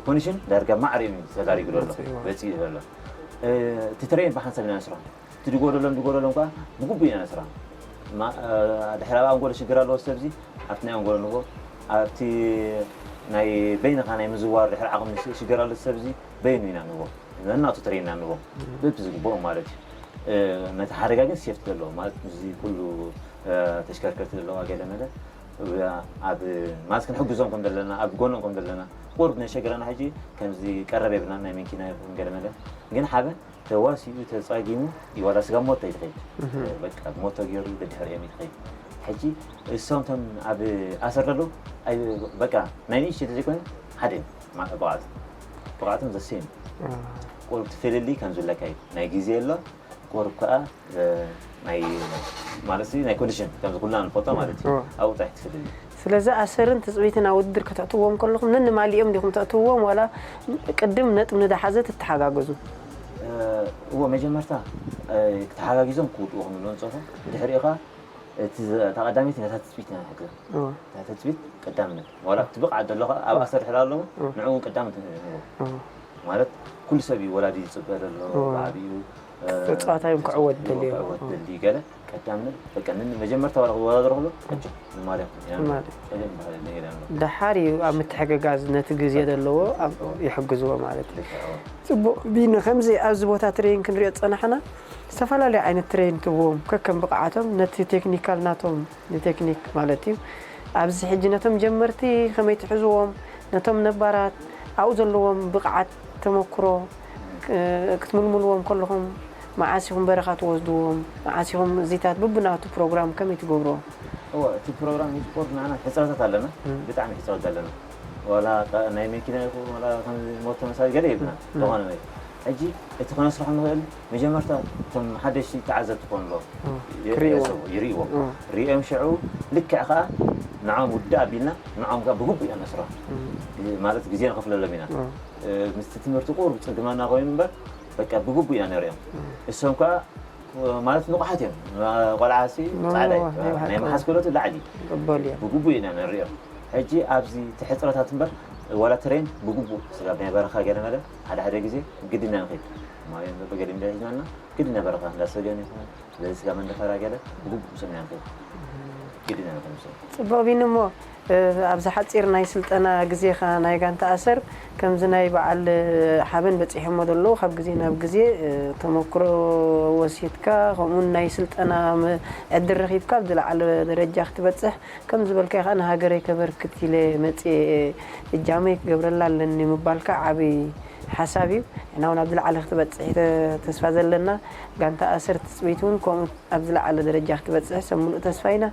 ኮንዲሽን ዳርጋ ማዕሪም ተዳሪጉ ዘሎ መፅኡ ዘሎ እቲ ትሬን ብሓንሳብ ኢና ንስርሖ እቲ ድጎደሎም ድጎደሎም ከዓ ብግቡእ ኢና ንስርሖ ድሕሪ ኣብ ኣንጎሎ ሽግር ኣለዎ ሰብዚ ኣብቲ ናይ ኣንጎሎ ንቦ ኣብቲ ናይ በይንኻ ናይ ምዝዋር ድሕሪ ዓቕሚ ሽግር ኣሎ ሰብዚ በይኑ ኢና ንቦ ነናቱ ትሬን ኢና ንቦ በቢ ዝግብኦ ማለት እዩ ነቲ ሓደጋ ግን ሴፍቲ ዘለዎ ማለት እዚ ኩሉ ተሽከርከርቲ ዘለዋ ገለ መለ ኣብ ማለት ክንሕግዞም ከም ዘለና ኣብ ጎኖም ከም ዘለና ቁርብ ነሸግረና ሕጂ ከምዚ ቀረብ የብልና ናይ መኪና ይኹን ገለ መለ ግን ሓበ ተዋሲኡ ተጻጊሙ ይዋላ ስጋ ሞቶ ይትኸይድ በቃ ሞቶ ገይሩ ብድሕሪኦም ይትኸይድ ሕጂ እሶም ቶም ኣብ ኣሰር ዘለዉ በቃ ናይ ንእሽተይ ተዘይኮይኑ ሓደ እዮም ብቕዓት ብቕዓቶም ዘሴም ቁርብ ትፍልልይ ከም ዝብለካ እዩ ናይ ግዜ ኣሎ ቁርብ ከዓ ናይ ማለት ናይ ኮንዲሽን ከምዚ ኩልና ንፈልጦ ማለት እዩ ኣብኡ ጥራሕ ትፍልልይ ስለዚ ኣሰርን ትፅቢትን ኣብ ውድድር ከተእትዎም ከለኹም ነንማሊኦም ዲኹም ተእትዎም ዋላ ቅድም ነጥብ ንዳሓዘ ትተሓጋገዙ እዎ መጀመርታ ተሓጋጊዞም ክውድኡ ከም ንንፀፉ ድሕሪኡ ከዓ እቲ ተቐዳሚት ነታ ትፅቢት ኢና ንሕግዞም እታ ትፅቢት ቀዳምነት ዋላ እቲ ብቕዓት ዘሎ ከዓ ኣብ ኣሰር ድሕር ኣለዉ ንዕኡ እውን ቀዳምነት ንህቦ ማለት ኩሉ ሰብ እዩ ወላዲ ዝፅበ ዘሎ ብዓብዩ ተፃዋታይ ክዕወት ደልዩ ክዕወት ደልዩ ገለ ቀዳምነት በቃ መጀመርታ ዋላ ክወዳደሩ ከሎ ሕጂ ንማርያም ኢና ንማርያም። ጸገም ባህል ነይረ ኣሎ። ደሓር እዩ ኣብ ምትሕግጋዝ ነቲ ግዜ ዘለዎ ኣብ ይሕግዝዎ ማለት እዩ። ልክዕ፣ እዎ። ጽቡቕ ቢኒ ከምዚ ኣብዚ ቦታ ትሬን ክንሪኦ ዝጸናሕና ዝተፈላለዩ ዓይነት ትሬን ትዎም ከከም ብቕዓቶም ነቲ ቴክኒካል ናቶም ንቴክኒክ ማለት እዩ ኣብዚ ሕጂ ነቶም ጀመርቲ ከመይ ትሕዝዎም ነቶም ነባራት ኣብኡ ዘለዎም ብቕዓት ተመክሮ ክትምልምልዎም ከለኹም መዓስ ኢኹም በረኻ ትወስድዎም? መዓስ ኢኹም እዚታት በብናቱ ፕሮግራም ከመይ ትገብርዎ? እወ እቲ ፕሮግራም ንስፖርት ንዓና ሕፅረታት ኣለና፣ ብጣዕሚ ሕፅረት ኣለና። ዋላ ናይ መኪና ይኹን ዋላ ከም ሞቶ መሳሊ ገለ የብልና ዝኾነ ነገር። ሕጂ እቲ ክነስርሖ ንኽእል መጀመርታ እቶም ሓደሽቲ ተዓዘብቲ ክኾኑ ኣለዎም። ክርእይዎ። ይርእይዎ። ርእዮም ሽዑ ልክዕ ከዓ ንዖም ውድእ ኣቢልና ንዖም ከዓ ብግቡእ እዮም ነስርሖም። ማለት ግዜ ንኸፍለሎም ኢና። ምስቲ ትምህርቲ ቁሩብ ዝፅግመና ኮይኑ እምበር በቃ ብግቡእ ኢና ነርእዮም። እሶም ከዓ ማለት ንቑሓት እዮም። ቆልዓ ሲ ኖ፣ ጻዕዳ እዩ። ናይ ናይ ብሓቂ። መሓዝ ክእለቱ ላዕሊ እዩ። ቅበል እዮም። ብግቡእ ኢና ንሪኦ። ሕጂ ኣብዚ እቲ ሕፅረታት እምበር ዋላ ትሬን ብግቡእ ስጋብ ናይ በረኻ ገለ መለ ሓደ ሓደ ግዜ ግድና ንኸይድ ማዮም በገሊም ሒዝናና ግድና በረኻ እንዳሰገን ይኹን ስለዚ ስጋ መንደፈራ ገለ ብግቡእ ምስኦም ኢና ንኸይድ ግድና ንኸይድ ምስኦም። ጽቡቕ ቢኒ እሞ ኣብዚ ሓፂር ናይ ስልጠና ግዜኻ ናይ ጋንታ ኣሰር ከምዚ ናይ በዓል ሓበን በፂሖሞ ዘለዉ ካብ ግዜ ናብ ግዜ ተመክሮ ወሲድካ ከምኡውን ናይ ስልጠና ዕድል ረኺብካ ኣብ ዝለዓለ ደረጃ ክትበፅሕ ከም ዝበልካዮ ከዓ ንሃገረይ ከበርክት ኢለ መፅየ እጃመይ ክገብረላ ኣለኒ ምባልካ ዓብዪ ሓሳብ እዩ። ንሕና እውን ኣብ ዝለዓለ ክትበፅሕ ተስፋ ዘለና ጋንታ ኣሰር ትፅቢት እውን ከምኡ ኣብ ዝለዓለ ደረጃ ክትበፅሕ ሰብ ሙሉእ ተስፋ ኢና።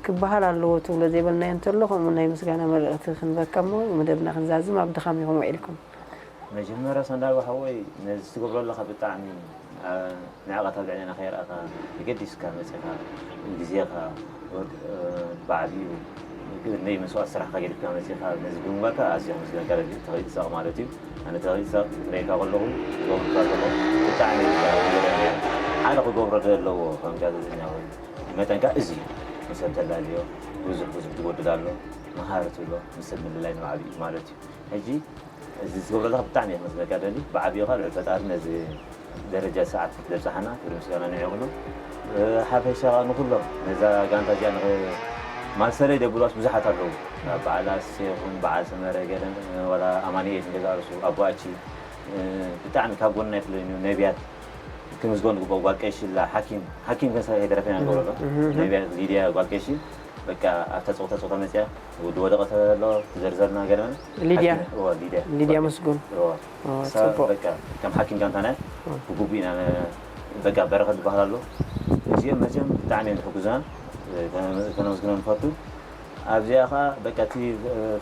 ክበሃል ኣለዎ ትብሎ ዘይበልናዮ እንተሎ ከምኡ ናይ ምስጋና መልእኽቲ ክንበካ እሞ መደብና ክንዛዝም ኣብ ድኻም ኢኹም ውዒልኩም። መጀመርያ ሳንዳልባ ሓወይ ነዚ ትገብሮ ኣለኻ ብጣዕሚ ንዕቐት ኣብ ልዕሌና ከይረኣኻ ተገዲስካ መፂኻ ግዜኻ ብዓብዩ ነይ መስዋእቲ ስራሕካ ገዲፍካ መፂኻ ነዚ ብምግባርካ ኣዝየ ክምስገነካ ደሊ ተኽእል ይሳቕ ማለት እዩ። ኣነ ተኽእል ይሳቕ ርእካ ከለኹ ክገብርካ ኣለኹ ብጣዕሚ ሓደ ክገብሮ ዘለዎ ከም ጋዜጠኛ ወይ መጠንካ እዚ እዩ። ንሰብ ተላልዮ ብዙሕ ብዙሕ ትጎድል ኣሎ መሃሪ ትብሎ ንሰብ ምልላይ ንባዕሉ እዩ ማለት እዩ። ሕጂ እዚ ዝገብረልካ ብጣዕሚ እየ ክመስለካ ደሊ ብዓብዩኻ ልዑል ፈጣሪ ነዚ ደረጃ ሰዓት ዘብፅሓና ክብሪ ምስጋና ንዕኡ ይኹኖ። ሓፈሻ ንኩሎም ነዛ ጋንታ እዚኣ ንኽ ማሰለይ ደብሏስ ብዙሓት ኣለዉ። በዓል ኣስሴ ይኹን በዓል ሰመረ ገለን ወላ ኣማኒኤል ንገዛ ርሱ ኣቦኣቺ ብጣዕሚ ካብ ጎንና ይፍለዩ ነቢያት ክምዝጎን ዝግበኦ ጓል ቀይሽላ ሓኪም ሓኪም ከንሳ ከይተረፈና ንገብረሎ ነቢያት ሊድያ ጓል ቀይሽ በቃ ኣብታ ፀወታ ፀወታ መፅያ ወዲ ወደቐ ተሎ ትዘርዘርና ገለ ሊድያ ሊድያ ሊድያ መስጉን እሳ በቃ ከም ሓኪም ጋንታና ብግቡእ ኢና በቃ በረኸት ዝበሃል ኣሎ እዚኦም መቸም ብጣዕሚ እዮም ዝሕግዙና ከነመስግኖም ንፈቱ ኣብዚኣ ከዓ በቃ እቲ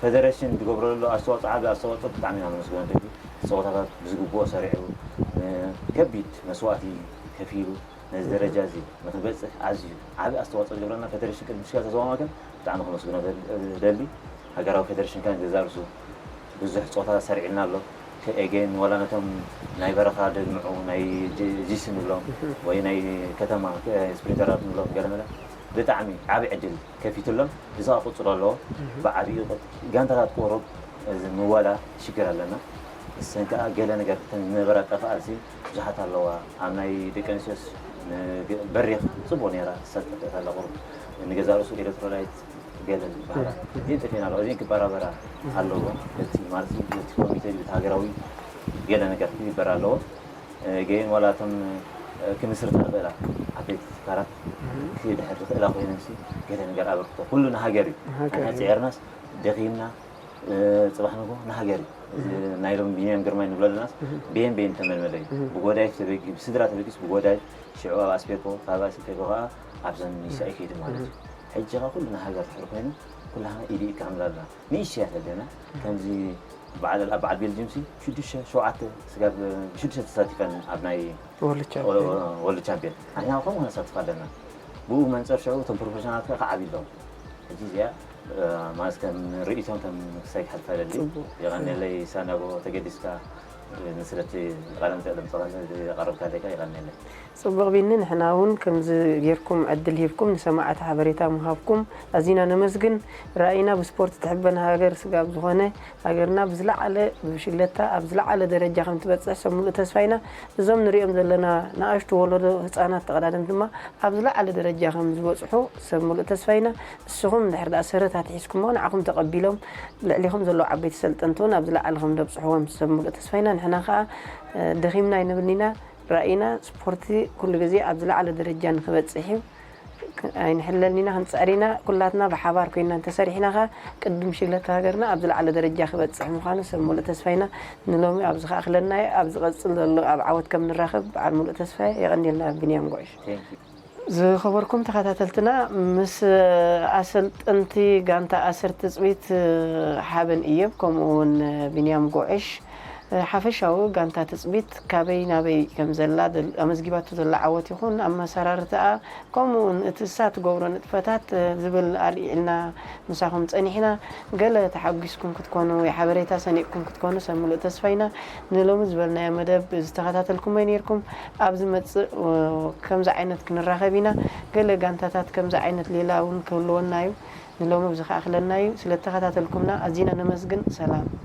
ፌደሬሽን ዝገብረሉ ኣስተዋፅኦ ዓቢ ኣስተዋፅኦ ብጣዕሚ ኢና ነመስግኖ ደሊ ፀወታታት ብዝግብኦ ሰሪዑ ከቢድ መስዋእቲ ከፊሉ ነዚ ደረጃ እዚ ንክበፅሕ ኣዝዩ ዓቢ ኣስተዋፅኦ ዝገብረና ፌደሬሽን ቅድም ሽጋታ ዞባ ማእከል ብጣዕሚ ከመስግኖ ደሊ ሃገራዊ ፌደሬሽን ከ ገዛ ርሱ ብዙሕ ፆታ ሰሪዕልና ኣሎ ከኤጌን ዋላ ነቶም ናይ በረኻ ደግምዑ ናይ ጂሲ ንብሎም ወይ ናይ ከተማ ስፕሪንተራት ንብሎም ገለመለ ብጣዕሚ ዓቢ ዕድል ከፊትሎም እዚ ክቕፅሎ ኣለዎ ብዓብዩ ጋንታታት ቁሩብ እዚ ምወላ ሽግር ኣለና እሰን ከዓ ገለ ነገር ተን ዝነበራ ጠፍኣልሲ ብዙሓት ኣለዋ ኣብ ናይ ደቂ ኣንስትዮስ በሪኽ ፅቡቅ ነራ ሰልጠጠት ኣላ ቁሩብ ንገዛ ርእሱ ኤሌክትሮላይት ገለ ዝበሃላ እዚን ጠፊና ኣለዋ እዚን ክበራበራ ኣለዎ እቲ ማለት እቲ ኮሚቴ እቲ ሃገራዊ ገለ ነገር ክግበር ኣለዎ ገይን ዋላ እቶም ክምስርታ ዝኽእላ ዓበይቲ ትካላት ክድሕር ዝኽእላ ኮይነን ገለ ነገር ኣበርክቶ ኩሉ ንሃገር እዩ ኣና ፅዕርናስ ደኺምና ፅባሕ ንጎ ንሃገር እዩ ናይ ሎም ቢንያም ግርማይ ንብሎ ኣለናስ ቤን ቤን ተመልመለ እዩ ብጎዳይ ተበጊ ብስድራ ተበጊስ ብጎዳይ ሽዑ ኣብ ኣስፔኮ ካብ ኣስፔኮ ከዓ ኣብዘን ሚሳ ይከይዱ ማለት እዩ ሕጂ ከዓ ኩሉ ንሃገር ድሕር ኮይኑ ኩላህና ኢድ ኢድ ክንብል ኣለና ንእሽያ ዘለና ከምዚ በዓል ኣብ በዓል ቤልጅም ሲ ሽዱሽተ ሸውዓተ ስጋብ ሽዱሽተ ተሳቲፈን ኣብ ናይ ወርልድ ቻምፒዮን ኣሕና ከምኡ ነሳትፍ ኣለና ብኡ መንፀር ሽዑ እቶም ፕሮፌሽናላት ከዓ ከዓቢ ኣለዉ ሕጂ እዚኣ ማለት ከም ርእይቶም ከም ክሳይ ክሓልፋ ደሊ የቐኔለይ ሳናጎ ተገዲስካ ንስለቲ ቃለ መጠይቕ ዘምፀቐኒ ዘቐረብካ ደካ የቐኔለይ ፅቡቕ ቢኒ ንሕና እውን ከምዚ ጌርኩም ዕድል ሂብኩም ንሰማዕቲ ሓበሬታ ምሃብኩም ኣዚና ነመስግን ራእይና ብስፖርት ትሕበን ሃገር ስጋብ ዝኾነ ሃገርና ብዝለዓለ ብሽግለታ ኣብ ዝለዓለ ደረጃ ከም ትበፅሕ ሰብ ሙሉእ ተስፋ ኢና እዞም ንሪኦም ዘለና ንኣሽቱ ወለዶ ህፃናት ተቐዳደምቲ ድማ ኣብ ዝለዓለ ደረጃ ከም ዝበፅሑ ሰብ ሙሉእ ተስፋ ኢና ንስኹም እንድሕር ደኣ ሰረት ኣትሒዝኩሞ ንዓኹም ተቐቢሎም ልዕሊኹም ዘለዉ ዓበይቲ ሰልጠንቲ እውን ኣብ ዝለዓለ ከም ደብፅሕዎም ሰብ ሙሉእ ተስፋ ኢና ንሕና ከዓ ደኺምና ኣይንብልን ኢና ራእይና ስፖርቲ ኩሉ ግዜ ኣብ ዝለዓለ ደረጃ ንክበፅሕ እዩ ኣይንሕለልን ኢና ክንፅዕር ኢና ኩላትና ብሓባር ኮይና እንተሰሪሕና ከ ቅድም ሽግለት ሃገርና ኣብ ዝለዓለ ደረጃ ክበፅሕ ምዃኑ ሰብ ሙሉእ ተስፋ ኢና ንሎሚ ኣብዚ ከኣክለና ኣብ ዝቐፅል ዘሎ ኣብ ዓወት ከም ንራኸብ በዓል ሙሉእ ተስፋ የቐንየልና ቢንያም ጉዕሽ ዝኸበርኩም ተኸታተልትና ምስ ኣሰልጠንቲ ጋንታ ኣሰር ትፅቢት ሓበን እየብ ከምኡ እውን ቢንያም ጉዕሽ ሓፈሻዊ ጋንታ ትጽቢት ካበይ ናበይ ከም ዘላ ኣመዝጊባቶ ዘላ ዓወት ይኹን ኣመሰራርታኣ፣ ከምኡ እውን እቲ እሳ ትገብሮ ንጥፈታት ዝብል ኣልዒልና ምሳኹም ጸኒሕና። ገለ ተሓጒስኩም ክትኮኑ ወይ ሓበሬታ ሰኒቕኩም ክትኮኑ ሰብ ምሉእ ተስፋ ኢና። ንሎሚ ዝበልናዮ መደብ ዝተኸታተልኩሞ ነይርኩም። ኣብ ዝመጽእ ከምዚ ዓይነት ክንራኸብ ኢና። ገለ ጋንታታት ከምዚ ዓይነት ሌላ እውን ክህልወና እዩ። ንሎሚ ብዚ ከኣኽለና እዩ። ስለተኸታተልኩምና ኣዚና ነመስግን። ሰላም።